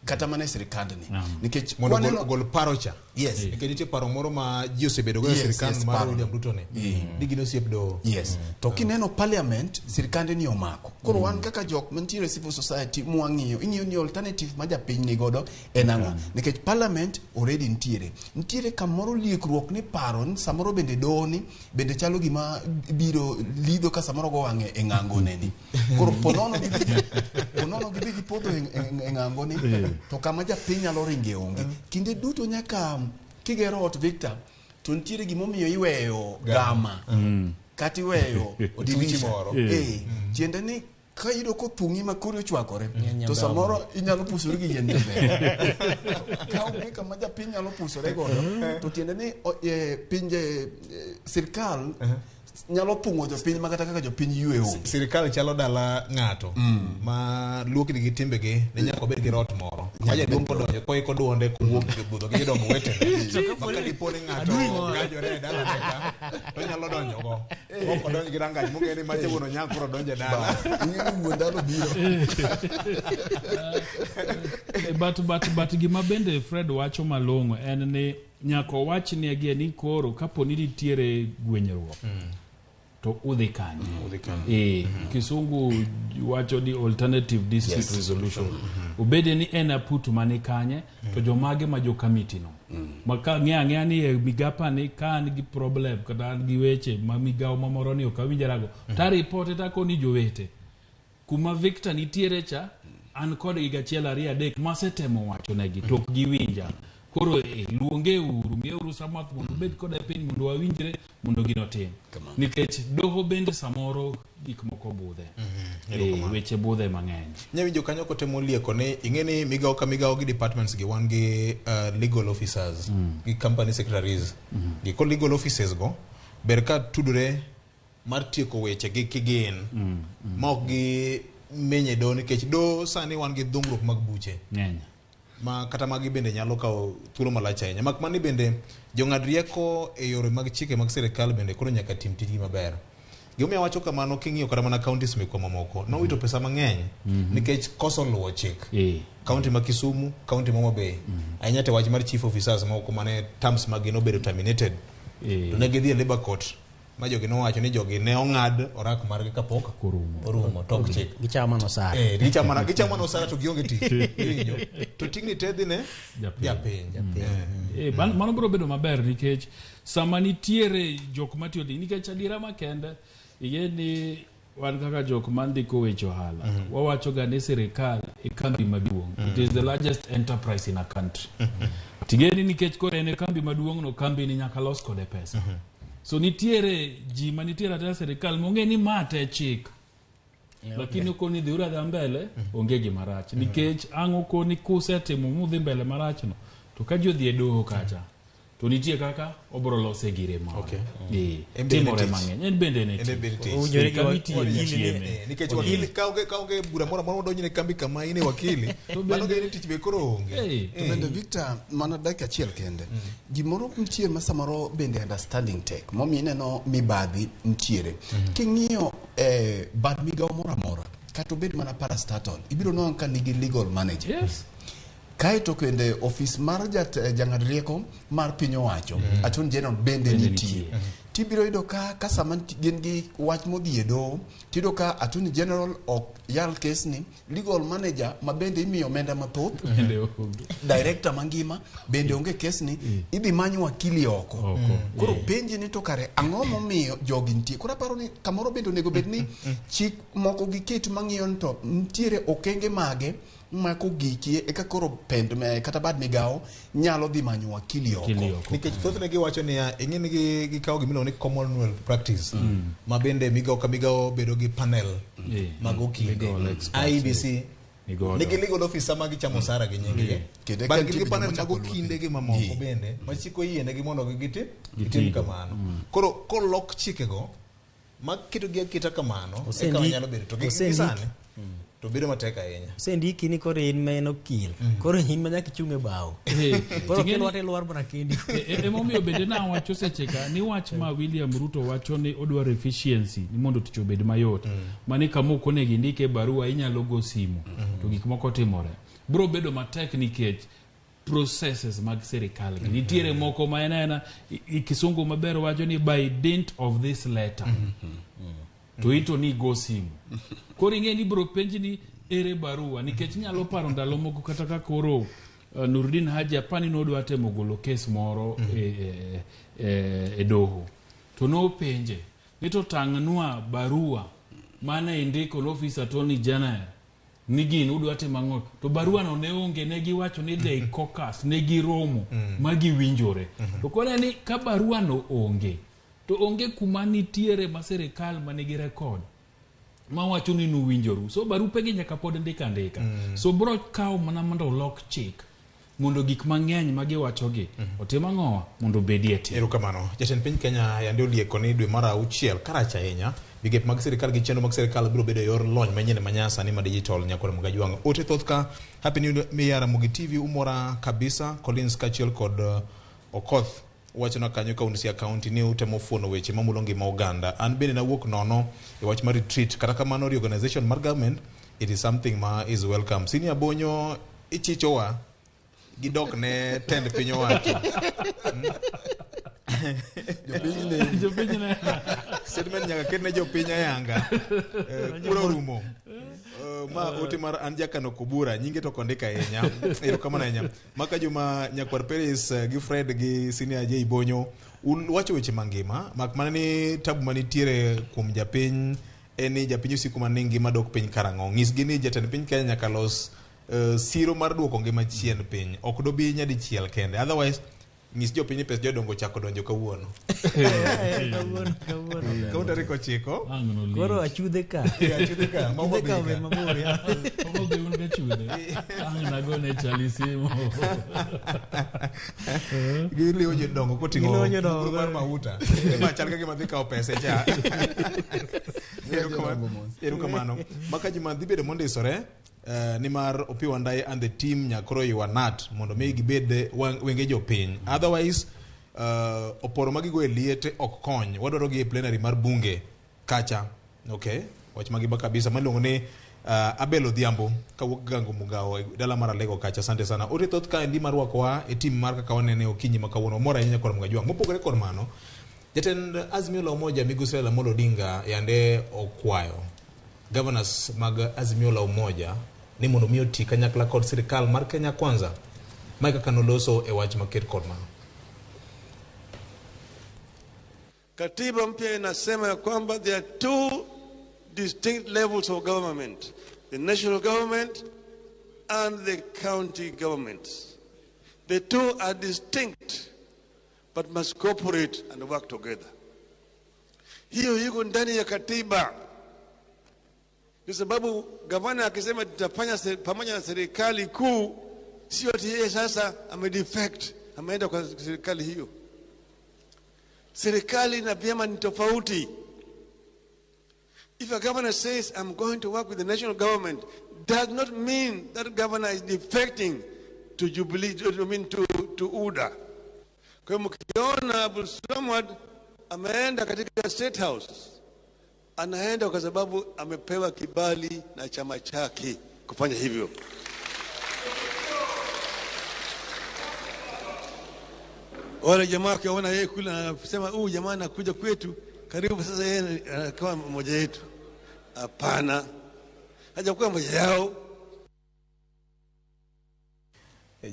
kata mana e sirikandni nikech Mondo waneno- ogol paro cha. Yes. Nikech nitie paro moro ma ji osebedo go e Yes, sirikal yes, mar paro. William Ruto ni. Ni gin osiep doho. Yes. To kineno parliament sirikande ni omako. Koro wan kaka jok mantiere civil society mwang'iyo, ing'iyo ni alternative ma japiny ni godo en ang'o? Nikech parliament already nitiere. Nitiere kamoro liekruok ni paro ni samoro bende doho ni bende chalo gima biro lidho ka samoro go wang'e e ng'ango ne ni. Koro ponono ponono gidhi gipodho e ng'ango ni to kama japiny nyalo ringe onge. Kinde duto nyaka kigero ot Victor to nitiere gimomiyo iweyo gama kata iweyo dirisha moro. Tiende ni ka iyudo kothung'i ma kori ochwakore Yien to nyambamba. samoro inyalo pusori gi yien nyambere ka onge kama japiny nyalo pusore godo to tiende ni pinje sirkal nyalo thung'o jopiny ma kata kaka jopiny ywe onge Sirikal chalo dala ng'ato ma luokni gi timbegi ne nyaka obed gi rot moro. Ma jaduong' kodonjo koiko duonde kowuok e budho gi jodongo wetene. Ma ka dipo ni ng'ato gajore e dalane ka to onyalo donjo go. Mok odonj gi rangach mong'e ni macha wuon Onyango koro donjo e dala. Ing'e ni wuon dala obiro But gima bende Fred wacho malong'o en ni nyaka owach ni ni koro kapo ni nitiere gwenyruok to udhi kanye. Kisungu wacho ni alternative dispute resolution. Obede ni en aput mani kanye to jomage ma jo kamiti no. Ma ka ng'e ang'eya ni e migapa ni ka an gi problem kata an gi weche ma migawo mamoro ni ok awinjrago ta ripote takoni jowete kuma Victor nitiere cha an kodgi gachiel ariyo adek masetemo wacho negi to ok giwinja. Koro luonge uru, miye uru samath mondo obed koda piny mondo wawinjre mondo gino tim. Nikech doho bende samoro gik moko budhe. Weche budhe mang'eny. Nyawinjo kanyo kotemo lieko ni ing'e ni migawo ka migawo gi departments gi wan gi legal officers gi company secretaries. Gi ko legal officers go ber ka tudore mar tieko weche gi kigin ma ok gi menye doho nikech doho sani wan gi dhungruok mag buche. Ng'eny. Ma kata magi bende nyalo kawo thuolo malach ahinya. Mak mana ni bende jong'ad rieko e yore mag chike mag sirikal bende koro nyaka tim tijgi maber. Gimomiyo awacho kamano king'iyo kata mana counties mekwa mamoko nowito pesa mang'eny nikech koso luwo chik. County ma Kisumu, county ma Homa Bay. Ahinya to wach mar chief officers moko mane terms maggi nobedo terminated. To ne gidhi e labour court ma jogi nowacho ni jogi ne ong'ad orak margi kapok orumo tok chik. Gichamo mana osara. Gichamo mana osara to gionge tich. Iwinjo? To ting'ni te dhi ne japiny. Mano biro bedo maber nikech sama nitiere jok matiyo nikech adiera makende ing'e ni wan kaka jok mandiko weche ohala wawacho ga ni sirikal e kambi maduong'. It is the largest enterprise in a country. Ting'e ni nikech koro en e kambi maduong' no, kambi ni nyaka los kode pesa. So nitiere ji manitiere ata sirikal mong'e ni ma te chik. Lakini okoni dhiuru adhiya mbele onge gima rach nikech ang' okoni kusetimo mudhi mbele marach no to ka ji odhi e doho kacha to nitie kaka obro lose gire moro. Timore mang'eny. En bende ne tich. Owinjore gi wakili. Nikech wakili ka onge bura moro amora modonjo ne kambi kama in e wakili, mano gene tich be koro onge. To bende Victor, mana dakika achiel kende. Gimoro nitie ma samoro bende understanding tek. Momiyo ineno mibadhi nitiere. King'iyo bad migawo moro amora, kata obed mana parastatal, ibiro nwang'o ka nigi legal manager. Yes. Kaeto kende ofis mar jang'ad rieko mar piny owacho, Attorney General bende nitie. Tibiro yudo ka sama gin gi wach modhi e doho, tiyudo ka Attorney General ok yal kes ni, legal manager ma bende imiyo omenda mathoth, director mangima bende onge kes ni, idhi many wakili oko. Koro penji ni to kare ang'o momiyo jogi nitie? Koro aparo ni kamoro bende onego bed ni chik moko giket mang'iyo ni to nitiere okenge mage ma kogikie eka koro pend kata bad migawo nyalo dhi manyo wakili oko. Nikech thothne giwacho niya, ing'e ni gikawo gimiluongo ni commonwealth practice ma bende migawo ka migawo bedo gi panel mag okinde. IEBC nigi legal officer ma gichamo osara gi nying gi. But gin gi panel mag okinde gi mamoko bende ma chik oyienegi mondo gitim kamano. Koro kolok chikego ma ketogi aketa kamano eka wanyalo bedo to gi sani to bedo matek ahinya. Osendiki ni koro in ma en okil. Koro in ma nyaka ichung' e bao. Koro kilwar ilwar mana kendi. Emomiyo bende nawacho seche ka ni wach ma William Ruto wacho ni odwaro efficiency ni mondo tich obed mayot. Mani kama ok onego indike barua inyalo go simu to gik moko timore. Biro bedo matek nikech processes mag sirikal gi. Nitiere moko ma en aena kisungu maber wacho ni by dint of this letter. To ito ni go simu. Koro ing'e ni biro penji ni ere barua nikech inyalo paro ndalo moko kata ka koro Nurdin Haji apani nodwa temo golo kes moro e doho. To nopenje ni to tang'nwa barua mane indiko ne office Attorney General ni gini udwa timo ang'o to barua no ne onge ne giwacho ni they caucus ne giromo ma giwinjore. To kone ni ka barua no onge to onge kuma nitiere ma sirikal manigi record mawacho ni nuwinjoru. So barupegi nyaka pod ndik andika. So bro kawo mana mondo olok chik mondo gik mang'eny ma giwachogi otim ang'owa mondo obedie tim. Erokamano. Jatend piny Kenya yande olieko ni dwe mar auchiel karach ahinya migepe mag sirikal gi chenro mag sirikal biro bedo e yor lony manyien manyasani ma digital nyakwar Mgajwang'. Ote thoth ka Happy New Year Ramogi TV umora kabisa Collins kaachiel kod Okoth wachona kanyo ka un Siaya County ni utemo fuono weche mamulo ngima oganda. An bende nawuok nono e wach mar retreat. Kata kamano reorganization mar government it is something ma is welcome. Senior Bonyo ichichowa gidok ne tend piny owacho. Jopiny ne. Statement nyaka ket ne jopiny ayanga. Kura orumo. Ma ote mar an jakano Kobura nyinge to kondik ahinya. Erokamano ahinya. Maka Juma Nyakwar Peris gi Fred gi Senior J Bonyo un wacho weche mangima mak mana ni tabu manitiere kuom japiny en ni japiny osiko mana ni ngima dok piny karang'o. Nyisgi ni jatend piny Kenya nyaka los Siro mar duoko ngima chien piny ok dobi nyadichiel kende, otherwise nyis jopiny ni pes jodongo chako donjo kawuono. Kawuono, kawuono. Kawuono tarik 9. Koro achudhe ka. Eh, achudhe ka, ma Achudhe ka Homa Bay obed ka. mabor, ya. Homa Bay un gachudhe. Ang' nagone Charlie simu. Giliwo jodongo koting'o Giliwo jodongo. buru mar mauta. Ema chal ka gima dhi kawo pesa cha. Erokamano. Maka ji ma dhi bedo mondisore nimar Opiyo Wandayi and the team nyakoro ywa nat mondo mi gibed wenge jopiny. Otherwise oporo ma gigo e liete ok kony. Wadwaro gi e plenary mar bunge kacha. Okay. Wach magiba kabisa maluongo ni Abel Odhiambo kawuok Gango Mugao e dala mar Alego kacha. Asante sana. Ote thoth kaendi mar rwakowa e team mar kaka wanene okinyi ma kawuono. Mor ahinya kod Mgajwang'. Mopogore kod mano, jatend Azimio la Umoja Migosi Raila Amolo Odinga yande okwayo governors mag Azimio la Umoja ni mondo mi oti kanyakla kod sirikal mar Kenya Kwanza. Mae kaka noloso e wach maket kod mano. Katiba mpya inasema ya kwamba there are two distinct levels of government, the national government and the county governments. The two are distinct but must cooperate and work together. Hiyo iko ndani ya katiba. Kwa sababu gavana akisema tutafanya pamoja na serikali kuu, sio ati yeye sasa amedefect, ameenda kwa serikali hiyo. Serikali na vyama ni tofauti. If a governor says, I'm going to work with the national government, does not mean that governor is defecting to Jubilee, I mean to UDA. Kwa hiyo mkiona Abdul Samad ameenda katika State House, anaenda kwa sababu amepewa kibali na chama chake kufanya hivyo. Wale jamaa wakiona yeye kule anasema huyu jamaa anakuja kwetu, karibu sasa yeye anakuwa mmoja wetu. Hapana, hajakuwa mmoja yao.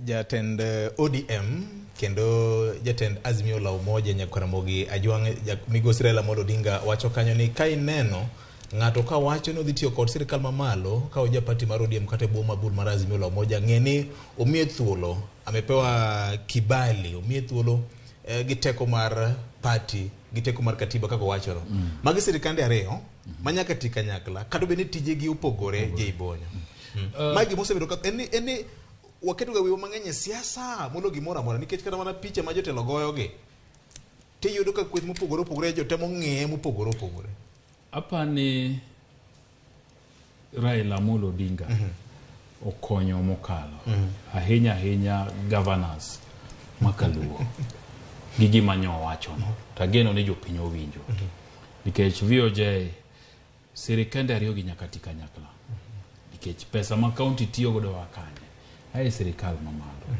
Jatend ODM kendo jatend Azimio la Umoja Nyakwaramogi Ajwang' Migosi Raila Amolo Odinga wacho kanyo ni ka ineno ng'ato ka wacho ni odhi tiyo kod sirikal mamalo ka oja party mar ODM kata e bwo mabul mar Azimio la Umoja, ng'e ni omiye thuolo, amepewa kibali, omiye thuolo gi teko mar party, gi teko mar katiba kaka owachono. Magi sirikande ariyo ma nyaka ti kanyakla kata obedo ni tijegi opogore Jay Bonyo. Mae gima osebedo ka en ni waketo ga wiwa mang'eny e siasa molo gimoro amora nikech kata mana picha ma jotelo goyogi tiyudo ka kweth mopogore opogore jotemo ng'iye mopogore opogore. Apani Raila Amolo Odinga okonyo mokalo ahinya ahinya governors makaluo gi gima nyo owachono to ageno ni jopiny owinjo nikech VOJ sirikande ariyo gi nyaka ti kanyakla nikech pesa ma county tiyo godo wakanye ae sirikal mamalo.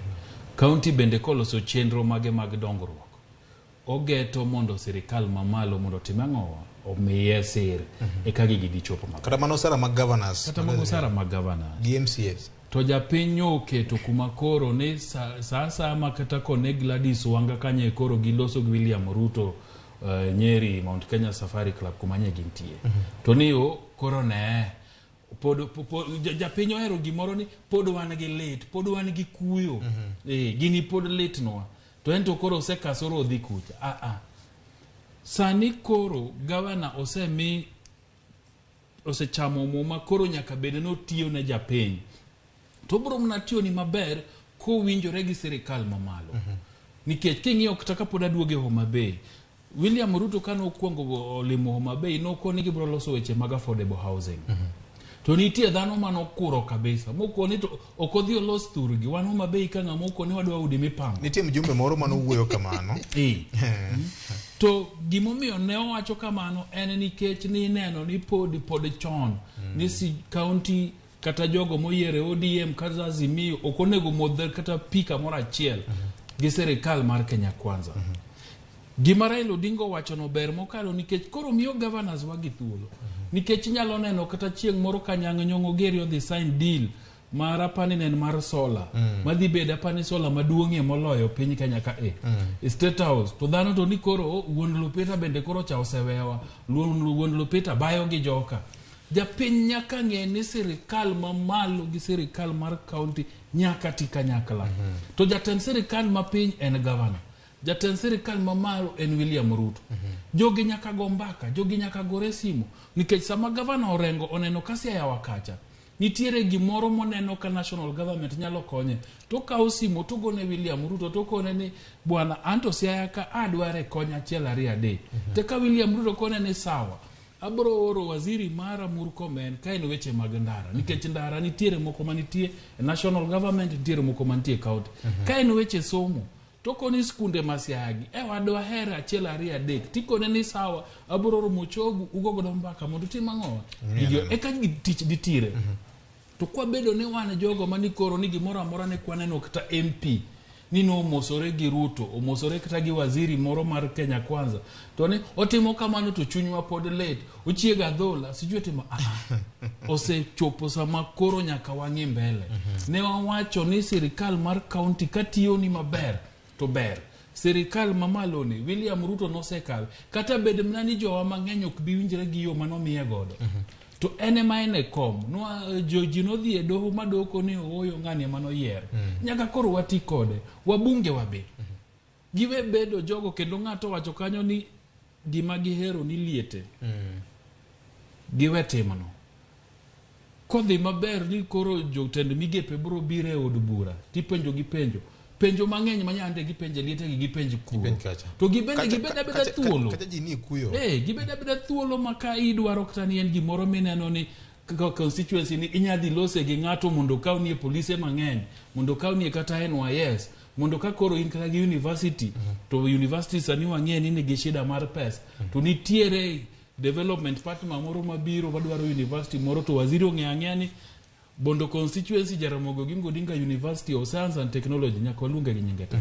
County bende koloso chenro mage mag dongruok ogeto mondo sirikal mamalo mondo otim ang'owa omiye sir eka gigi dhi chopo maber. Kata mana osara mag governors, kata mago osara mag governors gi MCAs to japiny nyo oketo kuma koro ni sa asaya ma kata kone Gladys Wanga kanye koro giloso gi William Ruto Nyeri Mount Kenya Safari Club kuma nye gintie to ni o koro ne pod japiny ohero gimoro ni pod wan gi lit, pod wan gi kuyo. Gini pod litnwa to en to koro osekasoro odhi kucha. Sani koro gavana osemi osechamo muma koro nyaka bed ni otiyo ne japiny to obiro mana tiyo ni maber kowinjore gi sirikal mamalo. Nikech king'iyo kata kapod aduogo e Homa Bay, William Ruto kane okwongo olimo Homa Bay nokoni gibiro loso weche mag affordable housing. To nitie dhano manokuro kabisa mokoni to ok odhi olos thurgi wan Homa Bay ka ng'ama okoni wadwa udi mipango. Nitie mjumbe moro manowuoyo kamano. To gimomiyo ne owacho kamano en nikech nineno ni pod chon ni si county kata jogo moyiere ODM kata Azimio ok onego modh kata pi kamoro achiel gi sirikal mar Kenya Kwanza. Gima Raila Odinga owachono ber mokalo nikech koro miyo governors wagi thuolo. Nikech inyalo neno kata chieng' moro ka Nyang' Nyong'o Geri odhi sign deal mar apani ne en mar solar madhi bedo apani solar maduong'ie moloyo piny Kenya ka e State House to dhano to ni koro wuon Lupita bende koro cha osewewa, wuon Lupita bayo gi joka. Japiny nyaka ng'e ni sirikal mamalo gi sirikal mar kaunti nyaka ti kanyakla. To jatend sirikal mapiny en gavana. Jatend sirikal mamalo en William Ruto. Jogi nyaka go mbaka, jogi nyaka gore simu. Nikech sama gavana Orengo oneno ka Siaya wa kacha, nitiere gimoro moneno ka national government nyalo konye. To okawo simu to ogone William Ruto to okone ni bwana anto Siaya ka adware kony achiel ariyo adek. To ka William Ruto kone ni sawa, abro oro waziri mara Murkomen ka en weche mag ndara. Nikech ndara nitiere moko manitie e national government, nitiere moko mantie e county. Ka en weche somo, to koni skunde ma Siaya gi, e wadwa hera achiel ariyo adek. Tikone ni sawa, abro oro Mochogu, ugo godo mbaka mondo utim ang'owa. Gigi, eka tich ditire. To kwabedo ni wan jogo mani koro ni gimoro amora ne kwaneno kata MP ni nomosore gi Ruto, omosore kata gi waziri moro mar Kenya Kwanza, to ni otimo kamano to chunywa pod lit, ochiego adhola, sijui otimo osechopo sama koro nyaka wang'i mbele. Ne wawacho ni sirikal mar kaunti katiyo ni maber to ber. Sirikal mamalo ni William Ruto nosekawe, kata bed mana ni jowa mang'eny ok bi winjre gi yo manomiye godo. To en ema en e kom. Ji nodhi e doho madoko ni ooyo ng'ani ema noyier. Nyaka koro wati kode. Wabunge wabe. Giwe bedo jogo kendo ng'ato wacho kanyo ni gima gihero ni liete. Giwe timno. Kodhi maber ni koro jotend migepe biro biro e od bura tipenjo gi penjo. Penjo mang'eny ma nyande gipenje liete gi gipenj kuro. To gibende gibed abeda thuolo. Kacha ji ni kuyo. Gibed abeda thuolo ma ka idwaro kata ni en gimoro mineno ni kaka constituency ni inya dhi lose gi ng'ato mondo okawnie polise mang'eny, mondo okawnie kata NYS, mondo ka koro in kata gi university, to university sani wang'e ni nigi shida mar pesa, to nitiere development partner moro mabiro madwaro university moro to waziri ong'eyo ang'eya ni Bondo constituency Jaramogi Oginga Odinga University of Science and Technology nyaka waluonge gi nyinge te.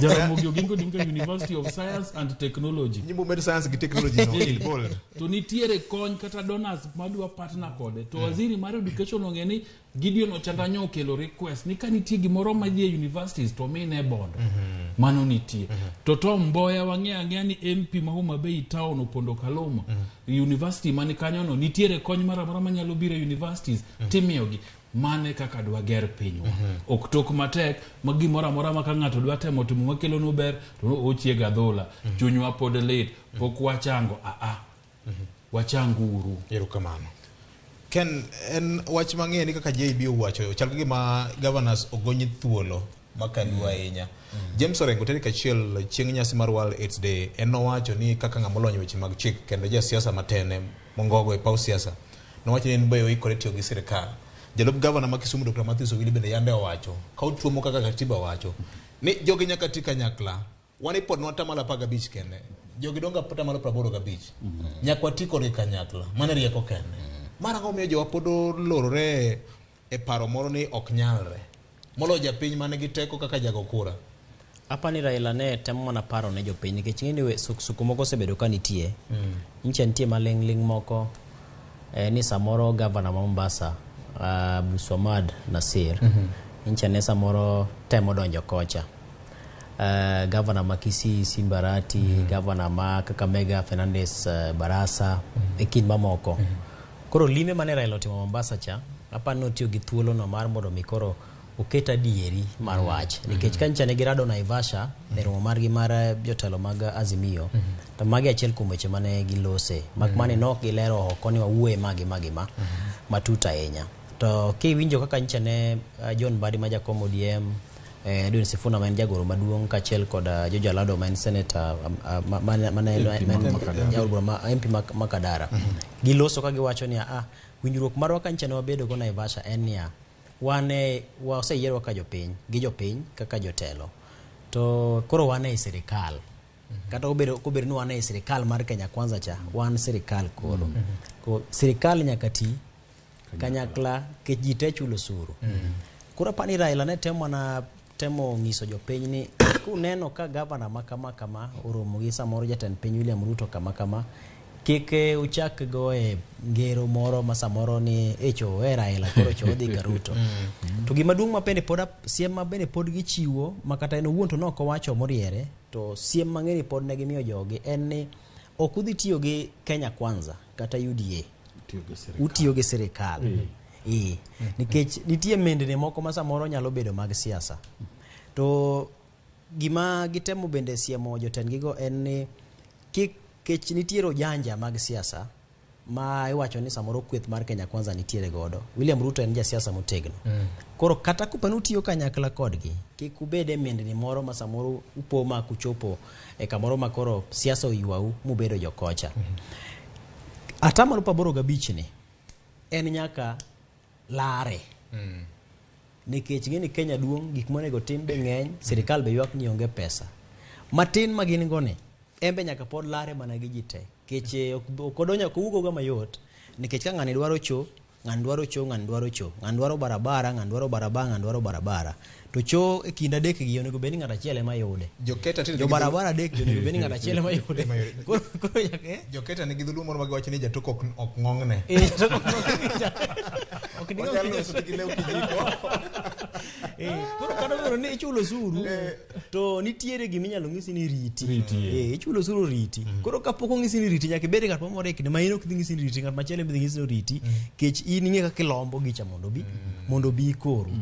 Jaramogi Oginga Odinga University of Science and Technology. Nyimbo med science gi technology no, in bold. To nitiere kony kata donors madwa partner kode. To waziri mar education ong'e ni Gideon Ochanda nyo okelo request ni ka nitie gimoro madhi e universities to mine Bondo. Mano nitie. To Tom Mboya wang'eyo ang'eya ni MP ma Homa Bay town Opondo Kaluma university mani kanyo no nitiere kony moro amora manyalo biro e universities timiyogi. Mane kaka dwager pinywa. Ok tok matek ma gimoro amora ma ka ng'ato dwa temo timo makelonu ber to ochiego adhola. Chunywa pod lit, pok wachango. Wachanguru. Erokamano. Ken, en wach mang'eyo ni kaka JB owacho, chal ka gima governors ogony thuolo makaluo ahinya. James Orengo tarik achiel chieng' nyasi mar World AIDS Day, en nowacho ni kaka ng'ama olony e weche mag chik kendo jasiasa matene mongogo e paw siasa, nowacho ni en be oikore tiyo gi sirikal. Jalup gavana ma Kisumu Dr. Matthews Owili bende yande owacho, ka otuomo kaka katiba wacho, ni jogi nyaka ti kanyakla. Wan ipod atamalo 15 kende. Jogi dongo atamalo 85. Nyaka wati kodgi kanyakla. Mano rieko kende. Mar ang'o miyo jowa pod olorore e paro moro ni ok nyalre? Moloyo japiny man gi teko kaka jago kura. Apa ni Raila ne temo mana paro ne jopiny nikech ing'e ni suku moko osebedo ka nitie. Nyicha nitie maling' ling' moko ni samoro gavana ma Mombasa Abdulswamad Nasir nyicha ne samoro temo donjo kocha. Gavana ma Kisii Simba Arati, gavana ma Kakamega Fernandes Barasa e kind mamoko. Koro limbe mane Raila otimo Mombasa cha, apa ni notiyo gi thuolo no mar mondo mi koro oket adieri mar wach nikech ka nyicha ne girado Naivasha e romo margi mar jotelo mag Azimio to magi achiel kuom weche mane gilose mak mane nok gilero oko ni wawuoye magi magi ma matut ahinya. To kiwinjo kaka nyicha ne John Mbadi ma jakom ODM, Edwin Sifuna ma en jagoro maduong' kaachiel kod George Alado ma en senator jaod bura ma MP ma Kadara giloso ka giwacho niya winjruok marwa ka nyicha ne wabedo go Naivasha en niya wan e waseyierwa kaka jopiny gi jopiny kaka jotelo to koro wan ei sirikal kata obedo kobedo ni wan ei sirikal mar Kenya Kwanza cha wan sirikal koro ko sirikal nyaka ti kanyakla kech ji te chulo osuru. Koro apani Raila ne temo mana temo nyiso jopiny ni kuneno ka gavana ma kama kama oromo gi samoro jatend piny William Ruto kama kama, kik uchak goye ngero moro ma samoro ni echo we Raila koro cho odhi ka Ruto. To gima duong' ma bende pod siem ma bende pod gichiwo ma kata en owuon to nok owacho moriere, to siem mang'eny pod ne gimiyo jogi en ni ok udhi tiyo gi Kenya Kwanza kata UDA. Utiyo gi sirikal. Ee. Nikech nitie mendni moko ma samoro nyalo bedo mag siasa. To gima gitemo bende siemo jotendgigo en ni kik kech nitiere ojanja mag siasa ma iwacho ni samoro kweth mar Kenya Kwanza nitiere godo. William Ruto en jasiasa motegno. Koro kata kopo ni utiyo kanyakla kodgi, kik ubed e mendni moro ma samoro upo ma kuchopo e kamoro ma koro siasa oywau mubedo jokocha. Atamalo 85 ni en nyaka lare. Nikech ing'e ni Kenya duong', gik monego tim be ng'eny, sirikal be ywak ni onge pesa. Matin ma gin go ni, en be nyaka pod lare mana gi ji te. Nikech ok odonjo ok owuog ga mayot, nikech ka ng'ani dwaro cho, ng'ani dwaro cho, ng'ani dwaro cho, ng'ani dwaro barabara, ng'ani dwaro barabara, ng'ani dwaro barabara. To cho e kind adek gi onego bed ni ng'ato achiel ema yude. Joketa tinde Jo nigi barabara adek gi onego bed ni ng'ato achiel ema yude. Ema yude. Koro koro nyaka eh? Joketa nigi dholuo moro ma giwacho ni jatok ok ok ng'ong'ne. Eh, jatok ok ng'ong'ne. Ok ni Onyalo loso gi lew kijiko. Eh, koro kata obedo ni ichulo osuru to nitiere gima inyalo ng'isi ni riti. Riti, eh. Eh, ichulo osuru riti. Koro kapok ong'isi ni riti nyaka ibed ng'at moro e kinde ma in ok dhi ng'isi ni riti, ng'at machielo ema dhi ng'isi ni riti. Kech in ing'e kaka ilombo gicha mondo obi mondo obi koru.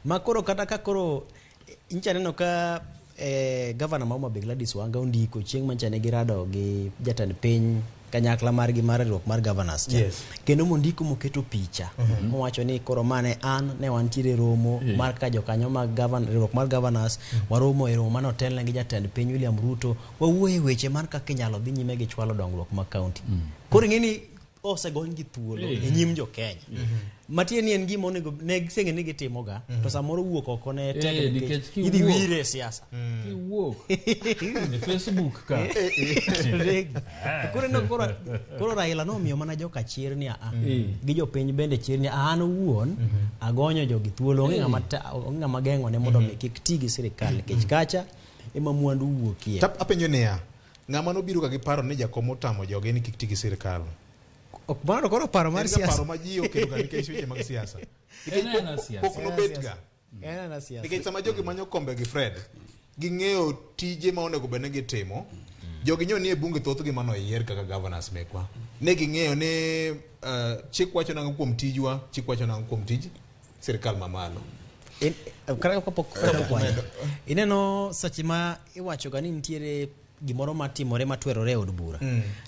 Ma koro kata ka koro nyicha aneno ka gavana ma Homa Bay Gladys Wanga ondiko chieng' mancha ne girado gi jatend piny kanyakla margi mar riwruok mar governors cha. Yes. Kendo mondiko moketo picha mowacho ni koro mane an ne wantiere romo mar ka jokanyo mag riwruok mar governors waromo e romo mane otelne gi jatend piny William Ruto wawuoyo e weche mar kaka inyalo dhi nyime gi chwalo dongruok mag kaunti. Koro ing'e ni osegony gi thuolo e nyim jo Kenya. Matie ni en gima onego ne giseng'e ni gitimoga to samoro wuok oko ne tek Eh, nikech nikech idhi kiwuok- wire e siasa. Kiwuok e Facebook ka. Regi. Koro ineno koro, koro Raila nomiyo mana joka chir ni a gi jopiny bende chir ni an owuon agonyo jogi thuolo onge ng'ama onge ng'ama geng'o ne mondo mi kik ti gi sirikal nikech kacha ema mwandu wuokie. Tap apenjo niya, ng'ama nobiro ka gi paro ni jakom otamo joge ni kik ti gi sirikal. Ok mano to koro paro mar En ga siasa. paro ma ji oketo ga nikech weche mag siasa. Nikech En aena pok- siasa. pok nobet ga. En aena siasa. Nikech sama jogi manyo kombe gi Fred, ging'eyo tije ma onego bed ni gitimo. Jogi nyo ni e bunge thothgi mano oyier kaka governors mekwa. Ne ging'eyo ni chik wacho nang'o kuom tijwa, chik wacho nang'o kuom tij sirikal mamalo. Kata kapok omedo. Ineno seche ma iwacho ga ni nitiere gimoro matimore matwerore e od bura.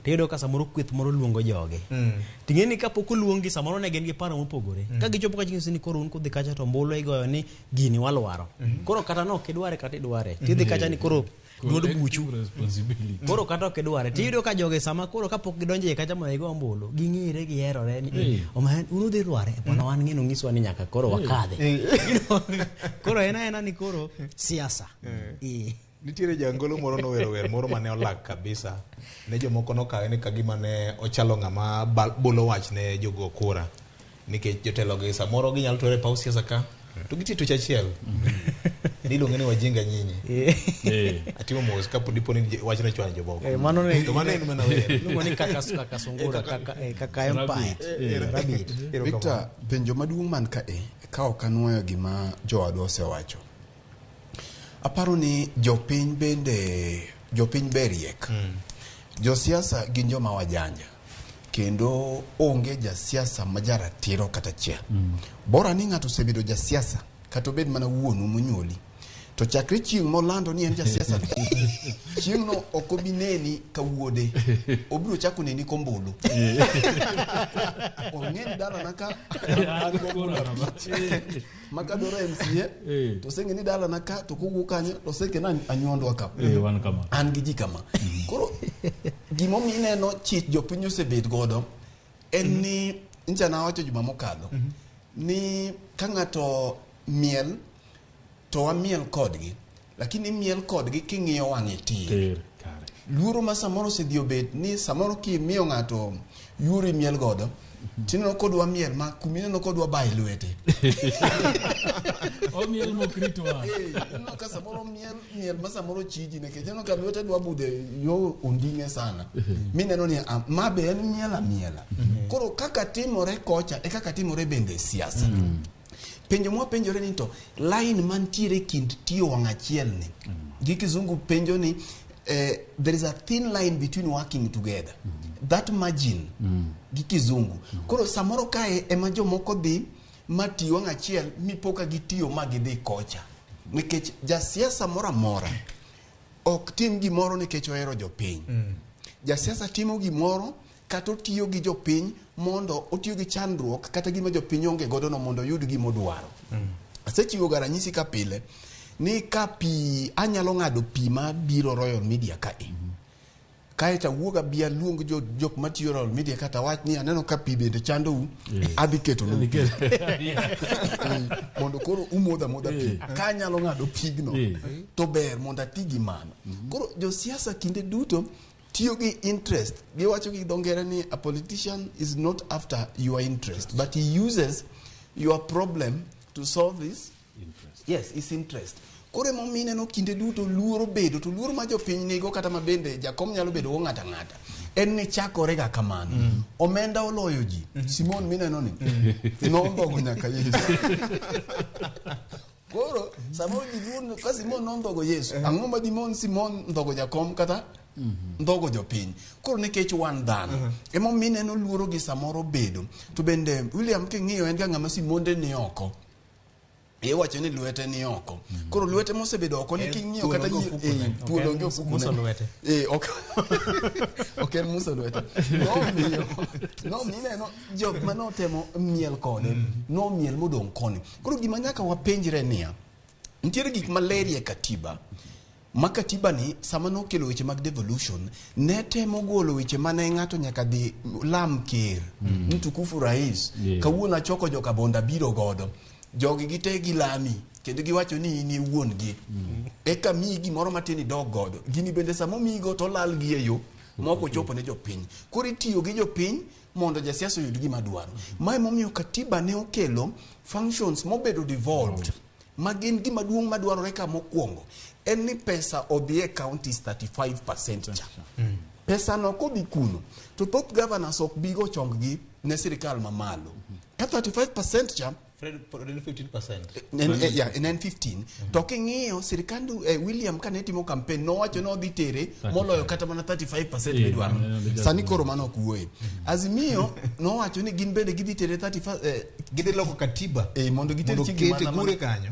Tiyudo ka samoro kweth moro luongo joge. Ting'e ni kapok oluongi samoro ne gin gi paro mopogore. Ka gichopo kacha ginyisi ni koro un kudhi kacha to ombulu igoyo ni gini walwaro. Koro kata no ok idware kata idware. Tidhi kacha ni koro duond buchu. Responsibility. Koro kata ok idware. Tiyudo ka joge sama koro kapok gidonjo iye kacha mondo gigo ombulu, ging'ere giherore ni "Oma un udhi rware." Bwana wan ng'eno nyiswa ni nyaka koro wakadhe. Koro en aena ni koro siasa. Eh. Nitiere jangolo moro nowero wer moro mane olak kabisa. Ne jomoko nokawe ni kagima ne ochalo ng'ama bolo wach ne jogo kura. Nikech jotelo gi samoro ginyalo twere e paw siasa ka to gitie tuch achiel. Niluonge ni wajinga nyinyi. Atimo mos kapo dipo ni wachno chwanyo jomoko. Mano ne To mano en mana wer. Iluongo ni kaka sungura, kaka empire. Rabbit. Victor, penjo maduong' man ka e, ka ok anuoyo gima jowadwa osewacho. Aparo ni jopiny bende, jopiny be riek. Josiasa gin joma wajanja. Kendo onge jasiasa ma jaratiro kata achiel. Bora ni ng'ato osebedo jasiasa, kata obed mana wuonu monyuoli. To chakre chieng' molando ni en jasiasa, chieng'no ok obi neni ka wuode. Obiro chako neni kombulu. Ong'e ni dalana ka an gombulu abich. Ma kadwaro MCA, to oseng'e ni dalana ka, to kowuok kanyo, to oseke ni anyuondwa ka. Wan kama. An gi ji kama. Koro gimomiyo ineno chich jopiny osebet godo en ni ncha nawacho juma mokalo ni ka ng'ato miel to wamiel kodgi, lakini imiel kodgi king'iyo wang'e tir. Luoro ma samoro osedhi obet ni samoro kimiyo ng'ato yuori miel godo tineno kodwa miel ma kumineno kodwa baye lwete. Omiel mokrit wang'. Ineno ka samoro miel miel ma samoro chiji nikech ineno ka lwete dwa budhe yo onding'e sana. Mineno ni ma be en miel amiela. Koro kaka timore kocha e kaka timore bende e siasa. Penjo mwapenjore ni to line mantiere kind tiyo wang' achiel ni gi kizungu penjo ni There is a thin line between working together, that margin gi kizungu. Koro samoro kae ema jomoko dhi mati wang' achiel mipo ka gitiyo ma gidhi kocha, nikech jasiasa moro amora ok tim gimoro nikech ohero jopiny. Jasiasa timo gimoro kata otiyo gi jopiny mondo otiyo gi chandruok kata gima jopiny onge godo no mondo oyud gimodwaro. Asechiwo ga ranyisi ka pile ni ka pi anyalo ng'ado pi mabiro Royal Media kae, kaeto awuog abi aluong jok matiyo Royal Media kata wach ni aneno ka pi bende chandou, adhi ketonu pi mondo koro umodho amodha pi. Ka anyalo ng'ado pigno to ber mondo ati gi mano. Koro josiasa kinde duto tiyo gi interest. Giwacho gi dho ngere ni a politician is not after your interest, but he uses your problem to solve his interest. Yes, his interest. Koro emomiyo ineno kinde duto luoro bedo, to luoro ma jopiny nigo kata ma bende jakom nyalo bedo go ng'ata ng'ata en ni chakore ga kamano. Omenda oloyo ji. Simon mineno ni nondhogo nyaka Yesu. Koro samoro ji luor ni ka Simon nondhogo Yesu, ang'o ma dimon Simon ndhogo jakom kata ndhogo jopiny? Koro nikech wan dhano, emomiyo ineno luoro gi samoro bedo. To bende William king'iyo en ga ng'ama simonde ni oko. Iwacho ni lwete ni oko. Koro lwete mosebedo oko ni king'iyo kata thuol onge ofukune. Ok en muso lwete. Nomiyo ineno jok manotemo miel kode, nomiel modong' koni. Koro gima nyaka wapenjre niya, nitiere gik maler e katiba. Ma katiba ni sama nokelo weche mag devolution ne temo golo weche mane ng'ato nyaka dhi lam ker mtukufu rais. Kawuono achoko joka Bonda biro godo. Jogi gite gilami kendo giwacho ni in e wuon gi. Eka miyi gimoro matin idog godo. Gini bende sama omiyigo to olal gi e yo mok ochopo ne jopiny. Koro itiyo gi jopiny mondo jasiasa oyud gima dwaro. Ma emomiyo katiba ne okelo functions mobedo devolved ma gin gima duong' madwarore ka mokwongo en ni pesa odhi e counties 35% cha. Pesa no kodhi kuno to thoth governors ok bi go chong gi ne sirikal mamalo. Ka 35% cha Fred, 15%. En 15. To king'iyo sirikand William kane timo campaign nowacho ni odhi tere moloyo kata mana 35% midwaro. Sani koro mano ok wuoye. Azimio nowacho ni gin bende gidhi tere 35, gidhi loko katiba mondo giter chiegni mana gure kanyo.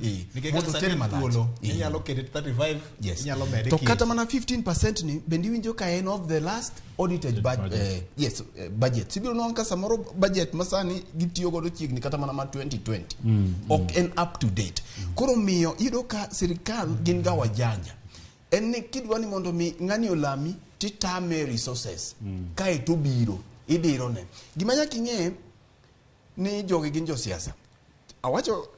Mondo tere malach. Inyalo kete 35, inyalo mede. To kata mana 15% ni bende iwinjo ka en of the last audited budget. Yes, budget. Sibiro nwang'o ka samoro budget masani gitiyo godo chiegni kata mana mar 2020. Ok en up to date. Koro miyo iyudo ka sirikal gin ga wajanja. En ni kidwa ni mondo mi ng'ani olami titame resources. Kae to biro idirone. Gima nyaka ing'e ni jogi gin josiasa. Awacho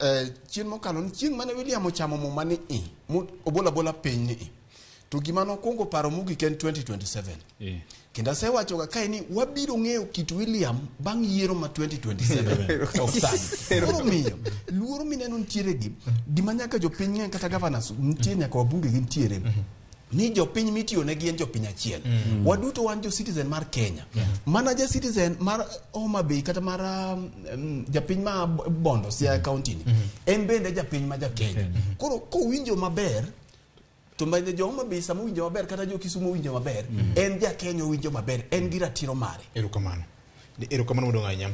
chien mokalo ni chieng' mane William ochamo muma ni i obola bola piny ni i. To gima nokwongo paro mogik en 2027. Kendo asewacho ga kae ni wabiro ng'eyo kit William bang' yiero ma 2027. Ok sani. Koro miyo luoro mineno nitiere gi gima nyaka jopiny ng'e kata governors nitie nyaka wabunge gi nitiere. Ni jopiny mitiyo negi en jopiny achiel. Waduto wan jo citizen mar Kenya. Mana ja citizen mar Homa Bay kata mar japiny ma Bondo Siaya County ni. En bende japiny ma ja Kenya. Koro kowinjo maber to bende jo Homa Bay sama owinjo maber kata jo Kisumu owinjo maber, en ja Kenya owinjo maber, en gi ratiro mare. Erokamano. Erokamano maduong' ahinya.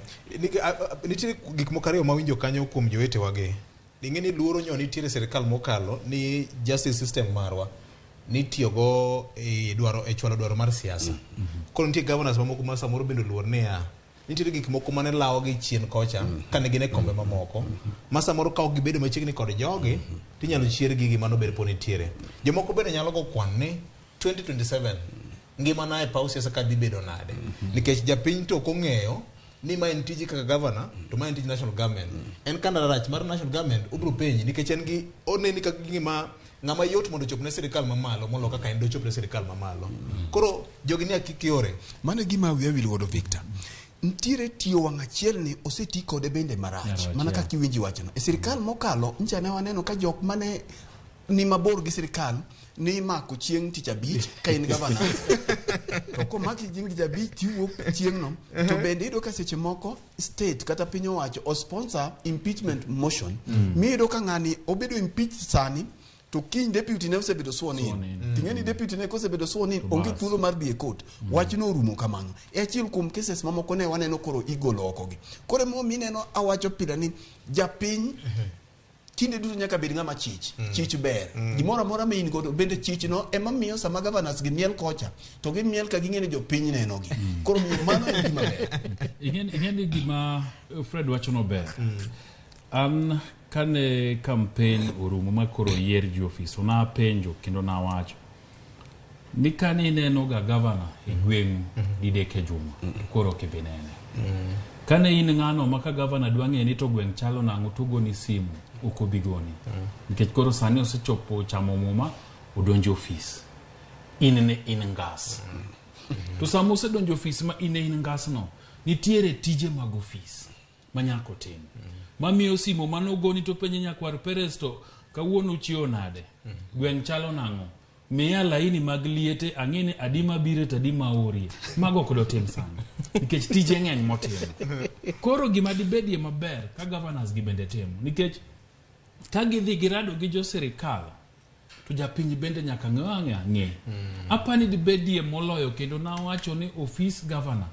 Nitie gik moko ariyo mawinjo kanyo kuom jowetewagi. Ing'e ni luoro nyo nitiere sirikal mokalo ni justice system marwa nitiyogo e dwaro e chwalo dwaro mar siasa. Koro nitie governors mamoko ma samoro bende oluor niya nitiere gik moko mane lawogi chien kocha kane gin e kombe mamoko ma samoro ka ok gibedo machiegni kod jogi tinyalo chier gigi mano bed po nitiere. Jomoko bende nyalo go kwan ni 2027 ngimana e paw siasa ka dhi bedo nade. Nikech japiny to ok ong'eyo ni ma en tiji kaka governor to ma en tij national government. En kandarach mar national government obiro penji nikech en gi oneni kaka gima ng'ama yot mondo ochop ne sirikal mamalo molo kaka en dochop ne sirikal mamalo. Koro jogi ni akikiore. Mano e gima wiya wil godo Victor. Nitiere tiyo wang' achiel ni oseti kode bende marach. Mana kaka iwinji wachono. E sirikal mokalo ncha ne waneno ka jok mane ni mabor gi sirikal ni mako chieng' tich abich ka in gavana. To komaki chieng' tich abich tiwuok chieng' no. To bende iyudo ka seche moko state kata piny owacho o sponsor impeachment motion. Miyudo ka ng'ani obedo impeached sani. To kiny deputy ne osebedo sworn in. Ting'e ni deputy ne kosebedo sworn in, onge thuolo mar dhi e court. Wachno orumo kamano. E achiel kuom cases mamoko ne waneno koro igolo oko gi. Koro emomiyo ineno awacho pile ni japiny kinde duto nyaka bed ng'ama chich. Chich ber. Gimoro amora ma in godo bende chich no ema miyo sama governors gi miel kocha to gimiel ka ging'e ni jopiny nenogi. Koro miyo mano en gima ber. Ing'e ni gima Fred wacho no ber. An kane campaign orumo ma koro yier ji ofis, napenjo kendo nawacho ni kane ineno ga gavana e gweng'u didek e juma, koro ok ibi nene. Kane in ng'ano ma ka gavana dwa ng'e ni to gweng' chalo nang'o to ogoni simu, ok obi goni. Nikech koro sani osechopo chamo muma, odonjo ofis. In ne in ngas. To sama osedonjo ofis ma in ne in ngas no, nitiere tije mag ofis ma nyaka otim. Mamiyo simu manogoni to penje nyakwar Perez to kawuono uchiewo nade? Gweng' chalo nang'o? Miya laini mag liete ang'e ni adi mabiro to adi maorie. Mago ok dotim sani. Nikech tije ng'eny motimo. Koro gima dibedie maber ka governors gi bende timo. Nikech ka gidhi girado gi jo sirikal to japiny bende nyaka ng'e ng'e. Apani dibedie moloyo kendo nawacho ni ofis governor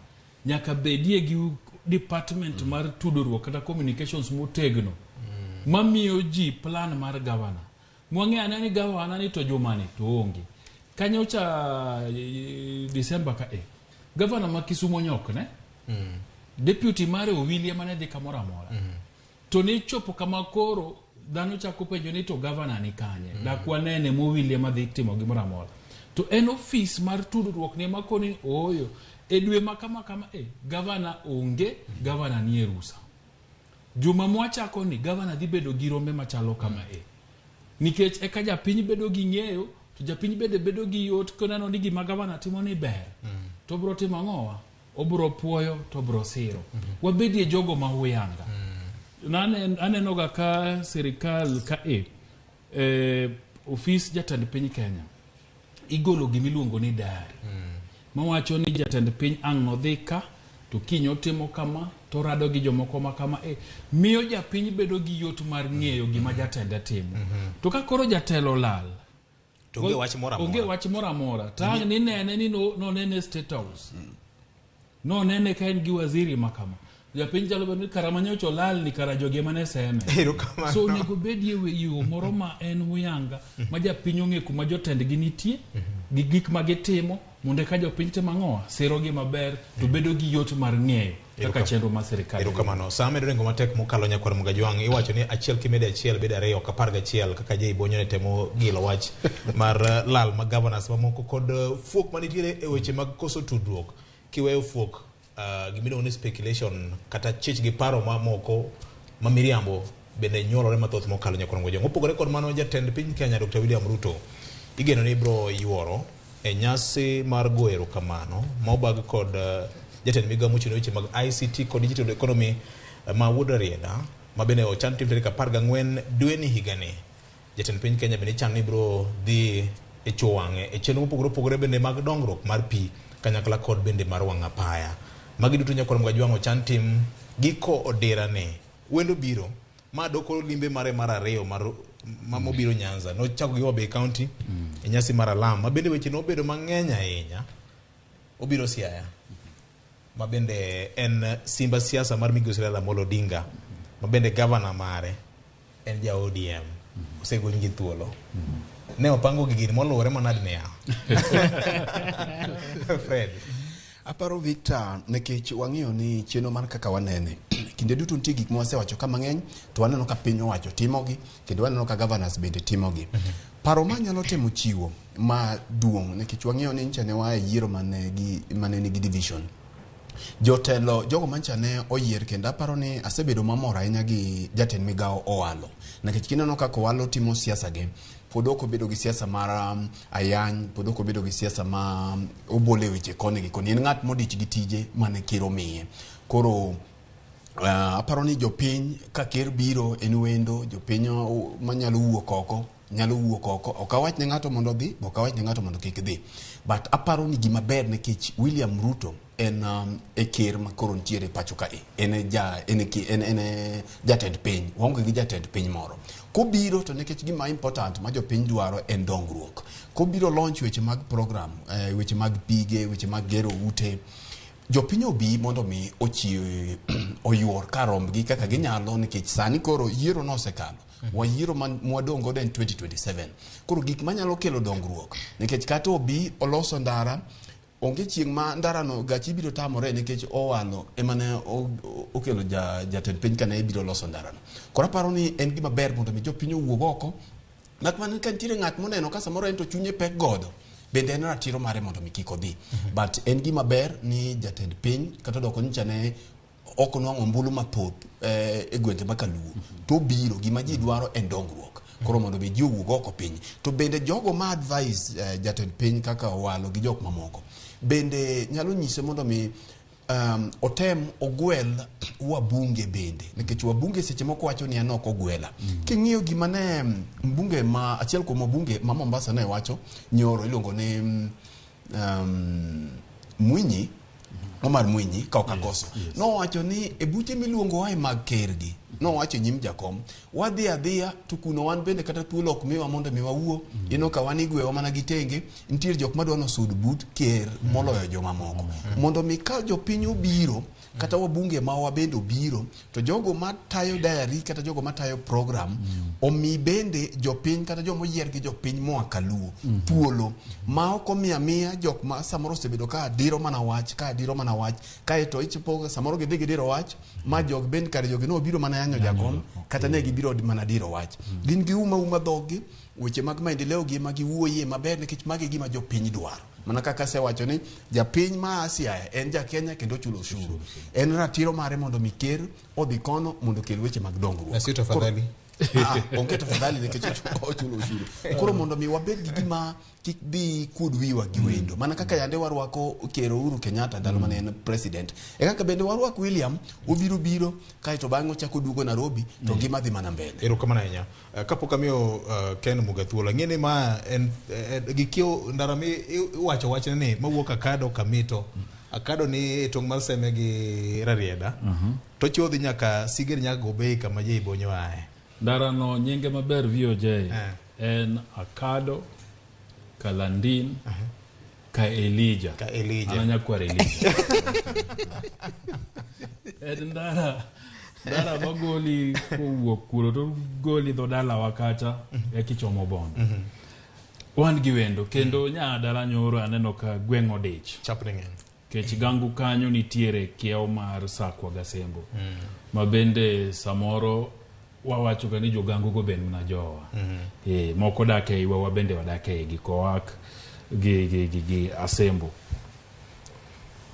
nyaka bedie gi department mar tudruok kata communications motegno mamiyo ji plan mar governor. Mwang'e ane ni governor ni to jumani to onge. Kanyocha December ka governor ma Kisumo nyok ne deputy mare Owili ema ne dhi kamoro amora. To ne chopo kama koro dhano chako penjo ni to governor ni kanye. Dak wanene mowili ema dhi timo gimoro amora. To en ofis mar tudruok ne makoni ooyo e dwe ma kama kama governor onge, governor ni e rusa. Juma mwachako ni governor dhi bedo gi rombe machalo kama Nikech eka japiny bedo gi ng'eyo, to japiny bende bedo gi yot koneno ni gima gavana timo ni ber. To obro timo ang'owa? Obro puoyo to obro siro. Wabedie jogo ma huyanga. Aneno ga ka sirikal ka ofis jatend piny Kenya igolo gimiluongo ni diary. Mawacho ni jatend piny ang' nodhi ka to kiny otimo kama to rado gi jomoko ma kama miyo japiny bedo gi yot mar ng'eyo gima jatende timo. To ka koro jatelo lal to onge wach moro amora. Onge wach moro amora. Tang' ni nene ni nonene State House. Nonene ka en gi waziri ma kama. Japiny chalo bedo ni kara manyocha olal ni kara jogi ema ne seme. So onego bedie yo moro ma en huyanga ma japiny ong'e kuma jotendgi nitie gi gik ma gitimo mondo eka jopiny timo ang'owa sirogi maber to bedo gi yot mar ng'eyo kaka chenro mar sirikal. Erokamano. Sama medo ringo matek mokalo nyakwar Mugajwang' iwacho ni achiel kimedo achiel bedo ariyo ok 11 kaka Jay Bonyo ne temo gilo wach mar lal mag governors mamoko kod fuok manitiere e weche mag koso tudruok. Kiweyo fuok gimiluongo ni speculation kata chich gi paro mamoko ma miriambo bende nyuolore mathoth mokalo nyakwar Mugajwang'. Mopogore kod mano, jatend piny Kenya Dr. William Ruto igeno ni biro yuoro e nyasi mar goyo erokamano ma obag kod jatend migao mochung' ne weche mag ICT kod digital economy ma Wuod Rarieda ma bende ochan tim tarik 14 dweni higani. Jatend piny Kenya bende ichano ni biro dhi e chuo wang'e e chenro mopogore opogore bende mag dongruok mar pi kanyakla kod bende mar wang' apaya. Magi duto nyakwar Mugajwang' ochan tim giko odira ni wendo biro ma doko limbe mare mar ariyo mar mobiro Nyanza nochako gi Homa Bay County e nyasi mar alam ma bende weche nobedo mang'eny ahinya. Obiro Siaya ma bende en simba siasa mar migosi Raila Amolo Odinga ma bende gavana mare en ja ODM osegony gi thuolo. Ne opango gigi moluwore manade niya. Fred. Aparo Victor nikech wang'eyo ni chenro mar kaka wanene kinde duto nitie gik mwasewacho ka mang'eny to waneno ka piny owacho timogi kendo waneno ka governors bende timogi. Paro manyalo temo chiwo maduong' nikech wang'eyo ni ncha ne waa e yiero mane nigi division. Jotelo jogo mancha ne oyier kendo aparo ni asebedo mamor ahinya gi jatend migao Owalo nikech kineno kaka Owalo timo siasa ge pod ok obedo gi siasa mar ayany, pod ok obedo gi siasa ma obole weche koni gi koni. En ng'at modich gi tije mane ker omiye. Koro aparo ni jopiny ka ker biro en wendo, jopiny manyalo wuok oko nyalo wuok oko. Ok awach ne ng'ato mondo odhi, ok awach ne ng'ato mondo kik dhi. But aparo ni gima ber nikech William Ruto en e ker ma koro nitiere pacho kae, en e ja en e ki- en en e jatend piny, waonge gi jatend piny moro. Kobiro to nikech gima important ma jopiny dwaro en dongruok. Kobiro launch weche mag program, weche mag pige, weche mag gero ute, jopiny obi mondo mi ochiw oyuor kar rombgi kaka ginyalo, nikech sani koro yiero nosekalo. Wayiero mwadong' godo en 2027. Koro gik manyalo kelo dongruok, nikech kata obi oloso ndara, onge chieng' ma ndarano gachi biro tamore nikech Owalo ema ne okelo jatend piny kane ibiro loso ndarano. Koro aparo ni en gima ber mondo mi jopiny owuog oko, mak mana ka nitiere ng'at moneno ka samoro en to chunye pek godo, bende en ratiro mare mondo mi kik odhi. But en gima ber ni jatend piny kata odoko nyocha ne ok onwang'o ombulu mathoth e gwenge ma Kaluo, to obiro gima ji dwaro en dongruok. Koro mondo mi ji owuog oko piny, to bende jogo ma advise jatend piny kaka Owalo gi jok mamoko bende nyalo nyise mondo mi otem ogwel wabunge bende, nikech wabunge seche moko wacho ni an ok ogwela. King'iyo gima ne mbunge ma achiel kuom wabunge ma Mombasa ne wacho nyoro, iluongo ni Mwinyi, Omar Mwinyi ka ok akoso, nowacho ni e buche miluongo ae mag kergi, nowacho e nyim jakom, wadhi adhiya to kuno wan bende kata thuolo ok miwa mondo mi wawuo. Ineno ka wan igwewa mana gi tenge, nitie jok madwa nosud but ker moloyo jomamoko. Mondo mi ka jopiny obiro kata wabunge mawa bende obiro, to jogo matayo diary kata jogo matayo program omi bende jopiny kata joma oyier gi jopiny moa Kaluo thuolo ma ok omiyo amiya jok ma samoro osebedo ka diro mana wach, ka diro mana wach, kaeto ichopo samoro gidhi gidiro wach ma jog bend kare jogi nobiro mana yanyo jakom, kata ne gibiro mana diro wach. Gin giuma uma dhoggi, weche mag maendeleo gi ema giwuoye maber, nikech magi e gima jopiny dwaro. Mana kaka asewacho ni japiny ma Siaya en ja Kenya kendo ochulo osuru, en ratiro mare mondo mi ker odhi kono mondo okel weche mag dongruok. Na sio tafadhali. Onge tafadhali nikech ochulo osuru. Koro mondo mi wabed gi gima kik bi kuod wiwa gi wendo. Mana kaka yande warwako ker Uhuru Kenyatta ndalo mane en president, e kaka bende warwak William, obiro biro kaeto bang'e ochako duogo Nairobi to ngima dhi mana mbele. Erokamano ahinya. Kapok amiyo Ken Muga thuolo, ang'e ni ma en gikiewo ndara mi iwacho wachne ni mawuok Akado Kamito. Akado ni e tong' mar Seme gi Rarieda. To chodhi nyaka Siger nyaka Gobei kama Jei Bonyo ae. Ndarano nyinge maber VOJ en Akado Kalandin ka Elija. Ka Elija. An anyakwar Elija. En ndara magoli kowuok kuro to goli dho dalawa kacha e kichomo Bondo. Wan gi wendo kendo nya dala nyoro aneno ka gweng' odich. Chapni ng'eny. Kech Gangu kanyo nitiere kiewo mar Sakwa Gasembo. Ma bende samoro wawacho ga ni jogangu go bende mana jowa. Moko dak e iwa, wabende wadak e igi Kowak gi Asembo.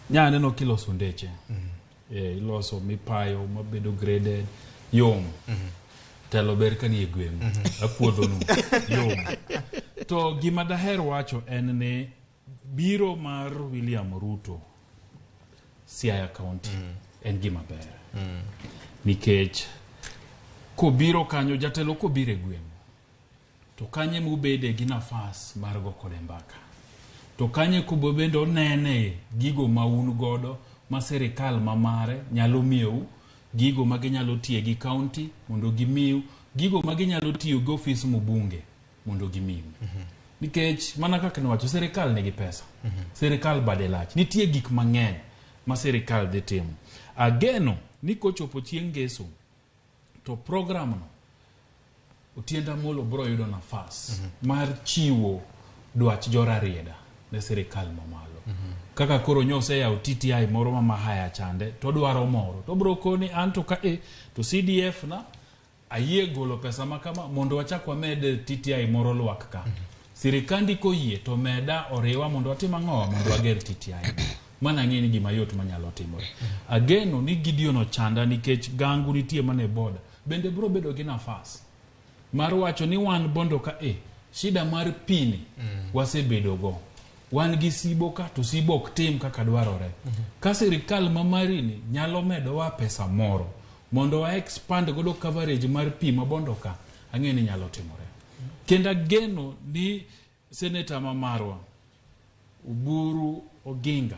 Nya aneno kiloso ndeche. Iloso mipayo mabedo graded yom. Telo ber ka nie gweng'u. Apuodhonu yom. To gima daher wacho en ni biro mar William Ruto Siaya County en gima ber. Nikech kobiro kanyo, jatelo kobiro e gweng', to kanye mubede gi nafas mar go kode mbaka. To kanye kubo bende onene gigo ma un godo ma sirikal ma mare nyalo miyou, gigo ma ginyalo tiye gi county mondo gimiu, gigo ma ginyalo tiyo gi ofis mbunge mondo gimiu. Nikech mana kaka niwacho, sirikal nigi pesa. Sirikal bade lach. Nitie gik mang'eny ma sirikal dhi timo. Ageno ni kochopo chieng' ngeso to program no Otiende Amolo biro yudo nafas mar chiwo dwach jo Rarieda ne sirikal mamalo. Kaka koro nyoseyawo TTI moro ma Mahaya chande to dwaro moro to bro koni anto ka to CDF na ayie golo pesa ma kama mondo wachak wamed TTI moro lwak ka. Sirikandi koyie to meda oriwa mondo watim ang'o mondo wager TTI. Mana ang'e ni gima yot manyalo timore. Ageno ni Gideon Ochanda nikech Gangu nitie mana e boda bende bro bedo gi nafas mar wacho ni wan Bondo ka shida mar pi ni wasebedo go. Wan gi sibo ka to sibo ok tim kaka dwarore. Ka sirikal ma mari ni nyalo medowa pesa moro mondo wa expand godo coverage mar pi ma Bondo ka, ang'e ni nyalo timore. Kendo ageno ni seneta ma marwa Oburu Oginga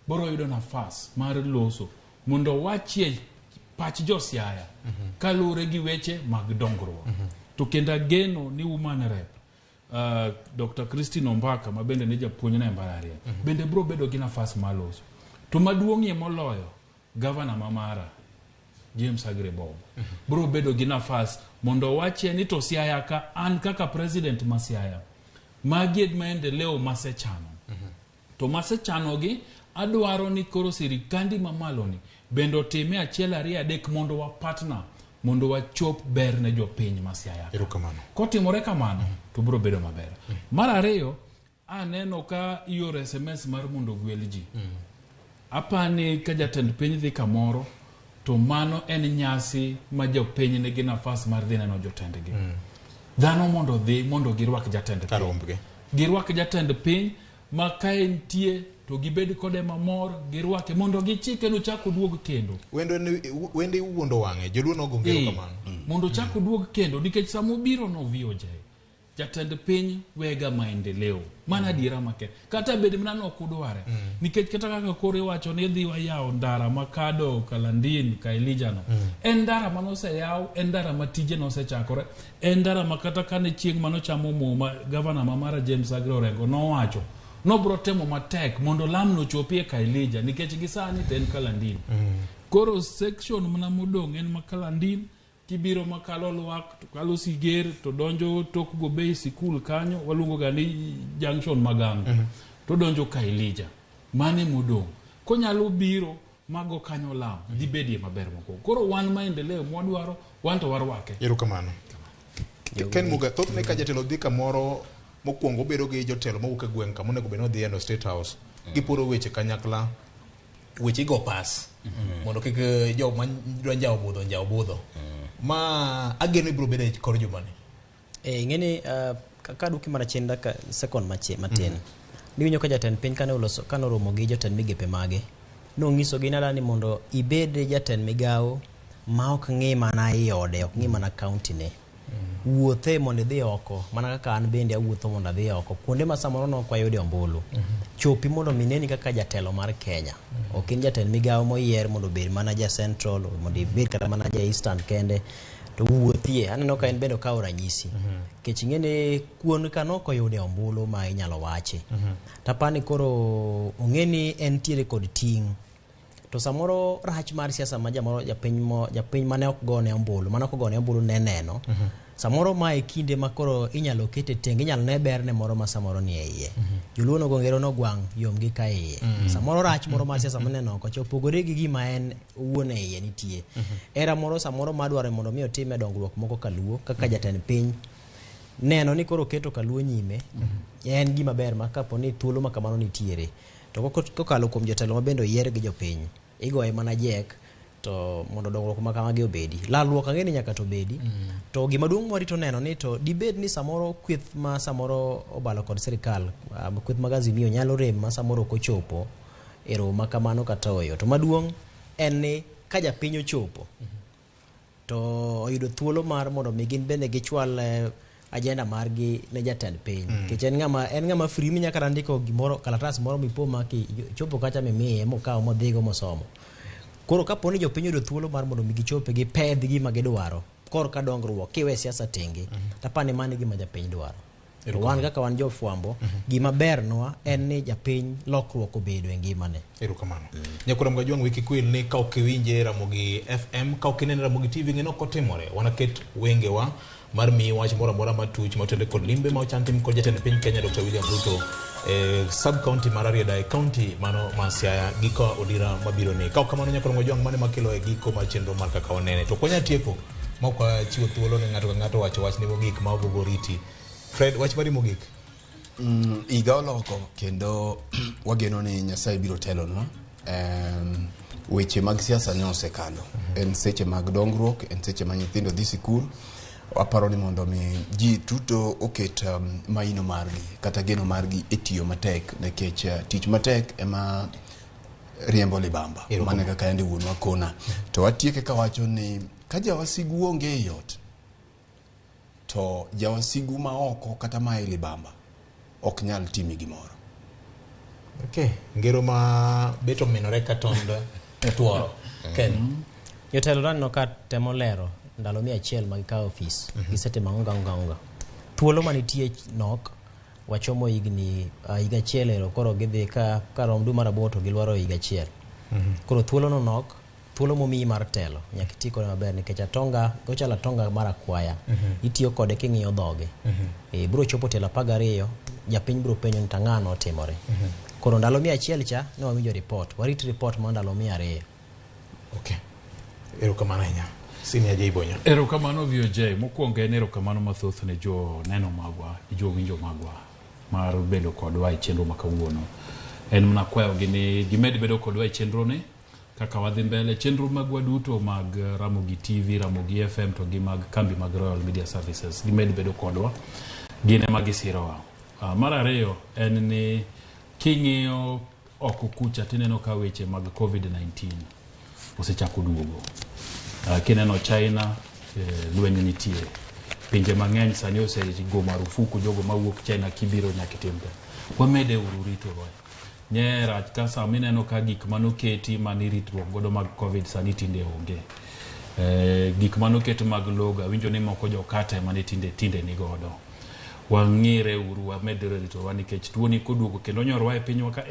biro yudo nafas mar loso mondo owachie pach jo Siaya kaluwore gi weche mag dongruok. To kendo ageno ni woman rep Dr. Christine Ombaka ma bende ne japuonjna e mbalariany bende biro bedo gi nafas mar loso. To maduong'ie moloyo, gavana ma mara James Aggrey Bob biro bedo gi nafas mondo owachie ni to Siaya ka an kaka president ma Siaya, magi e maendeleo masechano. To masechanogi adwaro ni koro sirikandi mamaloni bende otime 1 2 3 mondo wa partner mondo wachop ber ne jopiny ma Siaya. Erokamano. Kotimore kamano to biro bedo maber. Mar ariyo, aneno ka ioro SMS mar mondo ogwel ji. Apani ka jatend piny dhi kamoro to mano en nyasi ma jopiny nigi nafas mar dhi neno jotendgi. Dhano mondo dhi mondo girwak jatend piny. Girwak jatend piny ma ka entie to gibed kode mamor, girwake mondo gichike nochak oduog kendo. Wende iwuondo wang'e, joluo nogo ngero kamano. Mondo ochak oduog kendo nikech sama obiro no VOJ. Jatend piny wega maendeleo. Mana adiera make. Kata bed mana nok udware. Nikech kata kaka koro iwacho ni idhi wayawo ndara makado Kalandin ka Elijah no. En ndara manoseyaw, en ndara ma tije nosechakore, en ndara ma kata kane chieng' manochamo muma gavana ma mara James Aggrey Orengo nowacho nobro temo matek mondo lamno ochopie ka Elijah nikech gi sani to en Kalandin. Koro section mana modong' en ma Kalandin kibiro makalo Lwak to kalo Siger to donjo tok Gobei sikul kanyo waluongo ga ni junction Magango to donjo ka Elijah. Mane modong'. Konyalo biro mago kanyo lam dhi bedie maber mokwongo. Koro wan maendeleo mwadwaro wan to warwake. Erokamano. Ken Muga, thothne ka jatelo dhi kamoro mokwongo obedo gi jotelo mowuok e gweng' kama onego bed ni odhiye no State House. Giporo weche kanyakla, weche igo pas mondo kik joma dwa njawo budho njaw budho. Ma ageno ibiro bedo e kor jumani. Ing'eni kaduoki mana chien dakika second matin. Niwinjo ka jatend piny kane oloso kane oromo gi jotend migepe mage, nong'isogi nala ni mondo ibed jatend migawo ma ok ng'i mana i ode, ok ng'i mana kaunti ne. Wuothe mondo idhi oko, mana kaka an bende awuotho mondo adhi oko. Kuonde ma samoro ne ok wayude ombulu. Chopi mondo mineni kaka jatelo mar Kenya. Ok in jatend migawo moyier mondo obed mana ja Central, mondo ibed kata mana ja Eastern kende. To wuothie, aneno ka en bende okawo ranyisi. Nikech ing'e ni kuon ka nok oyude ombulu ma inyalo wachi. Tapani koro ong'e ni entiere kod ting'. To samoro rach mar siasa ma jamoro japiny mane ok gone ombulu, mane ok ogone ombulu ne neno. Samoro ma e kinde ma koro inyalo kete tenge, inyalo ne berne moro ma samoro ni e iye. Joluo nogo ngero nogwang' yom gi ka iye. Samoro rach moro mar siasa maneno oko cha opogore gi gima en owuon e iye nitie. Era moro samoro madwaro mondo mi otime dongruok moko kaluo kaka jatend piny neno ni koro keto kaluo nyime en gima ber ma kapo ni thuolo ma kamano nitiere. To kokalo kuom jotelo ma bende oyier gi jopiny, igoye mana jek to mondo dongruok ma kamagi obedi. Lalruok ang'e ni nyaka to obedi. To gima duong' mwarito neno ni to dibed ni samoro kweth ma samoro obalo kod sirikal, kweth mag Azimio nyalo rem ma samoro ok ochopo e romo ma kamano kata oyo. To maduong' en ni ka japiny ochopo to oyudo thuolo mar mondo mi gin bende gichwal agenda margi ne jatend piny. Nikech en ng'ama free minyaka kata ndiko gimoro, kalatas moro mipo ma kichopo kacha mimiye mokawo modhigo mosomo. Koro kapo ni jopiny oyudo thuolo mar mondo mi gichope gipedh gima gidwaro korka dongruok kiwe siasa tenge, tapani mano e gima japiny dwaro. To wan kaka wan jofwambo, gima bernwa en ni japiny lokruok obedo e ngimane. Erokamano. Nyakwar Mgajwang' wiki kwil ni ka ok iwinje Ramogi FM, ka ok inene Ramogi TV, ng'e ni ok otimore. Wanaket wengewa mar miyi wach moro amora matuch motende kod limbe ma ochan tim kod jatend piny Kenya Dr. William Ruto e sub county mar Rarieda e county mano ma Siaya giko odira mabiro ni. Ka ok kamano Nyakwar Mgajwang' mane makelo e giko mar chenro mar kaka wanene. To ok wanyal tieko ma ok wachiwo thuolo ne ng'ato ka ng'ato wacho wachne mogik ma ogogo oriti. Fred, wach mari mogik. Higa oloko kendo wageno ni Nyasaye biro telonwa. Weche mag siasa ne osekalo. En seche mag dongruok, en seche ma nyithindo dhi sikul. Waparo ni mondo mi ji duto oket maino margi kata geno margi e tiyo matek, nikech tich matek ema riembo libamba. Mano kaka yande wuonwa kona. To watieke kawacho ni ka jawasigu onge e ot, to jawasigu ma oko kata ma e libamba ok nyal timi gimoro. Okay, ngero ma bet ominore ka tond tuoro. Ken. Jotelo naneno ka temo lero ndalo 100 mag kawo ofis. Gisetimo ang'o gang'o gang'o. Thuolo manitie nok wachomo higni higa achiel ero koro gidhi ka rom dwe mar aboro to gilwaro higa achiel. Koro thuolo no nok, thuolo momiyi mar telo nyaka iti kode maber nikech atonga ochalo atonga mar akwaya. Itiyo kode king'iyo dhoge. Biro chopo tielo 12, japiny biro penjo ni tang'ano notimore. Koro ndalo 100 cha ne wawinjo report, warit report mar ndalo 200. Okay. Erokamano ahinya. Senior J Bonyo. Erokamano VOJ. Mokwongo en erokamano mathoth ne jo neno magwa, gi jowinjo magwa mar bedo kodwa e chenro ma kawuono. En mana kwayogi ni gimed bedo kodwa e chenro ni kaka wadhi mbele. Chenro magwa duto mag Ramogi TV, Ramogi FM to gi mag kambi mag Royal Media Services gimed bedo kodwa. Gin ema gisirowa. Mar ariyo en ni king'iyo oko kucha tineno ka weche mag COVID-19 osechako duogo. Kineno China, lweny nitie. Pinje mang'eny sani osego marufuku jogo mawuok China kibiro nyaka itim te. Wamede uru ritorwa. Nye rach ka sama ineno ka gik manoketi mane ritruok godo mag COVID sani tinde onge. Gik manoket mag logo, awinjo ni moko jokata ema ne tinde ni godo. Wang'ire uru, wamedre ritorwa nikech tuoni koduogo kendo nyorwa e pinywa ka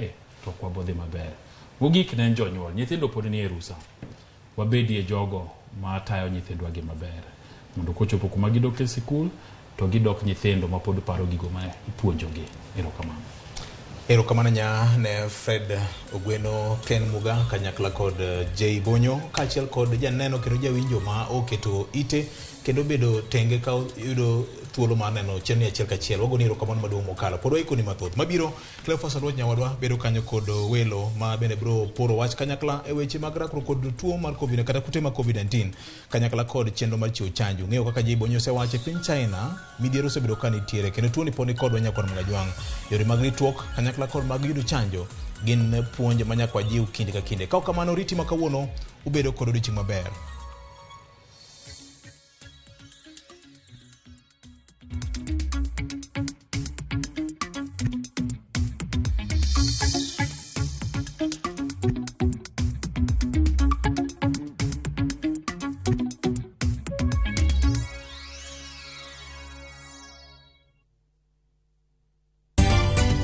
to ok wabodhi maber. Mogik ne en jonyuol, nyithindo pod nie rusa. Wabedie jogo ma tayo nyithindwa gi maber mondo kochopo kuma gidok e sikul to gidok nyithindo ma pod paro gigo ma ipuonjogi. Erokamano. Erokamano nya ne Fred Ogweno, Ken Muga kanyakla kod J Bonyo kaachiel kod janeno kendo jawinjo ma oketo ite kendo bedo tenge ka yudo thuolo mar neno chenro achiel kachiel. Wagoni erokamano maduong' mokalo. Pod waikoni mathoth. Mabiro Cleophas Oluoch nyawadwa bedo kanyo kod welo ma bende biro poro wach kanyakla e weche mag rakruok kod tuo mar COVID kata kute mag COVID-19 kanyakla kod chenro mar chiwo chanjo. Ng'eyo kaka J Bonyo osewacho e piny China, midhiero osebedo ka nitiere kendo tuoni pod ni kodwa nyakwan Mgajwang'. Yore mag ritruok kanyakla kod mag yudo chanjo gin puonj ma nyaka wajiw kinde ka kinde. Ka ok kamano riti ma kawuono ubedo kod odiochieng' maber.